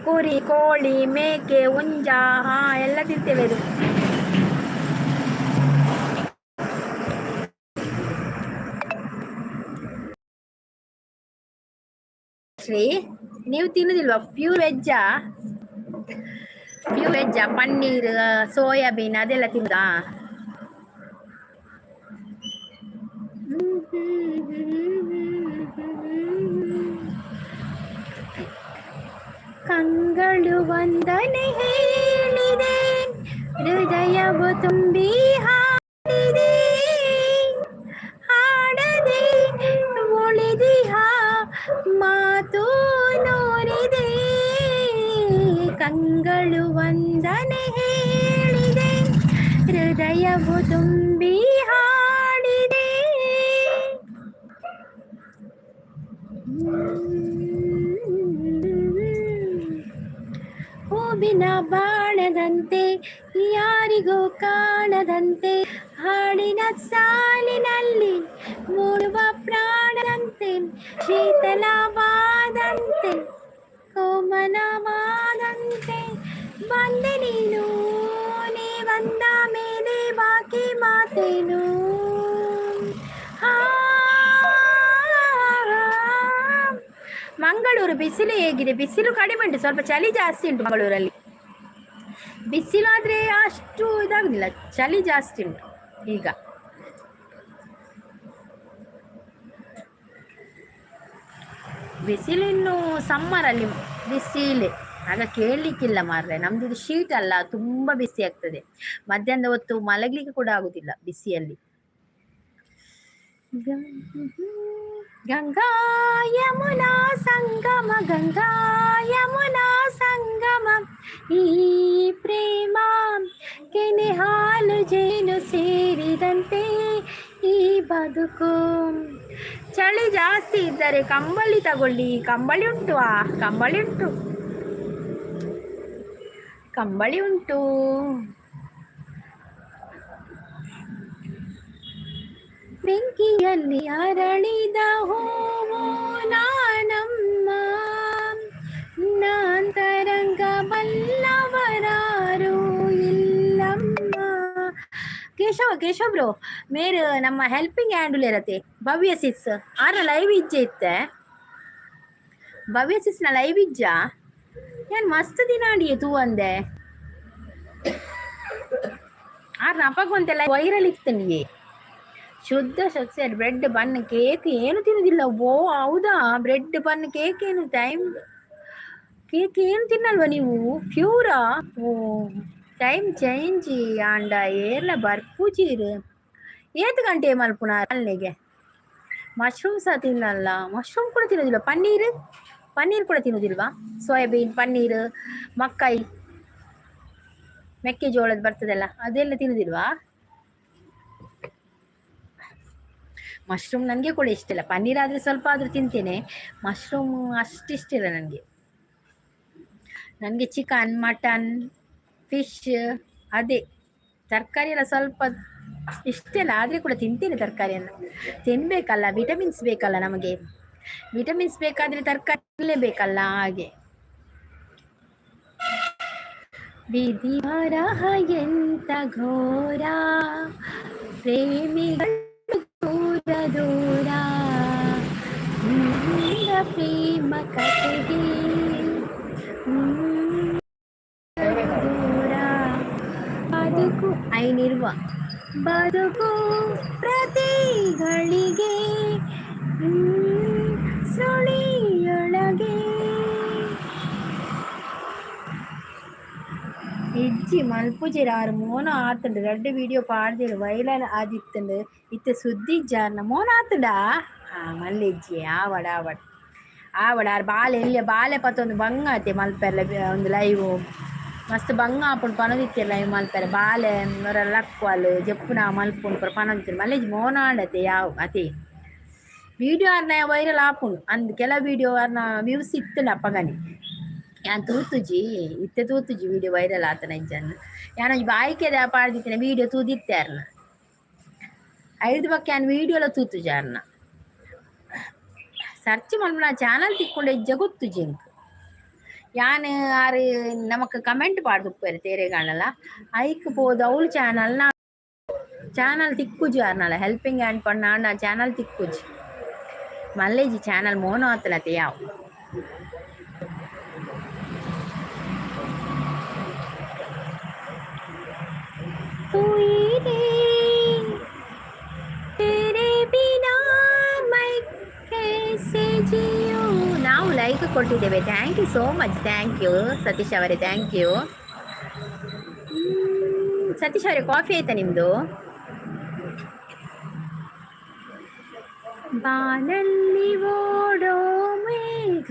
ಕುರಿ ಕೋಳಿ ಮೇಕೆ ಹುಂಜ, ಹಾ ಎಲ್ಲ ತಿಂತೇವೆ ಅದು. ಶ್ರೀ, ನೀವು ತಿನ್ನುದಿಲ್ವಾ? ಪ್ಯೂರ್ ವೆಜ್ಜಾ? ಪ್ಯೂರ್ ವೆಜ್ಜಾ? ಪನ್ನೀರ್ ಸೋಯಾಬೀನ್ ಅದೆಲ್ಲ ತಿನ್ನುದಾ? ಕಂಗಳು ವಂದನೆ ಹೇಳಿದೆ, ಹೃದಯವು ತುಂಬಿ ಹಾಡಿದೆ. ಹಾಡದೆ ಉಳಿದಿಹ ಮಾತು ನೂರಿದೆ. ಕಂಗಳು ವಂದನೆ ಹೇಳಿದೆ, ಹೃದಯವು ತುಂಬಿ ಹಾಡಿದೆ. ಹೂವಿನ ಬಾಣದಂತೆ, ಯಾರಿಗೂ ಕಾಣದಂತೆ, ಹಾಡಿನ ಸಾಲಿನಲ್ಲಿ ಮೂಡುವ ಪ್ರಾಣದಂತೆ, ಶೀತಲವಾದಂತೆ, ಕೋಮಲವಾದಂತೆ ಬಂದೆ ನೀನು. ನೀ ಬಂದ ಮೇಲೆ ಬಾಕಿ ಮಾತೇನು? ಹಾ. ಮಂಗಳೂರು ಬಿಸಿಲು ಹೇಗಿದೆ? ಬಿಸಿಲು ಕಡಿಮೆ ಉಂಟು, ಸ್ವಲ್ಪ ಚಳಿ ಜಾಸ್ತಿ ಉಂಟು ಮಂಗಳೂರಲ್ಲಿ. ಬಿಸಿಲಾದ್ರೆ ಅಷ್ಟು ಇದಾಗುದಿಲ್ಲ, ಚಳಿ ಜಾಸ್ತಿ ಉಂಟು ಈಗ. ಬಿಸಿಲಿನ್ನು ಸಮ್ಮರಲ್ಲಿ ಬಿಸಿಲೇ, ಆಗ ಕೇಳಲಿಕ್ಕಿಲ್ಲ ಮಾರ್ರೆ. ನಮ್ದು ಇದು ಶೀಟ್ ಅಲ್ಲ, ತುಂಬಾ ಬಿಸಿ ಆಗ್ತದೆ. ಮಧ್ಯಾಹ್ನದ ಹೊತ್ತು ಮಲಗಲಿಕ್ಕೆ ಕೂಡ ಆಗುದಿಲ್ಲ ಬಿಸಿಯಲ್ಲಿ. ಗಂಗಾ ಯಮುನಾ ಸಂಗಮ, ಗಂಗಾ ಯಮುನಾ ಸಂಗಮ, ಈ ಪ್ರೇಮ ಕೆನೆ ಹಾಲು ಜೇನು ಸೇರಿದಂತೆ ಈ ಬದುಕು. ಚಳಿ ಜಾಸ್ತಿ ಇದ್ದರೆ ಕಂಬಳಿ ತಗೊಳ್ಳಿ. ಕಂಬಳಿ ಉಂಟು, ಆ ಕಂಬಳಿ ಉಂಟು, ಕಂಬಳಿ ಉಂಟು. ಬೆಂಕಿಯಲ್ಲಿ ಅರಳಿದ ಹೂವು ನಾನಮ್ಮ, ನಾಂತರಂಗ ಬಲ್ಲವರಾರು ಇಲ್ಲಮ್ಮ. ಕೇಶವ, ಕೇಶವ ಬ್ರೋ, ಮೇರು ನಮ್ಮ ಹೆಲ್ಪಿಂಗ್ ಹ್ಯಾಂಡ್ ಇರತ್ತೆ. ಭವ್ಯ ಸಿಸ್ ಆರ ಲೈವ್ ಇಜ್ಜೆ ಇತ್ತೆ. ಭವ್ಯ ಸಿಸ್ನ ಲೈವ್ ಇಜ್ಜ? ಏನ್ ಮಸ್ತ್ ದಿನ ಅಂಡಿಯೇ ತೂ ಅಂದೆ. ಆರ್ ನಪಗೊಂತೆಲ್ಲ ವೈರಲ್ ಇತ್ತಂಡಿಯೇ. ಶುದ್ಧ ಸಸ್ಯ, ಬ್ರೆಡ್ ಬನ್ ಕೇಕ್ ಏನು ತಿನ್ನುದಿಲ್ಲ. ಓ ಹೌದಾ? ಬ್ರೆಡ್ ಬನ್ ಕೇಕ್ ಏನು ಟೈಮ್ ಕೇಕ್ ಏನು ತಿನ್ನಲ್ವಾ ನೀವು? ಪ್ಯೂರಾ? ಓ, ಟೈಮ್ ಚೇಂಜ್ ಆಂಡ ಏರ್ಲ ಬರ್ಪುಜೀರ್. ಏತ್ ಗಂಟೆ ಮಲ್ಪುನ ಅಲ್ಲಿಗೆ? ಮಶ್ರೂಮ್ ಸಹ ತಿನ್ನಲ್ಲ? ಮಶ್ರೂಮ್ ಕೂಡ ತಿನ್ನೋದಿಲ್ಲ? ಪನ್ನೀರ್, ಪನ್ನೀರ್ ಕೂಡ ತಿನ್ನೋದಿಲ್ವಾ? ಸೋಯಾಬೀನ್, ಪನ್ನೀರ್, ಮಕ್ಕೈ, ಮೆಕ್ಕೆಜೋಳದ ಬರ್ತದಲ್ಲ, ಅದೆಲ್ಲ ತಿನ್ನೋದಿಲ್ವಾ? ಮಶ್ರೂಮ್ ನನಗೆ ಕೂಡ ಇಷ್ಟ ಇಲ್ಲ. ಪನ್ನೀರ್ ಆದರೆ ಸ್ವಲ್ಪ ಆದರೂ ತಿಂತೇನೆ, ಮಶ್ರೂಮ್ ಅಷ್ಟು ಇಷ್ಟ ಇಲ್ಲ ನನಗೆ. ನನಗೆ ಚಿಕನ್, ಮಟನ್, ಫಿಶ್, ಅದೇ ತರಕಾರಿ ಎಲ್ಲ ಸ್ವಲ್ಪ ಇಷ್ಟ ಇಲ್ಲ, ಆದರೆ ಕೂಡ ತಿಂತೇನೆ. ತರಕಾರಿಯನ್ನು ತಿನ್ನಬೇಕಲ್ಲ, ವಿಟಮಿನ್ಸ್ ಬೇಕಲ್ಲ ನಮಗೆ. ವಿಟಮಿನ್ಸ್ ಬೇಕಾದರೆ ತರಕಾರಿ ಬೇಕಲ್ಲ, ಹಾಗೆ. ವಿಧಿ ಬರಹ ಎಂತ ಘೋರ, ಪ್ರೇಮಿಗಳು ದೂರ ದೂರ, ಪ್ರೇಮ ಕಥೆಗೆ ದೂರ. ಬದುಕು ಐನಿರುವ ಬದುಕು ಪ್ರತಿಗಳಿಗೆ ಸುಳಿಯೊಳಗೆ. ಇಜ್ಜಿ ಮಲ್ಪುಜೆರ್ ಆರ್ ಮೋನ ಆತುಂಡು. ರಡ್ಡ್ ವಿಡಿಯೋ ಪಾಡ್ದೆರ್, ವೈರಲ್ ಆದಿತ್ತುಂಡು. ಇತ್ತೆ ಸುದ್ದಿ ಇಜ್ಜಾರ್ನ. ಮೋನ ಆತುಂಡಾ? ಆ ಮಲ್ಲೆಜ್ಜಿ. ಆವಡ್ ಆವಡ್ ಆವಡ್. ಆರ್ ಬಾಲೆ ಎಲ್ಯ ಬಾಲೆ ಪತ್ತೊಂದು ಬಂಗ ಆತೆ ಮಲ್ಪೆರ್ಲ ಒಂದು ಲೈವ್. ಮಸ್ತ್ ಬಂಗ ಆಪುಂಡು ಪನೊಂದಿತ್ತೆರ್ ಲೈವ್ ಮಲ್ಪೆರೆ. ಬಾಲೆ ಒರ ಲಕ್ವಲ್ ಜಪ್ಪುನ ಮಲ್ಪುಂಡು ಪೂರ ಪನೊಂದಿತ್ತೆರ್. ಮಲ್ಲೆಜ್ಜಿ ಮೋನ ಆಂಡತೆ ಯಾವು ಅತೆ. ವಿಡಿಯೋ ಆರ್ನ ವೈರಲ್ ಆಪುಂಡು ಅಂದ್, ಕೆಲವು ವಿಡಿಯೋ ಆರ್ನ ವ್ಯೂಸ್ ಇತ್ತುಂಡು ಅಪ್ಪಗನೆ. ಯಾನ್ ತೂತುಜಿ, ಇತ್ತೆ ತೂತುಜಿ ವಿಡಿಯೋ ವೈರಲ್ ಆತನ ಇಜ್ಜಂದ್. ಯಾನೊಂಜಿ ಬಾಯಿಕೆದ ಪಾಡ್ದಿತ್ತಿನ ವಿಡಿಯೋ ತೂದಿತ್ತೆ ಆರ್ನ. ಐದು ಬೊಕ್ಕ ಯಾನ್ ವಿಡಿಯೋಲ ತೂತುಜಿ ಆರ್ನ. ಸರ್ಚ್ ಮಲ್ಪುನ ಚಾನಲ್ ತಿಕ್ಕುಂಡ ಇಜ್ಜ ಗೊತ್ತುಜಿ ಎಂಕ್. ಯಾನ್ ಆರ್ ನಮಕ್ ಕಮೆಂಟ್ ಪಾಡ್ದುಪ್ಪೆರ್ ತೇರೆಗಾಂಡಲ, ಐಕ್ ಪೋದು ಅವ್ಲು ಚಾನಲ್ ಚಾನಲ್ ತಿಕ್ಕುಜಿ ಆರ್ನಲ. ಹೆಲ್ಪಿಂಗ್ ಹ್ಯಾಂಡ್ ಪಂಡ ಚಾನಲ್ ತಿಕ್ಕುಜಿ. ಮಲ್ಲೆಜಿ ಚಾನಲ್ ಮೋನೋ ಆತಲತೆ ಯಾವು. तेरे बिना मैं कैसे जियूं. ನಾವು ಲೈಕ್ ಲೈಕ್ ಕೊಟ್ಟಿದ್ದೇವೆ. Thank you so much. Thank you Satish ಅವರೇ, thank you. Satish ಅವರೇ, ಕಾಫಿ ಆಯ್ತಾ ನಿಮ್ಮದು? ಬಾನಲ್ಲಿ ಓಡೋ ಮೇಘ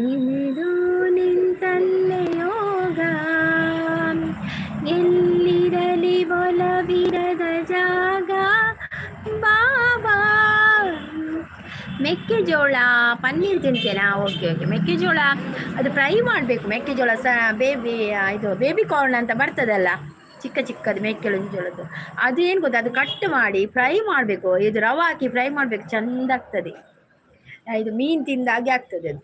ನಿಮಿದು ನಿಂತಲ್ಲೇ ಯೋಗ, ಎಲ್ಲಿರಲಿ ಒಲವಿರದ ಜಾಗ ಬಾಬಾ. ಮೆಕ್ಕೆಜೋಳ ಪನ್ನೀರ್ ತಿಂತೇನಾ? Okay okay. ಮೆಕ್ಕೆಜೋಳ ಅದು ಫ್ರೈ ಮಾಡಬೇಕು. ಮೆಕ್ಕೆಜೋಳ ಸ ಬೇಬಿ, ಇದು ಬೇಬಿ ಕಾರ್ನ್ ಅಂತ ಬರ್ತದಲ್ಲ, ಚಿಕ್ಕ ಚಿಕ್ಕದು ಮೆಕ್ಕೆಜೋಳದ್ದು. ಅದು ಏನು ಗೊತ್ತಾ, ಅದು ಕಟ್ ಮಾಡಿ ಫ್ರೈ ಮಾಡಬೇಕು. ಇದು ರವೆ ಹಾಕಿ ಫ್ರೈ ಮಾಡಬೇಕು, ಚಂದ ಆಗ್ತದೆ. ಇದು ಮೀನು ತಿಂದಾಗೆ ಆಗ್ತದೆ ಅದು.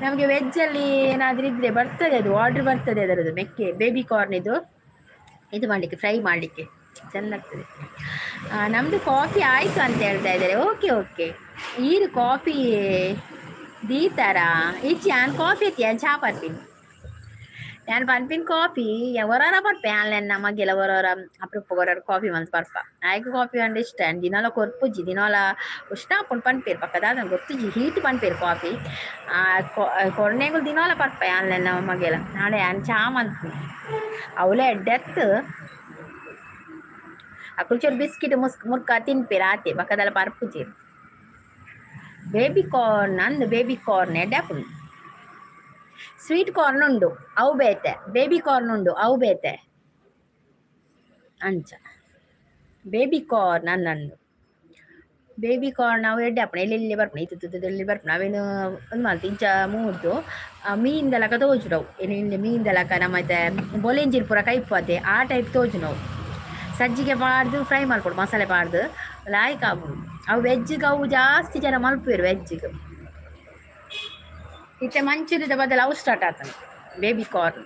ನಮಗೆ ವೆಜ್ಜಲ್ಲಿ ಏನಾದರೂ ಇದ್ದರೆ ಬರ್ತದೆ ಅದು, ಆರ್ಡ್ರ್ ಬರ್ತದೆ ಅದರದ್ದು. ಮೆಕ್ಕೆ ಬೇಬಿ ಕಾರ್ನ್ ಇದು ಇದು ಮಾಡಲಿಕ್ಕೆ, ಫ್ರೈ ಮಾಡಲಿಕ್ಕೆ ಚೆಂದ ಆಗ್ತದೆ. ನಮ್ಮದು ಕಾಫಿ ಆಯಿತು ಅಂತ ಹೇಳ್ತಾ ಇದ್ದಾರೆ. Okay okay. ಈರು ಕಾಫಿ ದೀತಾರಾ? ಇಜ್ಜಿ, ಯಾನ್ ಕಾಫಿ ಐತಿ, ಯಾನ್ ಚಾ ಪರ್ಪಿನಿ. ಯಾನ್ ಪನ್ಪಿನ ಕಾಫಿ ಒರಾರ ಪರ್ಪೆ. ಆನ್ಲೈನ್ ನಮಗೆಲ್ಲ ಒರಾರ ಅಪರೂಪ ಒರಾರ ಕಾಫಿ ಮಲ್ತ್ ಪರ್ಪ. ಆಯ್ಕೆ ಕಾಫಿ ಅಂಡ ಇಷ್ಟ. ದಿನಾಲ ಕೊರ್ಪುಜ್ಜಿ, ದಿನಾಲ ಉಷ್ಣ ಆಪುಂಡು ಪನ್ಪೇರು. ಪಕ್ಕ ದಾದ ಗೊತ್ತುಜ್ಜಿ, ಹೀಟ್ ಪನ್ಪೇರು ಕಾಫಿ. ಕೊರ್ನೆಗುಲು ದಿನಾಲ ಪರ್ಪ ಆನ್ಲೈನ್ ಮಗೆಲ. ನಾಳೆ ಯಾನ್ ಚಾ ಮಲ್ಪುನಿ, ಅವಲೇ ಎಡ್ಡೆತ್ತು. ಅಕುಲು ಚೂರು ಬಿಸ್ಕಿಟ್ ಮುಸ್ಕ್ ಮುರ್ಕ ತಿನ್ಪೇರು ಆತೆ, ಬಕ್ಕದಲ್ಲ ಪರ್ಪುಜಿ. ಬೇಬಿ ಕಾರ್ನ್ ಅಂದ್, ಬೇಬಿ ಕಾರ್ನ್ ಎಡ್ಡೆ ಆಪುಂಡು. ಸ್ವೀಟ್ ಕಾರ್ನ್ ಉಂಡು, ಅವು ಬೇತೆ. ಬೇಬಿ ಕಾರ್ನ್ ಉಂಡು, ಅವು ಬೇತೆ. ಅಂಚ ಬೇಬಿ ಕಾರ್ನ್ ಅಂದಂದು. ಬೇಬಿ ಕಾರ್ನ್ ಅವು ಎಡ್ಡೆ ಆಪುಂಡು. ಎಲ್ಲೆಲ್ಲಿ ಬರ್ಪುಂಡು, ಇತ್ತು ಎಲ್ಲಿ ಬರ್ಪುಂಡು. ಅವೇನು ಒಂದು ಮಲ್ತ್ ಇಂಚ ಮೂರ್ದು ಮೀನ್ದ ಲೆಕ್ಕ ತೋಜುಂಡು ಅವು. ಎಲ್ಲಿ ಮೀನ್ದ ಲೆಕ್ಕ, ನಮ್ಮ ಬೊಲೆಂಜಿರ್ ಪೂರ ಕೈಪು ಆ ಟೈಪ್ ತೋಜುನವು. ಸಜ್ಜಿಗೆ ಪಾಡ್ದು ಫ್ರೈ ಮಲ್ಪೊಡು, ಮಸಾಲೆ ಪಾಡ್ದು ಲಾಯ್ಕ್ ಆಪುಂಡು ಅವು. ವೆಜ್ಗೆ ಅವು ಜಾಸ್ತಿ ಜನ ಮಲ್ಪುವೆರು ವೆಜ್ಗೆ. ಇತ್ತೆ ಮಂಚೂರಿದ ಬದಲು ಅವು ಸ್ಟಾರ್ಟ್ ಆತಂಡು, ಬೇಬಿ ಕಾರ್ನ್.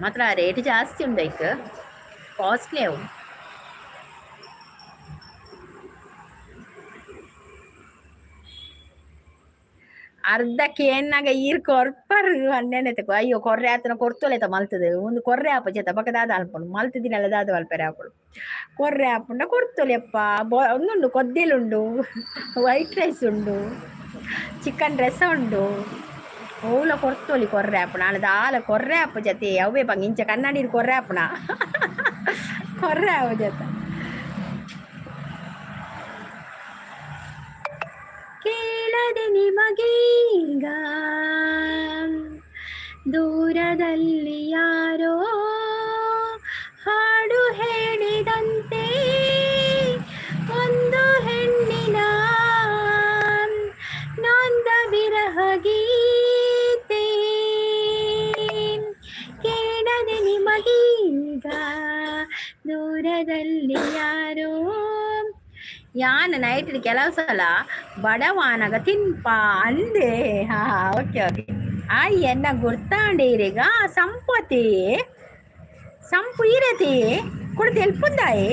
ಮಾತ್ರ ರೇಟ್ ಜಾಸ್ತಿ ಉಂಡು ಐಕ್, ಕಾಸ್ಟ್ಲಿ ಅವು. ಅರ್ಧ ಕೇನ್ನಾಗ ಈರ್ ಕೊರ್ಪರ್ ಅಣ್ಣೆನೆತಕು. ಅಯ್ಯೋ, ಕೊರ್ರೆ ಆತನ ಕೊರ್ತೊಲೆತ ಮಲ್ತದೆ. ಒಂದು ಕೊರ್ರೆ ಆಪ ಜತ ಬಕ ದಾದ ಅಲ್ಪುಂಡು ಮಲ್ತದಿನಲ್ಲ, ದಾದ ಮಲ್ಪೆರೆ ಆಪುಂಡು. ಕೊರ್ರೆ ಆಪುಂಡ ಕೊರ್ತೊಲೆಪ್ಪ. ಬೊ ಒಂದುಂಡು, ಕೊದ್ದಿಲುಂಡು, ವೈಟ್ ರೈಸ್ ಉಂಡು, ಚಿಕನ್ ರಸ ಉಂಡು, ಓಲ ಕೊರ್ತೊಲಿ. ಕೊರ್ರೆ ಆಪುಂಡು ಆಂಡ ದಾಲ ಕೊರ್ರೆ ಆಪು ಜತೆ. ಅವೇ ಪಂಗ್ ಇಂಚ ಕನ್ನಡಿಡ್ ಕೊರ್ರೆ ಆಪುಣ, ಕೊರ್ರೆ ಆವು ಜತ. ಕೇಳದೆ ನಿಮಗೀಗ ದೂರದಲ್ಲಿ ಯಾರೋ ಹಾಡು ಹೇಳಿದಂತೆ, ಒಂದು ಹೆಣ್ಣಿನ ನೊಂದ ವಿರಹ ಗೀತೆ. ಕೇಳದೆ ನಿಮಗೀಗ ದೂರದಲ್ಲಿ ಯಾರೋ. ಯಾನ್ ನೈಟ್ ಕೆಲವು ಸಲ ಬಡವಾನಗ ತಿನ್ಪ ಅಂದೆ. ಹಾ, ಓಕೆ ಓಕೆ. ಆಯ್ ಎನ್ನ ಗುರ್ತಾಂಡೀರಿಗ ಸಂಪತಿ ಸಂಪು ಇರತಿ ಕುಡ ತೆಲ್ಪುಂದಾಯೆ.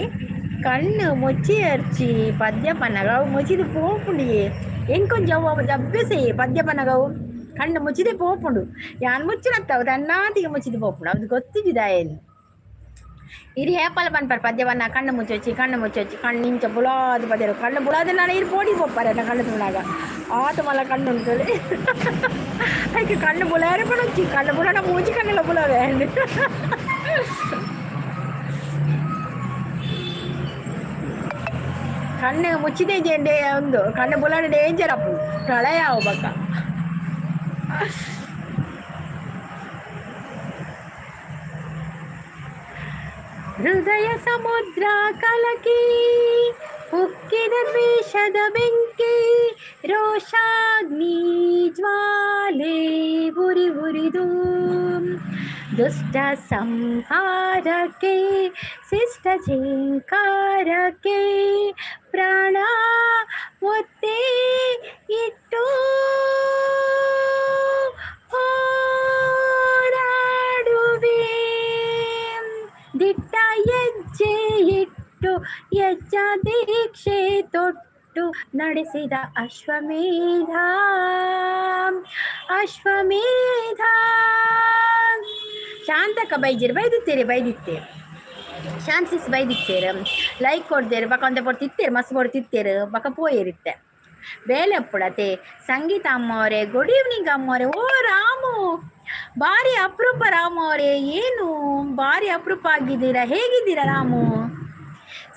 ಕಣ್ಣು ಮುಚ್ಚಿ ಅರ್ಚಿ ಪದ್ಯ ಪನ್ನಗ ಅವು ಮುಚ್ಚಿದ ಪೋಪುಂಡಿಯೇ. ಎಂಕೊಂಚ ಅವು ಅಭ್ಯಾಸ ಪದ್ಯ ಪನ್ನಗ ಅವು ಕಣ್ಣು ಮುಚ್ಚಿದೆ ಪೋಪುಂಡು. ಯಾನ್ ಮುಚ್ಚಿನತ್ತವು ತನ್ನಾತಿಗೆ ಮುಚ್ಚಿದ ಪೋಪುಂಡು. ಅದು ಗೊತ್ತಿದ್ದಿದಾಯೇನು ಇರಿ ಹೇಪಲ ಪನ್ಪರ್ ಪದ್ಯ ಪನ್ನ ಕಣ್ಣು ಮುಚ್ಚೊಚ್ಚಿ, ಕಣ್ಣು ಮುಚ್ಚೊಚ್ಚಿ, ಕಣ್ಣು ಇಂಚ ಬುಲಾದ ಪದ್ಯ. ಕಣ್ಣು ಬುಲಾದ ನಾನು ಇರು ಪೋಡಿ ಪೋಪಾರೆ. ಕಣ್ಣು ತುಣಾಗ ಆತ ಮಲ್ಲ ಕಣ್ಣು ಉಂಟು. ಅದಕ್ಕೆ ಕಣ್ಣು ಬುಲಾರೆ ಪಡೊಚ್ಚಿ, ಕಣ್ಣು ಬುಲಾಡ ಮೂಜಿ ಕಣ್ಣೆಲ್ಲ ಬುಲಾವೆ. ಕಣ್ಣು ಮುಚ್ಚಿದೆ ಜೆಂಡೆ ಒಂದು ಕಣ್ಣು ಬುಲಾಡ ಡೇಂಜರ್ ಅಪ್ಪು, ಪ್ರಳಯ ಬಕ್ಕ. ಹೃದಯ ಸಮುದ್ರ ಕಲಕಿ ಉಕ್ಕಿದ ದ್ವೇಷದ ಬೆಂಕಿ, ರೋಷಾಗ್ನಿ ಜ್ವಾಲೆ ಉರಿ ಉರಿದು, ದುಷ್ಟ ಸಂಹಾರಕ್ಕೆ ಶಿಷ್ಟ ಝೇಂಕಾರಕ್ಕೆ ಪ್ರಾಣ ಒತ್ತೆ ಇಟ್ಟು ಹೋರಾಡುವೆ. ದಿಟ್ಟ ಹೆಜ್ಜೆ ಇಟ್ಟು ಯಜ್ಜ ದೀಕ್ಷೆ ತೊಟ್ಟು ನಡೆಸಿದ ಅಶ್ವಮೇಧ, ಅಶ್ವಮೇಧ. ಶಾಂತಕ ಬೈಜಿರ್ ಬೈದಿತ್ತೀರಿ, ಬೈದಿತ್ತೇರು. ಶಾಂತಿಸ್ ಬೈದಿತ್ತೇರು, ಲೈಕ್ ಕೊಡ್ತೇರು. ಬಕ ಒಂತೆ ಪೊರ್ತು ಇತ್ತೇರು, ಮಸ್ತ್ ಪೊರ್ತು ಇತ್ತೇರು, ಬಕ ಪೋಯೇರಿತ್ತೆ. ಬೇಲೆಪ್ಪುಡತೆ. ಸಂಗೀತ ಅಮ್ಮ ಅವರೇ, ಗುಡ್ ಈವ್ನಿಂಗ್ ಅಮ್ಮ ಅವರೇ. ಓ ರಾಮು, ಭಾರಿ ಅಪರೂಪ ರಾಮು ಅವರೇ. ಏನು ಭಾರಿ ಅಪರೂಪ ಆಗಿದ್ದೀರಾ? ಹೇಗಿದ್ದೀರಾ ರಾಮು?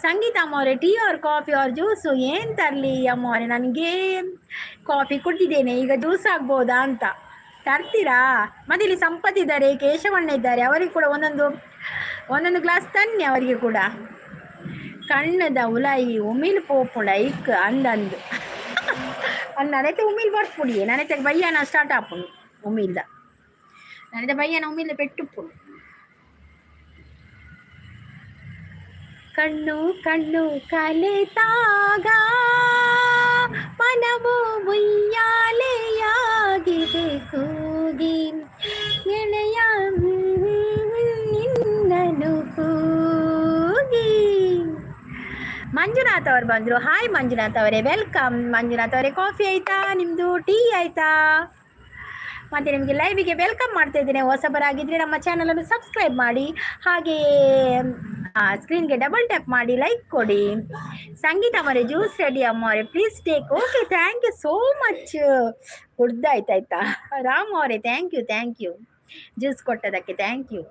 ಸಂಗೀತ ಅಮ್ಮ ಅವರೇ, tea or coffee or juice ಏನು ತರಲಿ ಅಮ್ಮ ಅವರೇ? ನನಗೆ ಕಾಫಿ ಕುಡ್ದಿದ್ದೇನೆ, ಈಗ ಜ್ಯೂಸ್ ಆಗ್ಬೋದಾ ಅಂತ ತರ್ತೀರಾ? ಮತ್ತೆ ಇಲ್ಲಿ ಸಂಪತ್ ಇದ್ದಾರೆ, ಕೇಶವಣ್ಣ ಇದ್ದಾರೆ, ಅವರಿಗೆ ಕೂಡ ಒಂದೊಂದು ಒಂದೊಂದು ಗ್ಲಾಸ್ ತನ್ನಿ ಅವರಿಗೆ ಕೂಡ. ಕಣ್ಣದ ಉಲಾಯಿ ಉಮಿಲ್ ಪೋಪುಂಡ ಐಕ್ ಅಂದಂದು ಅಂದ್ ನನೈತೆ ಉಮಿಲ್ ಬರ್ಪುಡಿ. ನನೈತೆ ಬಯ್ಯಾನ ಸ್ಟಾರ್ಟ್ ಆಪುಂಡು ಉಮಿಲ್ದ. ನನೈತೆ ಬಯ್ಯಾನ ಉಮಿಲ್ದ ಪೆಟ್ಟುಪ್ಪುಂಡು. ಕಣ್ಣು ಕಣ್ಣು ಕಲಿತಾಗ ಮನವು ಉಯ್ಯಾಲೆಯಾಗಿದೆ ಕೂಗಿ, ಗೆಳೆಯ ನಿನ್ನನು ಕೂಗಿ. ಮಂಜುನಾಥ್ ಅವರು ಬಂದರು. ಹಾಯ್ ಮಂಜುನಾಥ್ ಅವರೇ, welcome. Manjunath ಅವರೇ, ಕಾಫಿ ಆಯ್ತಾ ನಿಮ್ಮದು? ಟೀ ಆಯ್ತಾ? ಮತ್ತು ನಿಮಗೆ ಲೈವಿಗೆ welcome ಮಾಡ್ತಾ ಇದ್ದೇನೆ. ಹೊಸಬರಾಗಿದ್ದರೆ ನಮ್ಮ ಚಾನಲನ್ನು ಸಬ್ಸ್ಕ್ರೈಬ್ ಮಾಡಿ, ಹಾಗೆಯೇ ಸ್ಕ್ರೀನ್ಗೆ ಡಬಲ್ ಟ್ಯಾಪ್ ಮಾಡಿ, ಲೈಕ್ ಕೊಡಿ. ಸಂಗೀತ ಅಮ್ಮರೇ, ಜ್ಯೂಸ್ ರೆಡಿ ಅಮ್ಮವರೇ, please take. Okay, thank you so much. ಕುಡ್ದಾಯ್ತಾಯ್ತಾ ರಾಮ್ ಅವರೇ, thank you, thank you, juice ಕೊಟ್ಟದಕ್ಕೆ thank you.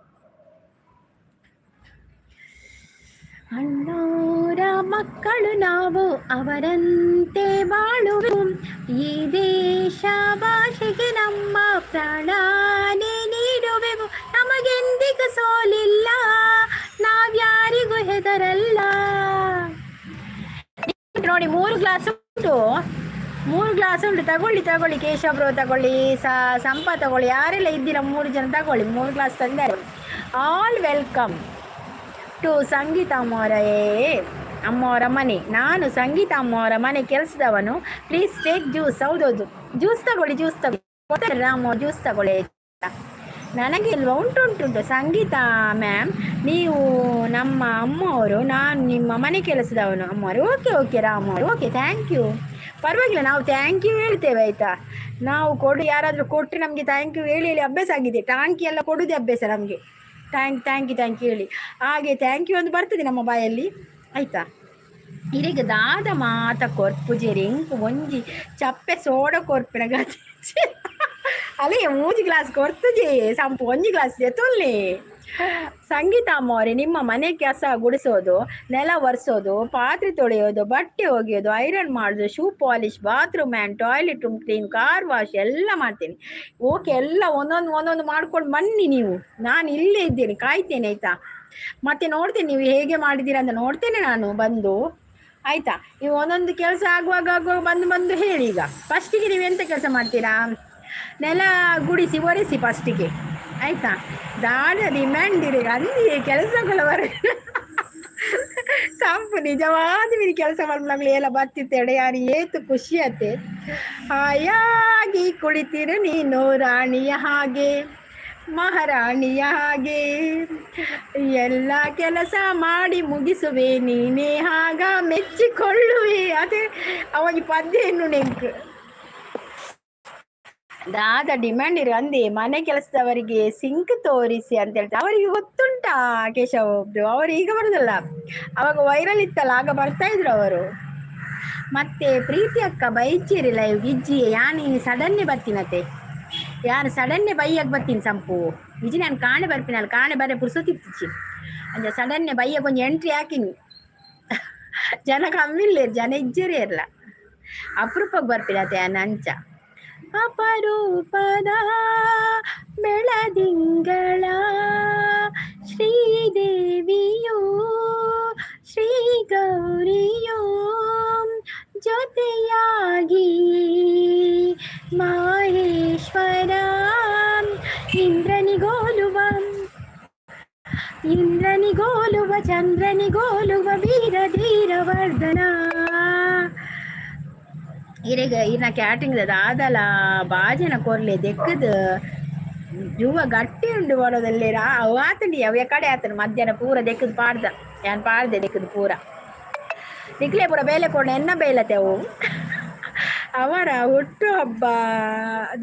ಅಣ್ಣೋರ ಮಕ್ಕಳು ನಾವು, ಅವರಂತೆ ಬಾಳುವೆ, ಈ ದೇಶ ಭಾಷೆಗೆ ನಮ್ಮ ಪ್ರಾಣನೇ ನೀಡುವೆವು, ನಮಗೆಂದಿಗೂ ಸೋಲಿಲ್ಲ, ನಾವ್ಯಾರಿಗೂ ಹೆದರಲ್ಲ. ನೋಡಿ, ಮೂರು ಗ್ಲಾಸ್ ಉಂಟು, ಮೂರು ಗ್ಲಾಸ್ ಉಂಟು. ತಗೊಳ್ಳಿ ತಗೊಳ್ಳಿ, ಕೇಶವ್ರು ತಗೊಳ್ಳಿ, ಸಂಪ ತಗೊಳ್ಳಿ, ಯಾರೆಲ್ಲ ಇದ್ದೀರಾ ಮೂರು ಜನ ತಗೊಳ್ಳಿ. ಮೂರು ಗ್ಲಾಸ್ ತಂದರೆ. ಆಲ್ welcome to ಸಂಗೀತ ಅಮ್ಮವರೇ, ಅಮ್ಮವರ ಮನೆ. ನಾನು ಸಂಗೀತ ಅಮ್ಮವರ ಮನೆ ಕೆಲಸದವನು. Please take juice. ಹೌದೌದು, ಜ್ಯೂಸ್ ತಗೊಳ್ಳಿ, ಜ್ಯೂಸ್ ತಗೊಳ್ಳಿ ರಾಮ, ಜ್ಯೂಸ್ ತಗೊಳ್ಳಿ. ನನಗೆ ಇಲ್ವಾ? ಉಂಟು ಉಂಟು ಉಂಟು. ಸಂಗೀತ ಮ್ಯಾಮ್, ನೀವು ನಮ್ಮ ಅಮ್ಮವರು, ನಾನು ನಿಮ್ಮ ಮನೆ ಕೆಲಸದವನು ಅಮ್ಮವರು. ಓಕೆ ಓಕೆ ರಾಮ ಅವರು, ಓಕೆ, thank you. ಪರವಾಗಿಲ್ಲ, ನಾವು thank you ಹೇಳ್ತೇವೆ, ಆಯಿತಾ? ನಾವು ಕೊಡು, ಯಾರಾದರೂ ಕೊಟ್ಟರೆ ನಮಗೆ thank you ಹೇಳಿ ಹೇಳಿ ಅಭ್ಯಾಸ ಆಗಿದೆ. ಟಾಂಕಿ ಎಲ್ಲ ಕೊಡೋದೇ ಅಭ್ಯಾಸ ನಮಗೆ. Thank thank you thank you ಹೇಳಿ, ಹಾಗೆ thank you ಒಂದು ಬರ್ತದೆ ನಮ್ಮ ಬಾಯಲ್ಲಿ, ಆಯಿತಾ? ಇರೆಗ್ ದಾದ ಮಾತ ಕೊರ್ಪುಜೆರ್, ಎಂಕ್ ಒಂಜಿ ಚಪ್ಪೆ ಸೋಡ ಕೊರ್ಪಿನ ಗತಿ. ಅಲ್ಲೇ ಮೂಜಿ ಗ್ಲಾಸ್ ಕೊರ್ತುಜೆ ಸಂಪು, ಒಂಜಿ ಗ್ಲಾಸ್ ದೆತೊನ್ಲೆ. ಸಂಗೀತ ಅಮ್ಮವರೇ, ನಿಮ್ಮ ಮನೆ ಕಸ ಗುಡಿಸೋದು, ನೆಲ ಒರೆಸೋದು, ಪಾತ್ರೆ ತೊಳೆಯೋದು, ಬಟ್ಟೆ ಒಗೆಯೋದು, ಐರನ್ ಮಾಡೋದು, shoe polish, bathroom and toilet room clean, car wash ಎಲ್ಲ ಮಾಡ್ತೇನೆ. ಓಕೆ, ಎಲ್ಲ ಒಂದೊಂದು ಒಂದೊಂದು ಮಾಡ್ಕೊಂಡು ಬನ್ನಿ ನೀವು. ನಾನು ಇಲ್ಲೇ ಇದ್ದೇನೆ, ಕಾಯ್ತೇನೆ, ಆಯಿತಾ? ಮತ್ತೆ ನೋಡ್ತೇನೆ, ನೀವು ಹೇಗೆ ಮಾಡಿದ್ದೀರಾ ಅಂತ ನೋಡ್ತೇನೆ ನಾನು ಬಂದು, ಆಯಿತಾ? ನೀವು ಒಂದೊಂದು ಕೆಲಸ ಆಗುವಾಗ ಆಗುವಾಗ ಬಂದು ಬಂದು ಹೇಳಿ. ಈಗ ಫಸ್ಟಿಗೆ ನೀವು ಎಂತ ಕೆಲಸ ಮಾಡ್ತೀರಾ? ನೆಲ ಗುಡಿಸಿ ಒರೆಸಿ ಫಸ್ಟಿಗೆ, ಆಯಿತಾ? ದಾದ ಡಿಮ್ಯಾಂಡ್ ಇರಿ ಅಂದಿ ಕೆಲಸಗಳ ಬರ ಸಂಪು. ನಿಜವಾದ ಮೀನು ಕೆಲಸ ಮಾಡ್ಲಾಗ್ಲಿ ಎಲ್ಲ ಬತ್ತಿತ್ತೇಡೆ ಯಾರು ಏತು ಖುಷಿ ಆತೆ. ಹಾಯಾಗಿ ಕುಳಿತಿರು ನೀನು ರಾಣಿಯ ಹಾಗೆ, ಮಹಾರಾಣಿಯ ಹಾಗೆ. ಎಲ್ಲ ಕೆಲಸ ಮಾಡಿ ಮುಗಿಸುವೆ, ನೀನೇ ಆಗ ಮೆಚ್ಚಿಕೊಳ್ಳುವೆ. ಅದೇ ಅವಾಗ ಪದ್ಯ ಇನ್ನು ನೆಂಕ್ ದಾದ ಡಿಮ್ಯಾಂಡ್ ಇರು ಅಂದೆ. ಮನೆ ಕೆಲಸದವರಿಗೆ ಸಿಂಕ್ ತೋರಿಸಿ ಅಂತ ಹೇಳ್ತಾರೆ. ಅವರಿಗೆ ಗೊತ್ತುಂಟಾ ಕೇಶವ ಒಬ್ರು? ಅವರು ಈಗ ಬರುದಲ್ಲ, ಅವಾಗ ವೈರಲ್ ಇತ್ತಲ್ಲ, ಆಗ ಬರ್ತಾ ಇದ್ರು ಅವರು. ಮತ್ತೆ ಪ್ರೀತಿ ಅಕ್ಕ ಬೈಚಿರಿ ಲೈವ್ ಗಿಜ್ಜಿ. ಯಾನ್ ಸಡನ್ನೇ ಬರ್ತೀನತೆ, ಯಾರು ಸಡನ್ನೇ ಬೈಯಾಗ ಬರ್ತೀನಿ ಸಂಪು. ಇಜಿ ನಾನು ಕಾಣೆ ಬರ್ತೀನಿ, ಅಲ್ಲಿ ಕಾಣೆ ಬರೆ ಪುರ್ಸೊತ್ತಿತ್ತಿಚ್ಚಿ ಅಂಚ ಸಡನ್ನೇ ಬೈಯಾಗ ಒಂಜಿ ಎಂಟ್ರಿ ಹಾಕಿನಿ. ಜನ ಕಮ್ಮಿ ಇಲ್ಲ, ಜನ ಇಜ್ಜರಿ ಇರಲ್ಲ, ಅಪರೂಪಕ್ಕೆ ಬರ್ತೀನತೆ ಅಂಚ. ಅಪರೂಪದ ಬೆಳದಿಂಗಳ ಶ್ರೀದೇವಿಯೋ ಶ್ರೀ ಗೌರಿಯೋ ಜೊತೆಯಾಗಿ ಮಹೇಶ್ವರ ಇಂದ್ರನಿಗೋಲುವ ಇಂದ್ರನಿಗೋಲುವ ಚಂದ್ರನಿಗೋಲುವ ವೀರ ಧೀರವರ್ಧನ. ಇರೆಗ್ ಇರ್ನ ಕ್ಯಾಟಿಂಗ್ ದಾದಲ ಬಾಜನ ಕೊರ್ಲೆ ದೆಕ್ಕದ್ ಜುವ ಗಟ್ಟಿ ಉಂಡು ಬರೋದಲ್ಲೇರಾ. ಅವು ಆತಂಡಿ ಅವು ಕಡೆ ಆತನು ಮಧ್ಯಾಹ್ನ ಪೂರ ದೆಕ್ಕದ್ ಪಾಡ್ದ, ಯಾನ್ ಪಾಡ್ದೆ ದೆಕ್ಕದ್ ಪೂರ. ನಿಕ್ಲೆ ಪೂರ ಬೇಲೆ ಕೊಡ ಎನ್ನ ಬೇಲತೆ ಅವು. ಅವರ ಹುಟ್ಟು ಹಬ್ಬ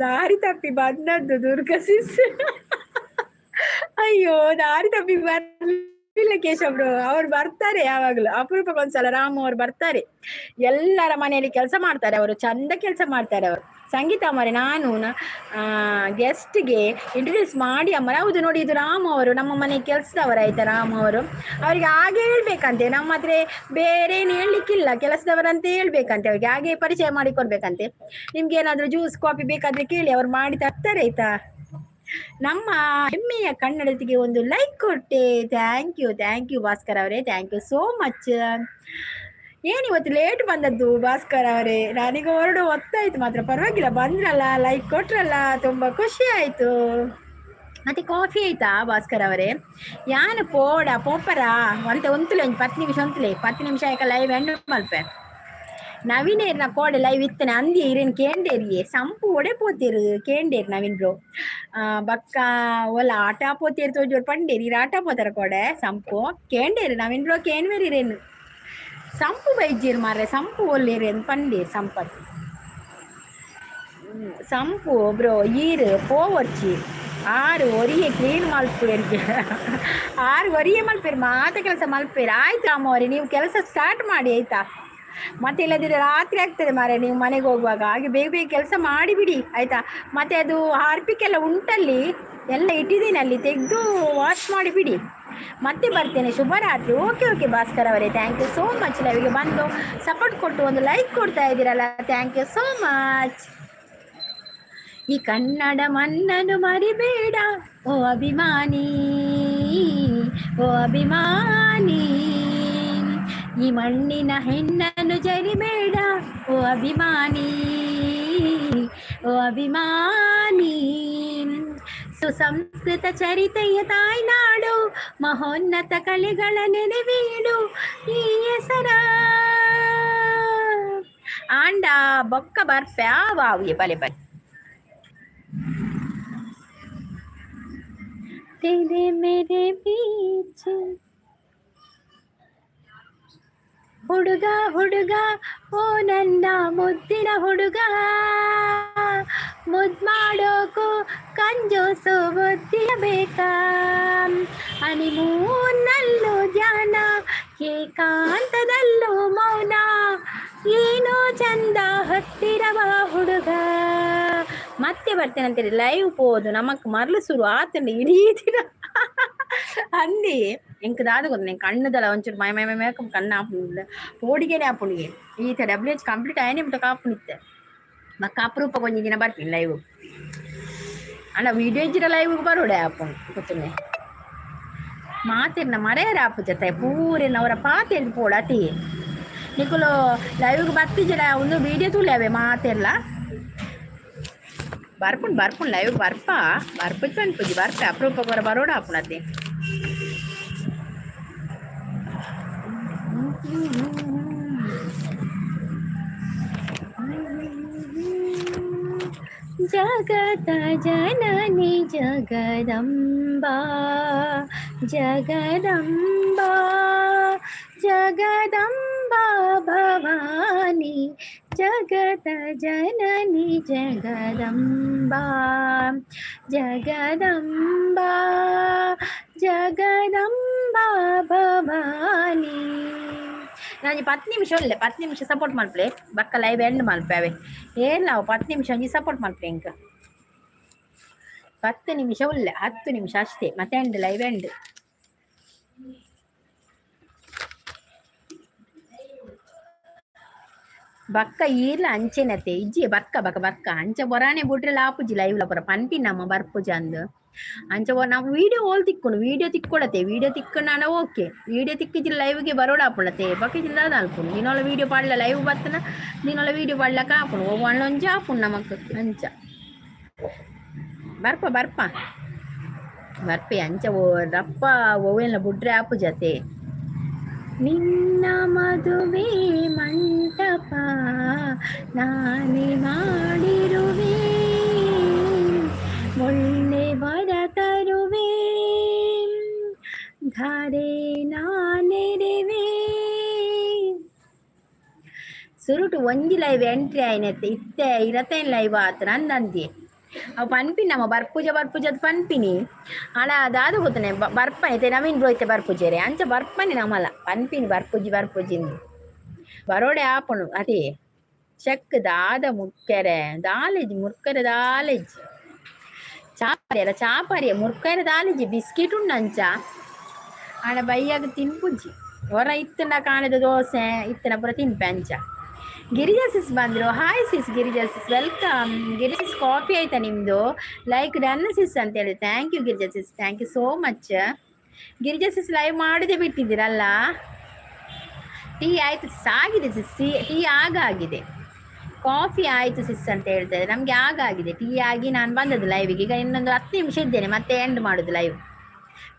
ದಾರಿ ತಪ್ಪಿ ಬಂದದ್ದು ದುರ್ಗಾ ಸಿಸ್. ಅಯ್ಯೋ, ದಾರಿ ತಪ್ಪಿ ಬರ್ಲಿ. ಇಲ್ಲ ಕೇಶವ್ರು, ಅವ್ರು ಬರ್ತಾರೆ ಯಾವಾಗ್ಲೂ ಅಪರೂಪಕ್ಕೊಂದ್ಸಲ ರಾಮು ಅವ್ರು ಬರ್ತಾರೆ. ಎಲ್ಲರ ಮನೆಯಲ್ಲಿ ಕೆಲಸ ಮಾಡ್ತಾರೆ ಅವರು, ಚಂದ ಕೆಲಸ ಮಾಡ್ತಾರೆ ಅವರು. ಸಂಗೀತ ಅಮ್ಮರೇ, ನಾನು ಗೆಸ್ಟ್ಗೆ ಇಂಟ್ರೊಡ್ಯೂಸ್ ಮಾಡಿ ಅಮ್ಮರೇ. ಹೌದು ನೋಡಿ, ಇದು ರಾಮು ಅವರು, ನಮ್ಮ ಮನೆ ಕೆಲಸದವರು ಆಯ್ತಾ. ರಾಮು ಅವರು, ಅವರಿಗೆ ಹಾಗೆ ಹೇಳ್ಬೇಕಂತೆ, ನಮ್ಮ ಹತ್ರ ಬೇರೆ ಏನು ಹೇಳಲಿಕ್ಕಿಲ್ಲ, ಕೆಲಸದವರಂತ ಹೇಳ್ಬೇಕಂತೆ ಅವ್ರಿಗೆ, ಹಾಗೆ ಪರಿಚಯ ಮಾಡಿಕೊಡ್ಬೇಕಂತೆ. ನಿಮ್ಗೆ ಏನಾದರೂ ಜ್ಯೂಸ್ ಕಾಫಿ ಬೇಕಾದ್ರೆ ಕೇಳಿ, ಅವ್ರು ಮಾಡಿ ತರ್ತಾರೆ ಆಯ್ತಾ. ನಮ್ಮ ಹೆಮ್ಮೆಯ ಕನ್ನಡತಿಗೆ ಒಂದು ಲೈಕ್ ಕೊಟ್ಟೆ. Thank you, thank you Bhaskar ಅವರೇ, thank you so much. ಏನು ಇವತ್ತು ಲೇಟ್ ಬಂದದ್ದು ಭಾಸ್ಕರ್ ಅವರೇ? ನಾನೀಗ ಹೊರಡು ಹೊತ್ತಾಯ್ತು ಮಾತ್ರ, ಪರವಾಗಿಲ್ಲ, ಬಂದ್ರಲ್ಲ, ಲೈಕ್ ಕೊಟ್ರಲ್ಲ, ತುಂಬ ಖುಷಿ ಆಯಿತು. ಮತ್ತೆ ಕಾಫಿ ಆಯ್ತಾ ಭಾಸ್ಕರ್ ಅವರೇ? ಯಾನು ಪೋಡ ಪೋಪರ ಒಂತೆ ಒಂತುಲೆ, ಒಂಜಿ 10 ನಿಮಿಷ ಒಂತುಲೆ, 10 ನಿಮಿಷ ಆಯ್ಕ ಲೈವ್ ಎಂಡ್ ಮಲ್ಪೆ. ನವೀನೇರ್ನ ಕೋಡೆ ಲೈವ್ ಇತ್ತನೆ ಅಂದಿ ಇರೇನು ಕೇಂಡೇರಿಯೇ, ಸಂಪು ಒಡೆ ಪೋತೇರು ಕೇಂಡೇರು ನವೀನ್ ಬ್ರೋ. ಬಕ್ಕ ಒಲ ಆಟ ಪೋತೇರು ತೋಜೋರು ಪಂಡೇರಿ, ಇರ ಆಟ ಪೋತಾರ ಕೋಡೆ ಸಂಪು ಕೇಂಡೇರು ನವೀನ್ ಬ್ರೋ ಕೇನ್ವೇರಿ ಇರೇನು ಸಂಪು ಬೈಜೀರ್ ಮಾರ್ರೆ, ಸಂಪು ಒಲ್ಲೇರು ಅಂತ ಪಂಡೇರು. ಸಂಪತ್ ಸಂಪು ಬ್ರೋ, ಈರು ಪೋವರ್ಚಿ ಆರು ಒರಿಯೆ ಕ್ಲೀನ್ ಮಲ್ಪೇರು, ಆರು ಒರಿಯೆ ಮಲ್ಪೇರು, ಮಾತ ಕೆಲಸ ಮಲ್ಪೇರು. ಆಯ್ತು ಅಮ್ಮವರೇ, ನೀವು ಕೆಲಸ ಸ್ಟಾರ್ಟ್ ಮಾಡಿ ಆಯ್ತಾ. ಮತ್ತೆ ಇಲ್ಲದಿದ್ರೆ ರಾತ್ರಿ ಆಗ್ತದೆ ಮಾರೆ ನೀವು ಮನೆಗೆ ಹೋಗುವಾಗ. ಹಾಗೆ ಬೇಗ ಬೇಗ ಕೆಲಸ ಮಾಡಿಬಿಡಿ ಆಯಿತಾ. ಮತ್ತೆ ಅದು ಹಾರ್ಪಿಕ್ಕೆಲ್ಲ ಉಂಟಲ್ಲಿ, ಎಲ್ಲ ಇಟ್ಟಿದ್ದೀನಿ ಅಲ್ಲಿ, ತೆಗೆದು ವಾಶ್ ಮಾಡಿಬಿಡಿ. ಮತ್ತೆ ಬರ್ತೇನೆ, ಶುಭರಾತ್ರಿ. ಓಕೆ ಓಕೆ ಭಾಸ್ಕರ್ ಅವರೇ, thank you so much. ಲೈವ್ಗೆ ಬಂದು ಸಪೋರ್ಟ್ ಕೊಟ್ಟು ಒಂದು ಲೈಕ್ ಕೊಡ್ತಾ ಇದ್ದೀರಲ್ಲ, thank you so much. ಈ ಕನ್ನಡ ಮಣ್ಣನು ಮರಿಬೇಡ ಓ ಅಭಿಮಾನಿ, ಓ ಅಭಿಮಾನಿ. ಈ ಮಣ್ಣಿನ ಹೆಣ್ಣನ್ನು ಜರಿಬೇಡ ಓ ಅಭಿಮಾನಿ, ಓ ಅಭಿಮಾನಿ. ಸುಸಂಸ್ಕೃತ ಚರಿತೆಯ ತಾಯ್ನಾಡು, ಮಹೋನ್ನತ ಕಲೆಗಳ ನೆನೆವೀಡು ಈ ಹೆಸರ ಆಂಡ ಬೊಕ್ಕ ಬರ್ಪೆ ವಾವುಯೆ ಬಲೆ ಬಲೆ. तेरे मेरे बीच ಹುಡುಗ ಹುಡುಗ, ಓ ನನ್ನ ಮುದ್ದಿನ ಹುಡುಗ, ಮುದ್ ಮಾಡೋಕು ಕಂಜೋಸು ಬುದ್ಧಿಯ ಬೇಕಾ? ಹನಿಮೂನ್ನಲ್ಲೂ ಧ್ಯಾನ, ಏಕಾಂತದಲ್ಲೂ ಮೌನ, ಏನೋ ಚಂದ ಹತ್ತಿರವ ಹುಡುಗ. ಮತ್ತೆ ಬರ್ತೇನೆ ಲೈವ್ ಪೋದು ನಮಕ್ ಮರ್ಲು ಸುರು ಆತಂಡ ಇಡೀ ದಿನ ಅಂದಿ. ಎಂಕ್ ದಾದ ಗೊತ್ತ, ನೆಂಕ್ ಕಣ್ಣುದಲ ಒಂಚೂರು ಮೈ ಮೈ ಮೈ ಮೇಕ ಕಣ್ಣು ಆಪುಂಡು, ಪೋಡಿಗೆನೆ ಆಪುಂಡಿಗೆ. ಈತ ಡಬ್ಲ್ಯೂ ಎಚ್ ಕಂಪ್ಲೀಟ್ ಆಯ್ನೆ ಬಿಟ್ಟ ಕಾಪುನಿತ್ತೆ. ಬಕ್ಕ ಅಪರೂಪ ಒಂಜಿ ದಿನ ಬರ್ತೀನಿ ಲೈವ್. ಅಣ್ಣ ವೀಡಿಯೋ ಇಜ್ಜಿಡ ಲೈವ್ ಬರೋಡೆ ಆಪುಂಡು ಗೊತ್ತುಂಡೆ. ಮಾತಿರ್ನ ಮರೆಯರ ಆಪು ಜೊತೆ ಪೂರೆನ ಅವರ ಪಾತೆರ್ದು ಪೋಡತಿ. ನಿಕುಲು ಲೈವ್ಗೆ ಬತ್ತಿಜಡ ಒಂದು ವೀಡಿಯೋ ತೂಲೆ ಮಾತೆರ್ಲ. ಬರ್ಪುಂಡು ಬರ್ಪುಂಡು ಲೈವ್ ಬರ್ಪ ಬರ್ಪುಜ್ ಪನ್ಪುಜಿ, ಬರ್ಪೆ ಅಪರೂಪ ಬರ ಬರೋಡ ಆಪುಣತೆ. ಜಗತ ಜನನಿ ಜಗದಂಬಾ, ಜಗದಂಬಾ, ಜಗದಂಬಾ ಭವಾನಿ, ಜಗತ ಜನನಿ ಜಗದಂಬಾ, ಜಗದಂಬಾ, ಜಗದಂಬಾ ಭವಾನಿ. ನಾನು 10 ನಿಮಿಷ ಒಳ್ಳೆ 10 ನಿಮಿಷ ಸಪೋರ್ಟ್ ಮಲ್ಪಲೆ, ಬಕ್ಕ ಲೈವ್ ಎಂಡ್ ಮಲ್ಪೆ. ಅವೇ ಏನ್ ನಾವು 10 ನಿಮಿಷ ಒಂಜಿ ಸಪೋರ್ಟ್ ಮಲ್ಪಲೆ ಇಂಕ. 10 ನಿಮಿಷ ಒಳ್ಳೆ, 10 ನಿಮಿಷ ಅಷ್ಟೇ, ಮತ್ತೆ ಎಂಡ್ ಲೈವ್ ಎಂಡ್. ಬಕ್ಕ ಈರ್ಲ ಅಂಚೆನತೆ ಇಜ್ಜಿ ಬಕ್ಕ ಬಕ್ಕ ಬಕ್ಕ ಅಂಚ ಬೊರಾನೆ ಬುಟ್ರೆ ಲಾಪುಜಿ ಲೈವ್ ಲ ಪೂರ ಪನ್ಪಿ ನಮ್ಮ ಬರ್ಪುಜ ಅಂದ್. ಅಂಚ ನಾವು ವೀಡಿಯೋ ಓಲ್ ತಿಕ್ಕೊಂಡು ವೀಡಿಯೋ ತಿಕ್ಕೊಳತೆ, ವೀಡಿಯೋ ತಿಕ್ಕೊಂಡಾನ ಓಕೆ. ವೀಡಿಯೋ ತಿಕ್ಕಿಜಿ ಲೈವ್ಗೆ ಬರೋಡ ಆಪುಂಡತೆ. ಬಕ್ಕ ಅಲ್ಪುಂಡು ದಿನೊಲ ವೀಡಿಯೋ ಪಾಡ್ಲ ಲೈವ್ ಬತ್ತನ ದಿನೊಲ ವೀಡಿಯೋ ಪಾಡ್ಲಕ ಆಪುಂಡು. ಓ ಒಂಜಿ ಆಪುಂಡು ನಮಕ್. ಅಂಚ ಬರ್ಪ ಬರ್ಪ ಬರ್ಪೆ ಅಂಚ ಓ ರಪ್ಪ ಓವೆಲ್ಲ ಬುಡ್ರೆ ಆಪುಜತೆ. ನಿನ್ನ ಮದುವೆ ಮಂಟಪ ನಾನೇ ಮಾಡಿರುವೆ, ಒಳ್ಳೆ ವರ ತರುವೆ, ಧಾರೆ ನಾನೆರೆವೆ. ಸುರುಟು ಒಂಜಿ ಲೈವ್ ಎಂಟ್ರಿ ಆಯ್ನತ್ತೆ, ಇತ್ತೆ ಇರತೇನ್ ಲೈವ್ ಆತ ನಂದಂದಿ. ಅವು ಪನ್ಪಿನಿ ನಮ್ಮ ಬರ್ಪೂಜ ಬರ್ಪೂಜದ ಪನ್ಪಿನಿ ಆಂಡ ದಾದ ಗೊತ್ತನೆ ಬರ್ಪನೆ ಇತ್ತೆ ನವೀನ್ ಬ್ರೋ ಇತ್ತೆ ಬರ್ಪುಜೆರೆ ಅಂಚ ಬರ್ಪನೆ ನಮಲ ಪನ್ಪಿನಿ ಬರ್ಪುಜಿ ಬರ್ಪುಜಿಂದು ಬರೋಡೆ ಆಪುಂಡು ಅದೇ ಚೆಕ್ ದಾದ ಮುರ್ಕೆರೆ ದಾಲೇಜಿ ಮುರ್ಕೆರೆ ದಾಲೇಜಿ ಚಾಪರಿ ಅಲ್ಲ ಚಾಪರಿ ಮುರ್ಕೆರೆ ದಾಲೇಜಿ ಬಿಸ್ಕಿಟ್ ಉಂಡು ಅಂಚ ಆಂಡ ಬಯ್ಯಾಗ ತಿನ್ಪುಜಿ ಹೊರ ಇತ್ತಂಡ ಕಾಣದ ದೋಸೆ ಇತ್ತನ ಪೂರ ತಿನ್ಪೆ ಅಂಚ. ಗಿರಿಜಾ ಸಿಸ್ ಬಂದರು. Hi sis Girija sis, welcome. Girija sis, coffee ಆಯ್ತಾ ನಿಮ್ಮದು? ಲೈಕ್ ಡನ್ ಸಿಸ್ ಅಂತ ಹೇಳಿ. Thank you Girija sis, thank you so much. Girija sis, live ಮಾಡದೆ ಬಿಟ್ಟಿದ್ದೀರಲ್ಲ. ಟೀ ಆಯ್ತು ಸಿಸ್, ಆಗಿದೆ ಸಿಸ್, ಟೀ ಟೀ ಆಗ ಆಗಿದೆ. ಕಾಫಿ ಆಯಿತು ಸಿಸ್ ಅಂತ ಹೇಳ್ತಾರೆ. ನಮಗೆ ಆಗ ಆಗಿದೆ. ಟೀ ಆಗಿ ನಾನು ಬಂದದ್ದು ಲೈವಿಗೆ. ಈಗ ಇನ್ನೊಂದು 10 ನಿಮಿಷ ಇದ್ದೇನೆ, ಮತ್ತೆ ಎಂಡ್ ಮಾಡೋದು ಲೈವ್.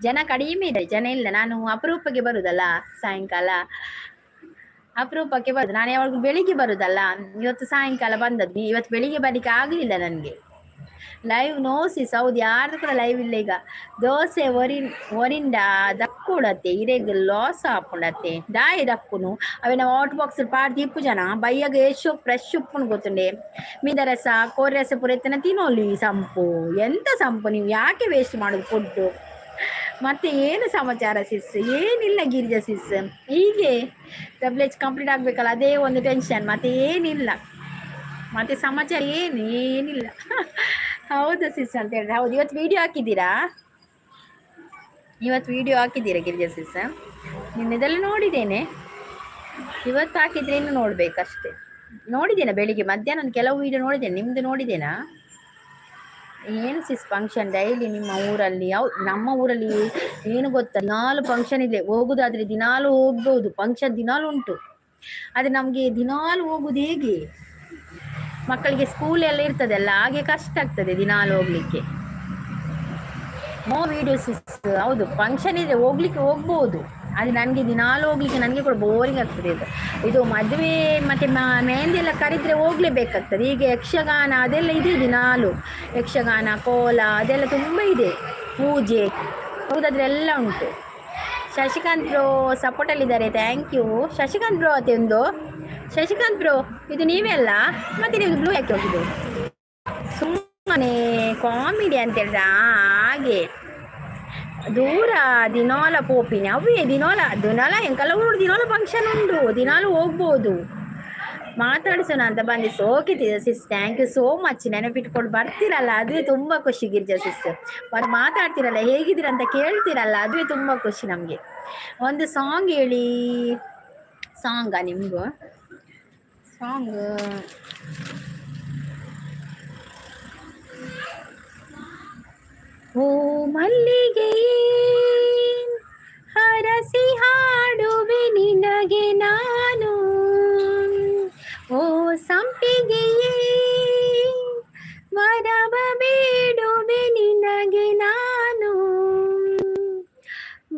ಜನ ಕಡಿಮೆ ಇದೆ, ಜನ ಇಲ್ಲ. ನಾನು ಅಪರೂಪಕ್ಕೆ ಬರುದಲ್ಲ, ಸಾಯಂಕಾಲ ಅಪರೂಪಕ್ಕೆ ಬರುದು. ನಾನು ಯಾವಾಗಲೂ ಬೆಳಿಗ್ಗೆ ಬರುದಲ್ಲ, ಇವತ್ತು ಸಾಯಂಕಾಲ ಬಂದದ್ದು. ಇವತ್ತು ಬೆಳಿಗ್ಗೆ ಬರ್ಲಿಕ್ಕೆ ಆಗಲಿಲ್ಲ ನನಗೆ. ಲೈವ್ ನೋ ಸಿಸ್, ಹೌದು, ಯಾರ್ದು ಕೂಡ ಲೈವ್ ಇಲ್ಲ ಈಗ. ದೋಸೆ ಒರಿಂಡ ದಕ್ಕುಡತ್ತೆ, ಇರೆಗ್ ಲಾಸ್ ಆಪುಂಡತ್ತೆ. ದಾಯಿ ದಕ್ಕುನು? ಅವೆನ ಹಾಟ್ ಬಾಕ್ಸ್ ಪಾಡ್ದು ಇಪ್ಪು ಜನ ಬಯ್ಯಗ ಏಶೋ ಫ್ರೆಶ್ ಉಪ್ಪುನು ಗೊತ್ತುಂಡೆ. ಮೀದ ರಸ ಕೋರಿ ರಸ ಪೂರ ಎತ್ತನ ತಿನ್ನೋಲಿ. ಸಂಪು ಎಂತ ಸಂಪು? ನೀವು ಯಾಕೆ ವೇಸ್ಟ್ ಮಾಡೋದು ಫುಡ್ಡು? ಮತ್ತೆ ಏನು ಸಮಾಚಾರ ಸಿಸ್? ಏನಿಲ್ಲ ಗಿರಿಜಾ ಸಿಸ್, ಹೀಗೆ ಡಬ್ಲ್ಯೂ ಎಚ್ ಕಂಪ್ಲೀಟ್ ಆಗಬೇಕಲ್ಲ, ಅದೇ ಒಂದು ಟೆನ್ಷನ್, ಮತ್ತೆ ಏನಿಲ್ಲ. ಮತ್ತೆ ಸಮಾಚಾರ ಏನು ಏನಿಲ್ಲ. ಹೌದು ಸಿಸ್ ಅಂತ ಹೇಳಿದ್ರೆ ಹೌದು. ಇವತ್ತು ವಿಡಿಯೋ ಹಾಕಿದ್ದೀರಾ? ಇವತ್ತು ವಿಡಿಯೋ ಹಾಕಿದ್ದೀರಾ ಗಿರಿಜಾ ಸಿಸ್? ನಿನ್ನೆದೆಲ್ಲ ನೋಡಿದ್ದೇನೆ. ಇವತ್ತು ಹಾಕಿದ್ರೆ ಇನ್ನು ನೋಡ್ಬೇಕಷ್ಟೇ. ನೋಡಿದ್ದೇನೆ, ಬೆಳಿಗ್ಗೆ ಮಧ್ಯಾಹ್ನ ಒಂದು ಕೆಲವು ವಿಡಿಯೋ ನೋಡಿದ್ದೇನೆ, ನಿಮ್ಮದು ನೋಡಿದ್ದೇನಾ? ಏನು ಸಿಸ್ ಫಂಕ್ಷನ್ ಡೈಲಿ ನಿಮ್ಮ ಊರಲ್ಲಿ? ಯಾವ ನಮ್ಮ ಊರಲ್ಲಿ ಏನು ಗೊತ್ತಾ, ದಿನಾಲು ಫಂಕ್ಷನ್ ಇದೆ. ಹೋಗುದಾದ್ರೆ ದಿನಾಲು ಹೋಗ್ಬೋದು, ಫಂಕ್ಷನ್ ದಿನಾಲು ಉಂಟು. ಆದರೆ ನಮಗೆ ದಿನಾಲು ಹೋಗುದು ಹೇಗೆ? ಮಕ್ಕಳಿಗೆ ಸ್ಕೂಲ್ ಎಲ್ಲ ಇರ್ತದಲ್ಲ, ಹಾಗೆ ಕಷ್ಟ ಆಗ್ತದೆ ದಿನಾಲು ಹೋಗ್ಲಿಕ್ಕೆ. ನೋ ವಿಡಿಯೋಸ್, ಹೌದು. ಫಂಕ್ಷನ್ ಇದೆ, ಹೋಗ್ಲಿಕ್ಕೆ ಹೋಗ್ಬೋದು. ಆದರೆ ನನಗೆ ದಿನಾಲು ಹೋಗ್ಲಿಕ್ಕೆ ನನಗೆ ಕೂಡ ಬೋರಿಂಗ್ ಆಗ್ತದೆ. ಇದು ಇದು ಮದುವೆ ಮತ್ತು ಮೆಹಂದಿ ಎಲ್ಲ ಕರೆದ್ರೆ ಹೋಗ್ಲೇಬೇಕಾಗ್ತದೆ. ಈಗ ಯಕ್ಷಗಾನ ಅದೆಲ್ಲ ಇದೆ ದಿನಾಲು. ಯಕ್ಷಗಾನ, ಕೋಲ ಅದೆಲ್ಲ ತುಂಬ ಇದೆ. ಪೂಜೆ ಹೌದಾದ್ರೆ ಎಲ್ಲ ಉಂಟು. ಶಶಿಕಾಂತ್ ಬ್ರೋ ಸಪೋರ್ಟಲ್ಲಿದ್ದಾರೆ, thank you Shashikant bro. ಅತ್ತೆ ಒಂದು ಶಶಿಕಾಂತ್ ಬ್ರೋ, ಇದು ನೀವೇ ಅಲ್ಲ? ಮತ್ತೆ ನೀವು ಬ್ಲೂ ಯಾಕೆ ಹೋಗಿದ್ದು? ಸುಮ್ಮನೆ ಕಾಮಿಡಿ ಅಂತ ಹೇಳಿದ್ರೆ ಹಾಗೆ. ದೂರ ದಿನಾಲ ಪೋಪಿನಿ ಅವೇ ದಿನಾಲ ದಿನಾಲ ಎಂಕಲ್ಲ ಊರು ದಿನಾಲ ಫಂಕ್ಷನ್ ಉಂಟು, ದಿನಾಲು ಹೋಗ್ಬೋದು. ಮಾತಾಡಿಸೋಣ ಅಂತ ಬಂದಿಸ್. Okay sis, thank you so much. ನೆನಪಿಟ್ಕೊಂಡು ಬರ್ತೀರಲ್ಲ, ಅದುವೇ ತುಂಬ ಖುಷಿ ಗಿರಿಜಾ ಸಿಸ್. ಮತ್ತು ಮಾತಾಡ್ತೀರಲ್ಲ, ಹೇಗಿದ್ದೀರ ಅಂತ ಕೇಳ್ತೀರಲ್ಲ, ಅದುವೇ ತುಂಬ ಖುಷಿ ನಮಗೆ. ಒಂದು ಸಾಂಗ್ ಹೇಳಿ. ಸಾಂಗಾ ನಿಮಗೂ? ಸಾಂಗ್ ಓ ಮಲ್ಲಿಗೆಯೇ ಹರಸಿ ಹಾಡುವೆ ನಿನಗೆ ನಾನು, ಓ ಸಂಪಿಗೆಯೇ ವರವ ಬೇಡುವೆ ನಿನಗೆ ನಾನು.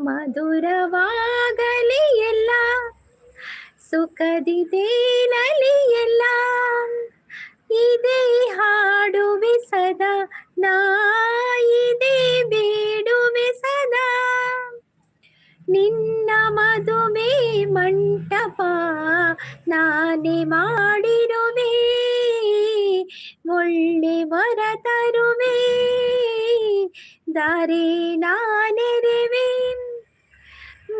ಮಧುರವಾಗಲಿ ಎಲ್ಲ, ಸುಖದಿ ತೇಲಲಿ ಎಲ್ಲ, ಇದೇ ಹಾಡುವೆ ಸದಾ ನಾ, ಇದೇ ಬೇಡುವೆ ಸದಾ. ನಿನ್ನ ಮದುವೆ ಮಂಟಪ ನಾನೇ ಮಾಡಿರುವೆ, ಒಳ್ಳೆ ವರ ತರುವೆ, ದಾರಿ ನಾನೆರೆವೆ.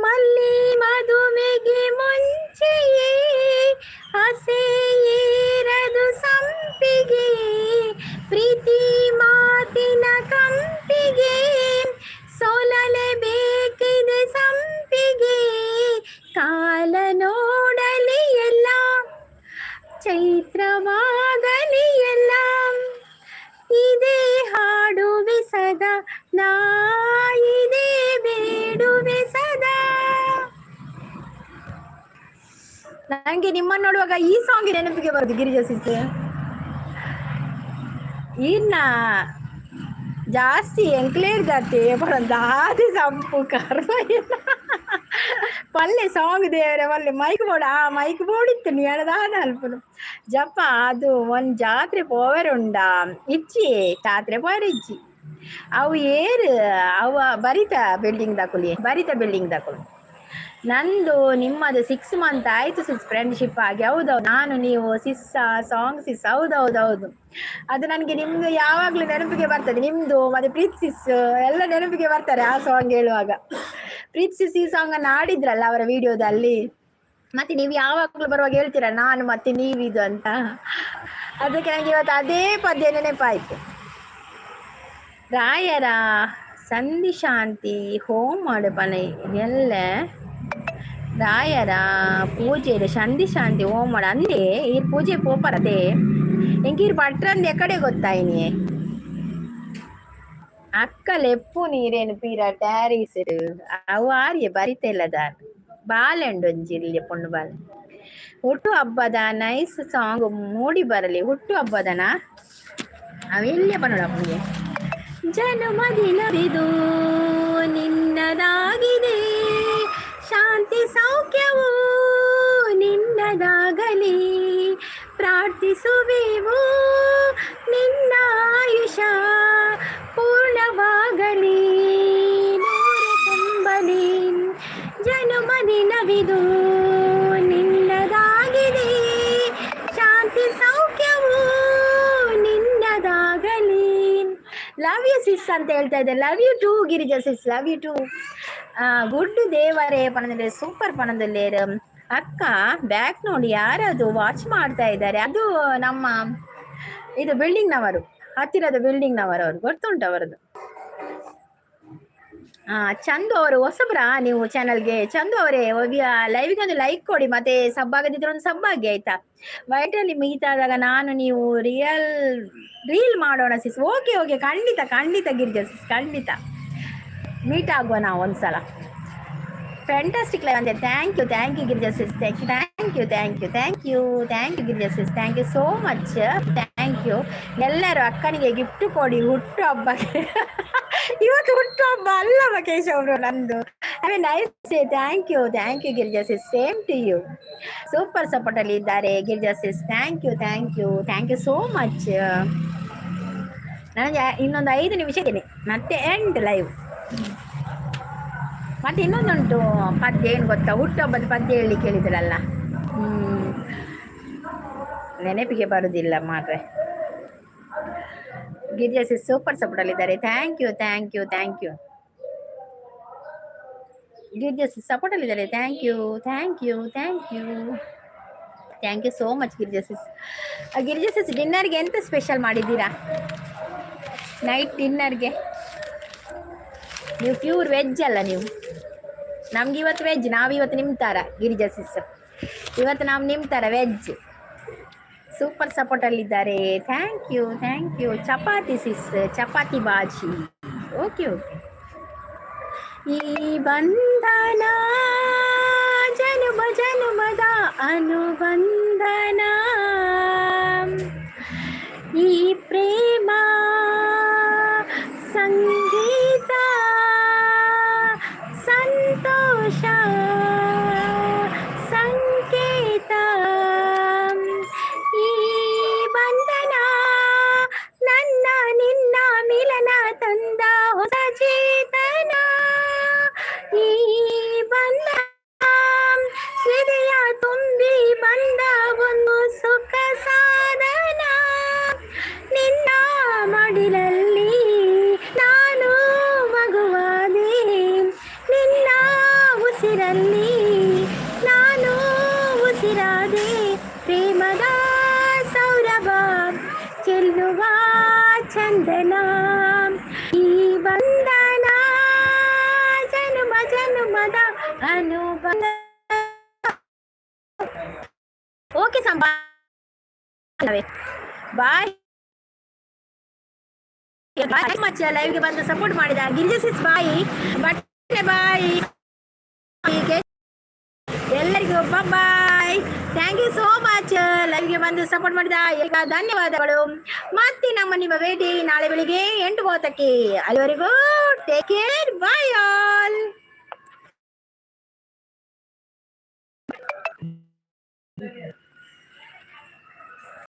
ಮಲ್ಲಿ ಮದುಮೆಗೆ ಮುಂಚೆಯೇ ಹಸೆ ಏರದು ಸಂಪಿಗೆ, ಪ್ರೀತಿ ಮಾತಿನ ಕಂಪಿಗೆ ಸೋಲಲೇಬೇಕಿದೆ ಸಂಪಿಗೆ. ಕಾಲ ನೋಡಲಿ ಎಲ್ಲ, ಚೈತ್ರವಾಗಲಿ ಎಲ್ಲ, ಇದೇ ಹಾಡುವೆ ಸದಾ ನಾ, ಇದೇ ಬೇಡುವೆ ಸದಾ. ನನಗೆ ನಿಮ್ಮನ್ನು ನೋಡುವಾಗ ಈ ಸಾಂಗ್ ನೆನಪಿಗೆ ಬರುದು ಗಿರಿಜಾ ಸಿಸ್. ಇನ್ನ ಜಾಸ್ತಿ ಎಂಕ್ಲೇರ್ದಾತೆ ದಾದಿ ಸಂಪು ಕರ್ಮ ಪಲ್ಲೆ ಸಾಂಗ್ ದೇವರೆ ಪಲ್ಲೆ ಮೈಕ್ ಬೋರ್ಡ್ ಆ ಮೈಕ್ ಬೋರ್ಡ್ ಇತ್ತು ನೀ ದಾದ ಅಲ್ಪನು ಜಪ್ಪ. ಅದು ಒಂದ್ ಜಾತ್ರೆ ಪೋವೆರೆ ಉಂಡ ಇಜ್ಜಿ, ಜಾತ್ರೆ ಪೋವೆರೆ ಇಜ್ಜಿ. ಅವು ಏರು ಅವ ಬರಿತ ಬಿಲ್ಡಿಂಗ್ ದಾಕುಲಿ, ಬರಿತ ಬಿಲ್ಡಿಂಗ್ ದಾಕುಲು. ನಂದು ನಿಮ್ಮದು 6 ಮಂತ್ ಆಯ್ತು ಸಿಸ್ ಫ್ರೆಂಡ್ಶಿಪ್ ಆಗಿ. ಹೌದೌದು, ನಾನು ನೀವು ಸಿಸ್ಸ ಸಾಂಗ್ ಸಿಸ್. ಹೌದೌದೌದು, ಅದು ನನಗೆ ನಿಮ್ದು ಯಾವಾಗ್ಲೂ ನೆನಪಿಗೆ ಬರ್ತದೆ. ನಿಮ್ದು ಮತ್ತೆ ಪ್ರೀತ್ ಸಿಸ್ ಎಲ್ಲ ನೆನಪಿಗೆ ಬರ್ತಾರೆ ಆ ಸಾಂಗ್ ಹೇಳುವಾಗ. ಪ್ರೀತ್ ಸಿಸ್ ಈ ಸಾಂಗ್ ಅನ್ನು ಹಾಡಿದ್ರಲ್ಲ ಅವರ ವಿಡಿಯೋದಲ್ಲಿ. ಮತ್ತೆ ನೀವು ಯಾವಾಗ್ಲೂ ಬರುವಾಗ ಹೇಳ್ತೀರಾ, ನಾನು ಮತ್ತೆ ನೀವಿದು ಅಂತ. ಅದಕ್ಕೆ ನನಗೆ ಇವತ್ತು ಅದೇ ಪದ್ಯ ನೆನಪಾಯ್ತು. ರಾಯರ ಸಂಧಿ ಶಾಂತಿ ಹೋಮ ಪನೆ ಎಲ್ಲ ರಾಯರ ಪೂಜೆ ಸಂಧಿ ಶಾಂತಿ ಹೋಮ ಅಂದೆ. ಈ ಪೂಜೆ ಪೋಪರತೆ ಎಂಕೀರ್ ಭಟ್ರಂದ ಎಕಡೆ ಗೊತ್ತಾಯಿನಿ. ಅಕ್ಕ ಲೆಪ್ಪು ನೀರೇನು ಪೀರ ಟ್ಯಾರೀಸ್ ಅವು ಆರ್ಯ ಬರಿತೆಲ್ಲದ ಬಾಲೆಂಡು ಒಂಜಿ ಇಲ್ಲಿ ಪೊಣ್ಣು ಬಾಲೆ. ಹುಟ್ಟು ಹಬ್ಬದ ನೈಸ್ ಸಾಂಗ್ ಮೂಡಿ ಬರಲಿ. ಹುಟ್ಟು ಹಬ್ಬದನ ಅವೆಲ್ಲ ಪನ್ನೋಡ ನಮಗೆ. ಜನುಮದಿನವಿದು ನಿನ್ನದಾಗಿದೆ, ಶಾಂತಿ ಸೌಖ್ಯವು ನಿನ್ನದಾಗಲಿ ಪ್ರಾರ್ಥಿಸುವೆವು, ನಿನ್ನ ಆಯುಷ ಪೂರ್ಣವಾಗಲಿ, ನೂರು ತುಂಬಲಿ. ಜನುಮದಿನವಿದು ನಿನ್ನದಾಗಿದೆ, ಶಾಂತಿ ಸೌಖ್ಯವು ನಿನ್ನದಾಗಲಿ. ಲವ್ you sis ಅಂತ ಹೇಳ್ತಾ ಇದ್ದೆ. Love you too Girija sis, love you too. Good ದೇವರೇ ಪಣದಲ್ಲಿ ಸೂಪರ್ ಪಣದಲ್ಲಿ. ಅಕ್ಕ, ಬ್ಯಾಕ್ ನೋಡಿ, ಯಾರದು ವಾಚ್ ಮಾಡ್ತಾ ಇದ್ದಾರೆ? ಅದು ನಮ್ಮ ಇದು ಬಿಲ್ಡಿಂಗ್ನವರು, ಹತ್ತಿರದ ಬಿಲ್ಡಿಂಗ್ನವರು ಅವರು. ಗೊತ್ತುಂಟು ಅವರದ್ದು. ಹಾ, ಚಂದು ಅವರು ಹೊಸಬ್ರಾ ನೀವು ಚಾನಲ್ಗೆ? ಚಂದು ಅವರೇ, ಲೈವ್ಗೆ ಒಂದು ಲೈಕ್ ಕೊಡಿ, ಮತ್ತೆ ಸಬ್ ಆಗದಿದ್ರೆ ಒಂದು ಸಬ್ ಆಗಿ, ಆಯ್ತಾ? ವೈಟಲ್ಲಿ ಮೀಟ್ ಆದಾಗ ನಾನು ನೀವು ರಿಯಲ್ ರೀಲ್ ಮಾಡೋಣ ಸಿಸ್. ಓಕೆ ಓಕೆ, ಖಂಡಿತ ಖಂಡಿತ ಗಿರಿಜಾ ಸಿಸ್, ಖಂಡಿತ ಮೀಟ್ ಆಗುವ ನಾವು ಒಂದ್ಸಲ. ಫ್ಯಾಂಟಾಸ್ಟಿಕ್ ಲೈವ್ ಅಂತೆ. Thank you, thank you Girija sis. Thank you, thank you, thank you, thank you, thank you Girija sis. Thank you so much, thank you. ಎಲ್ಲರೂ ಅಕ್ಕನಿಗೆ ಗಿಫ್ಟ್ ಕೊಡಿ ಹುಟ್ಟು ಹಬ್ಬಕ್ಕೆ. ಇವತ್ತು ಹುಟ್ಟು ಹಬ್ಬ ಅಲ್ಲ ಕೇಶವ್ ಅವರು ನಂದು. Have a nice day. Thank you, thank you Girija sis. Same to you. Super support ಅಲ್ಲಿ ಇದ್ದಾರೆ Girija sis. Thank you, thank you, thank you so much. ನನಗೆ ಇನ್ನೊಂದು 5 ನಿಮಿಷ ಇದ್ದೀನಿ, ಮತ್ತೆ ಎಂಡ್ ಲೈವ್. ಮತ್ತೆ ಇನ್ನೊಂದುಂಟು ಪದ್ಯ, ಏನು ಗೊತ್ತಾ? ಹುಟ್ಟುಹಬ್ಬದ ಪದ್ಯ ಹೇಳಿ ಕೇಳಿದ್ರಲ್ಲ. ನೆನಪಿಗೆ ಬರುದಿಲ್ಲ ಮಾರ್ರೆ. ಗಿರಿಜಾ ಸಿಸ್ ಸೂಪರ್ ಸಪೋರ್ಟ್ ಅಲ್ಲಿದ್ದಾರೆ. Thank you, thank you, thank you. Girija sis support ಅಲ್ಲಿದ್ದಾರೆ. Thank you, thank you, thank you, thank you so much Girija sis. Girija sis, ಡಿನ್ನರ್ಗೆ ಎಂತ ಸ್ಪೆಷಲ್ ಮಾಡಿದ್ದೀರಾ ನೈಟ್ ಡಿನ್ನರ್ಗೆ? ನೀವು ಪ್ಯೂರ್ ವೆಜ್ ಅಲ್ಲ ನೀವು? ನಮ್ಗೆ ಇವತ್ತು ವೆಜ್. ನಾವು ಇವತ್ತು ನಿಮ್ಮ ಥರ ಗಿರಿಜಾ ಸಿಸ್, ಇವತ್ತು ನಾವು ನಿಮ್ಮ ಥರ ವೆಜ್. ಸೂಪರ್ ಸಪೋರ್ಟ್ ಅಲ್ಲಿದ್ದಾರೆ. Thank you, thank you. Chapati sis, chapati bhaji. Okay okay. ಈ ಬಂಧನ ಜನುಮ ಜನುಮದ ಅನುಬಂಧನ, ಈ ಪ್ರೇಮ ಸಂಗೀತ ಸಂತೋಷ ಸಂಕೇತ. ಈ ಬಂಧನ ನನ್ನ ನಿನ್ನ ಮಿಲನ ತಂದ ಹೊಸ ಚೇತನ. ಈ ಬಂಧನ ಎದೆಯ ತುಂಬಿ ಬಂದ ಒಂದು ಸುಖ ಸಾಧನ. ನಿನ್ನ ಮಡಿಲಲ್ಲಿ ನಾನು ಮಗುವಾದೆ, ನಿನ್ನ ಉಸಿರಲ್ಲಿ ನಾನು ಉಸಿರಾದೆ. ಪ್ರೇಮದ ಸೌರಭ ಚೆಲ್ಲುವ ಚಂದನ. ಈ ಬಂಧನ ಜನುಮ ಜನುಮದ ಅನುಬಂಧ. ಓಕೆ ಸಂಬಾ, ಬಾಯ್ ಮಚ್ಚ. ಲೈವ್ಗೆ ಬಂದು ಸಪೋರ್ಟ್ ಮಾಡಿದ ಗಿರಿಜಾ ಸಿಸ್ ಬಾಯ್, ಬಟ್ಟೆ ಬಾಯ್, ಎಲ್ಲರಿಗೂ bye. Thank you so much. ಲೈವ್ಗೆ ಬಂದು ಸಪೋರ್ಟ್ ಮಾಡಿದ ಈಗ ಧನ್ಯವಾದಗಳು. ಮತ್ತೆ ನಮ್ಮ ನಿಮ್ಮ ಭೇಟಿ ನಾಳೆ ಬೆಳಿಗ್ಗೆ 8:30ಕ್ಕೆ. ಅಲ್ಲಿವರೆಗೂ take care, bye all.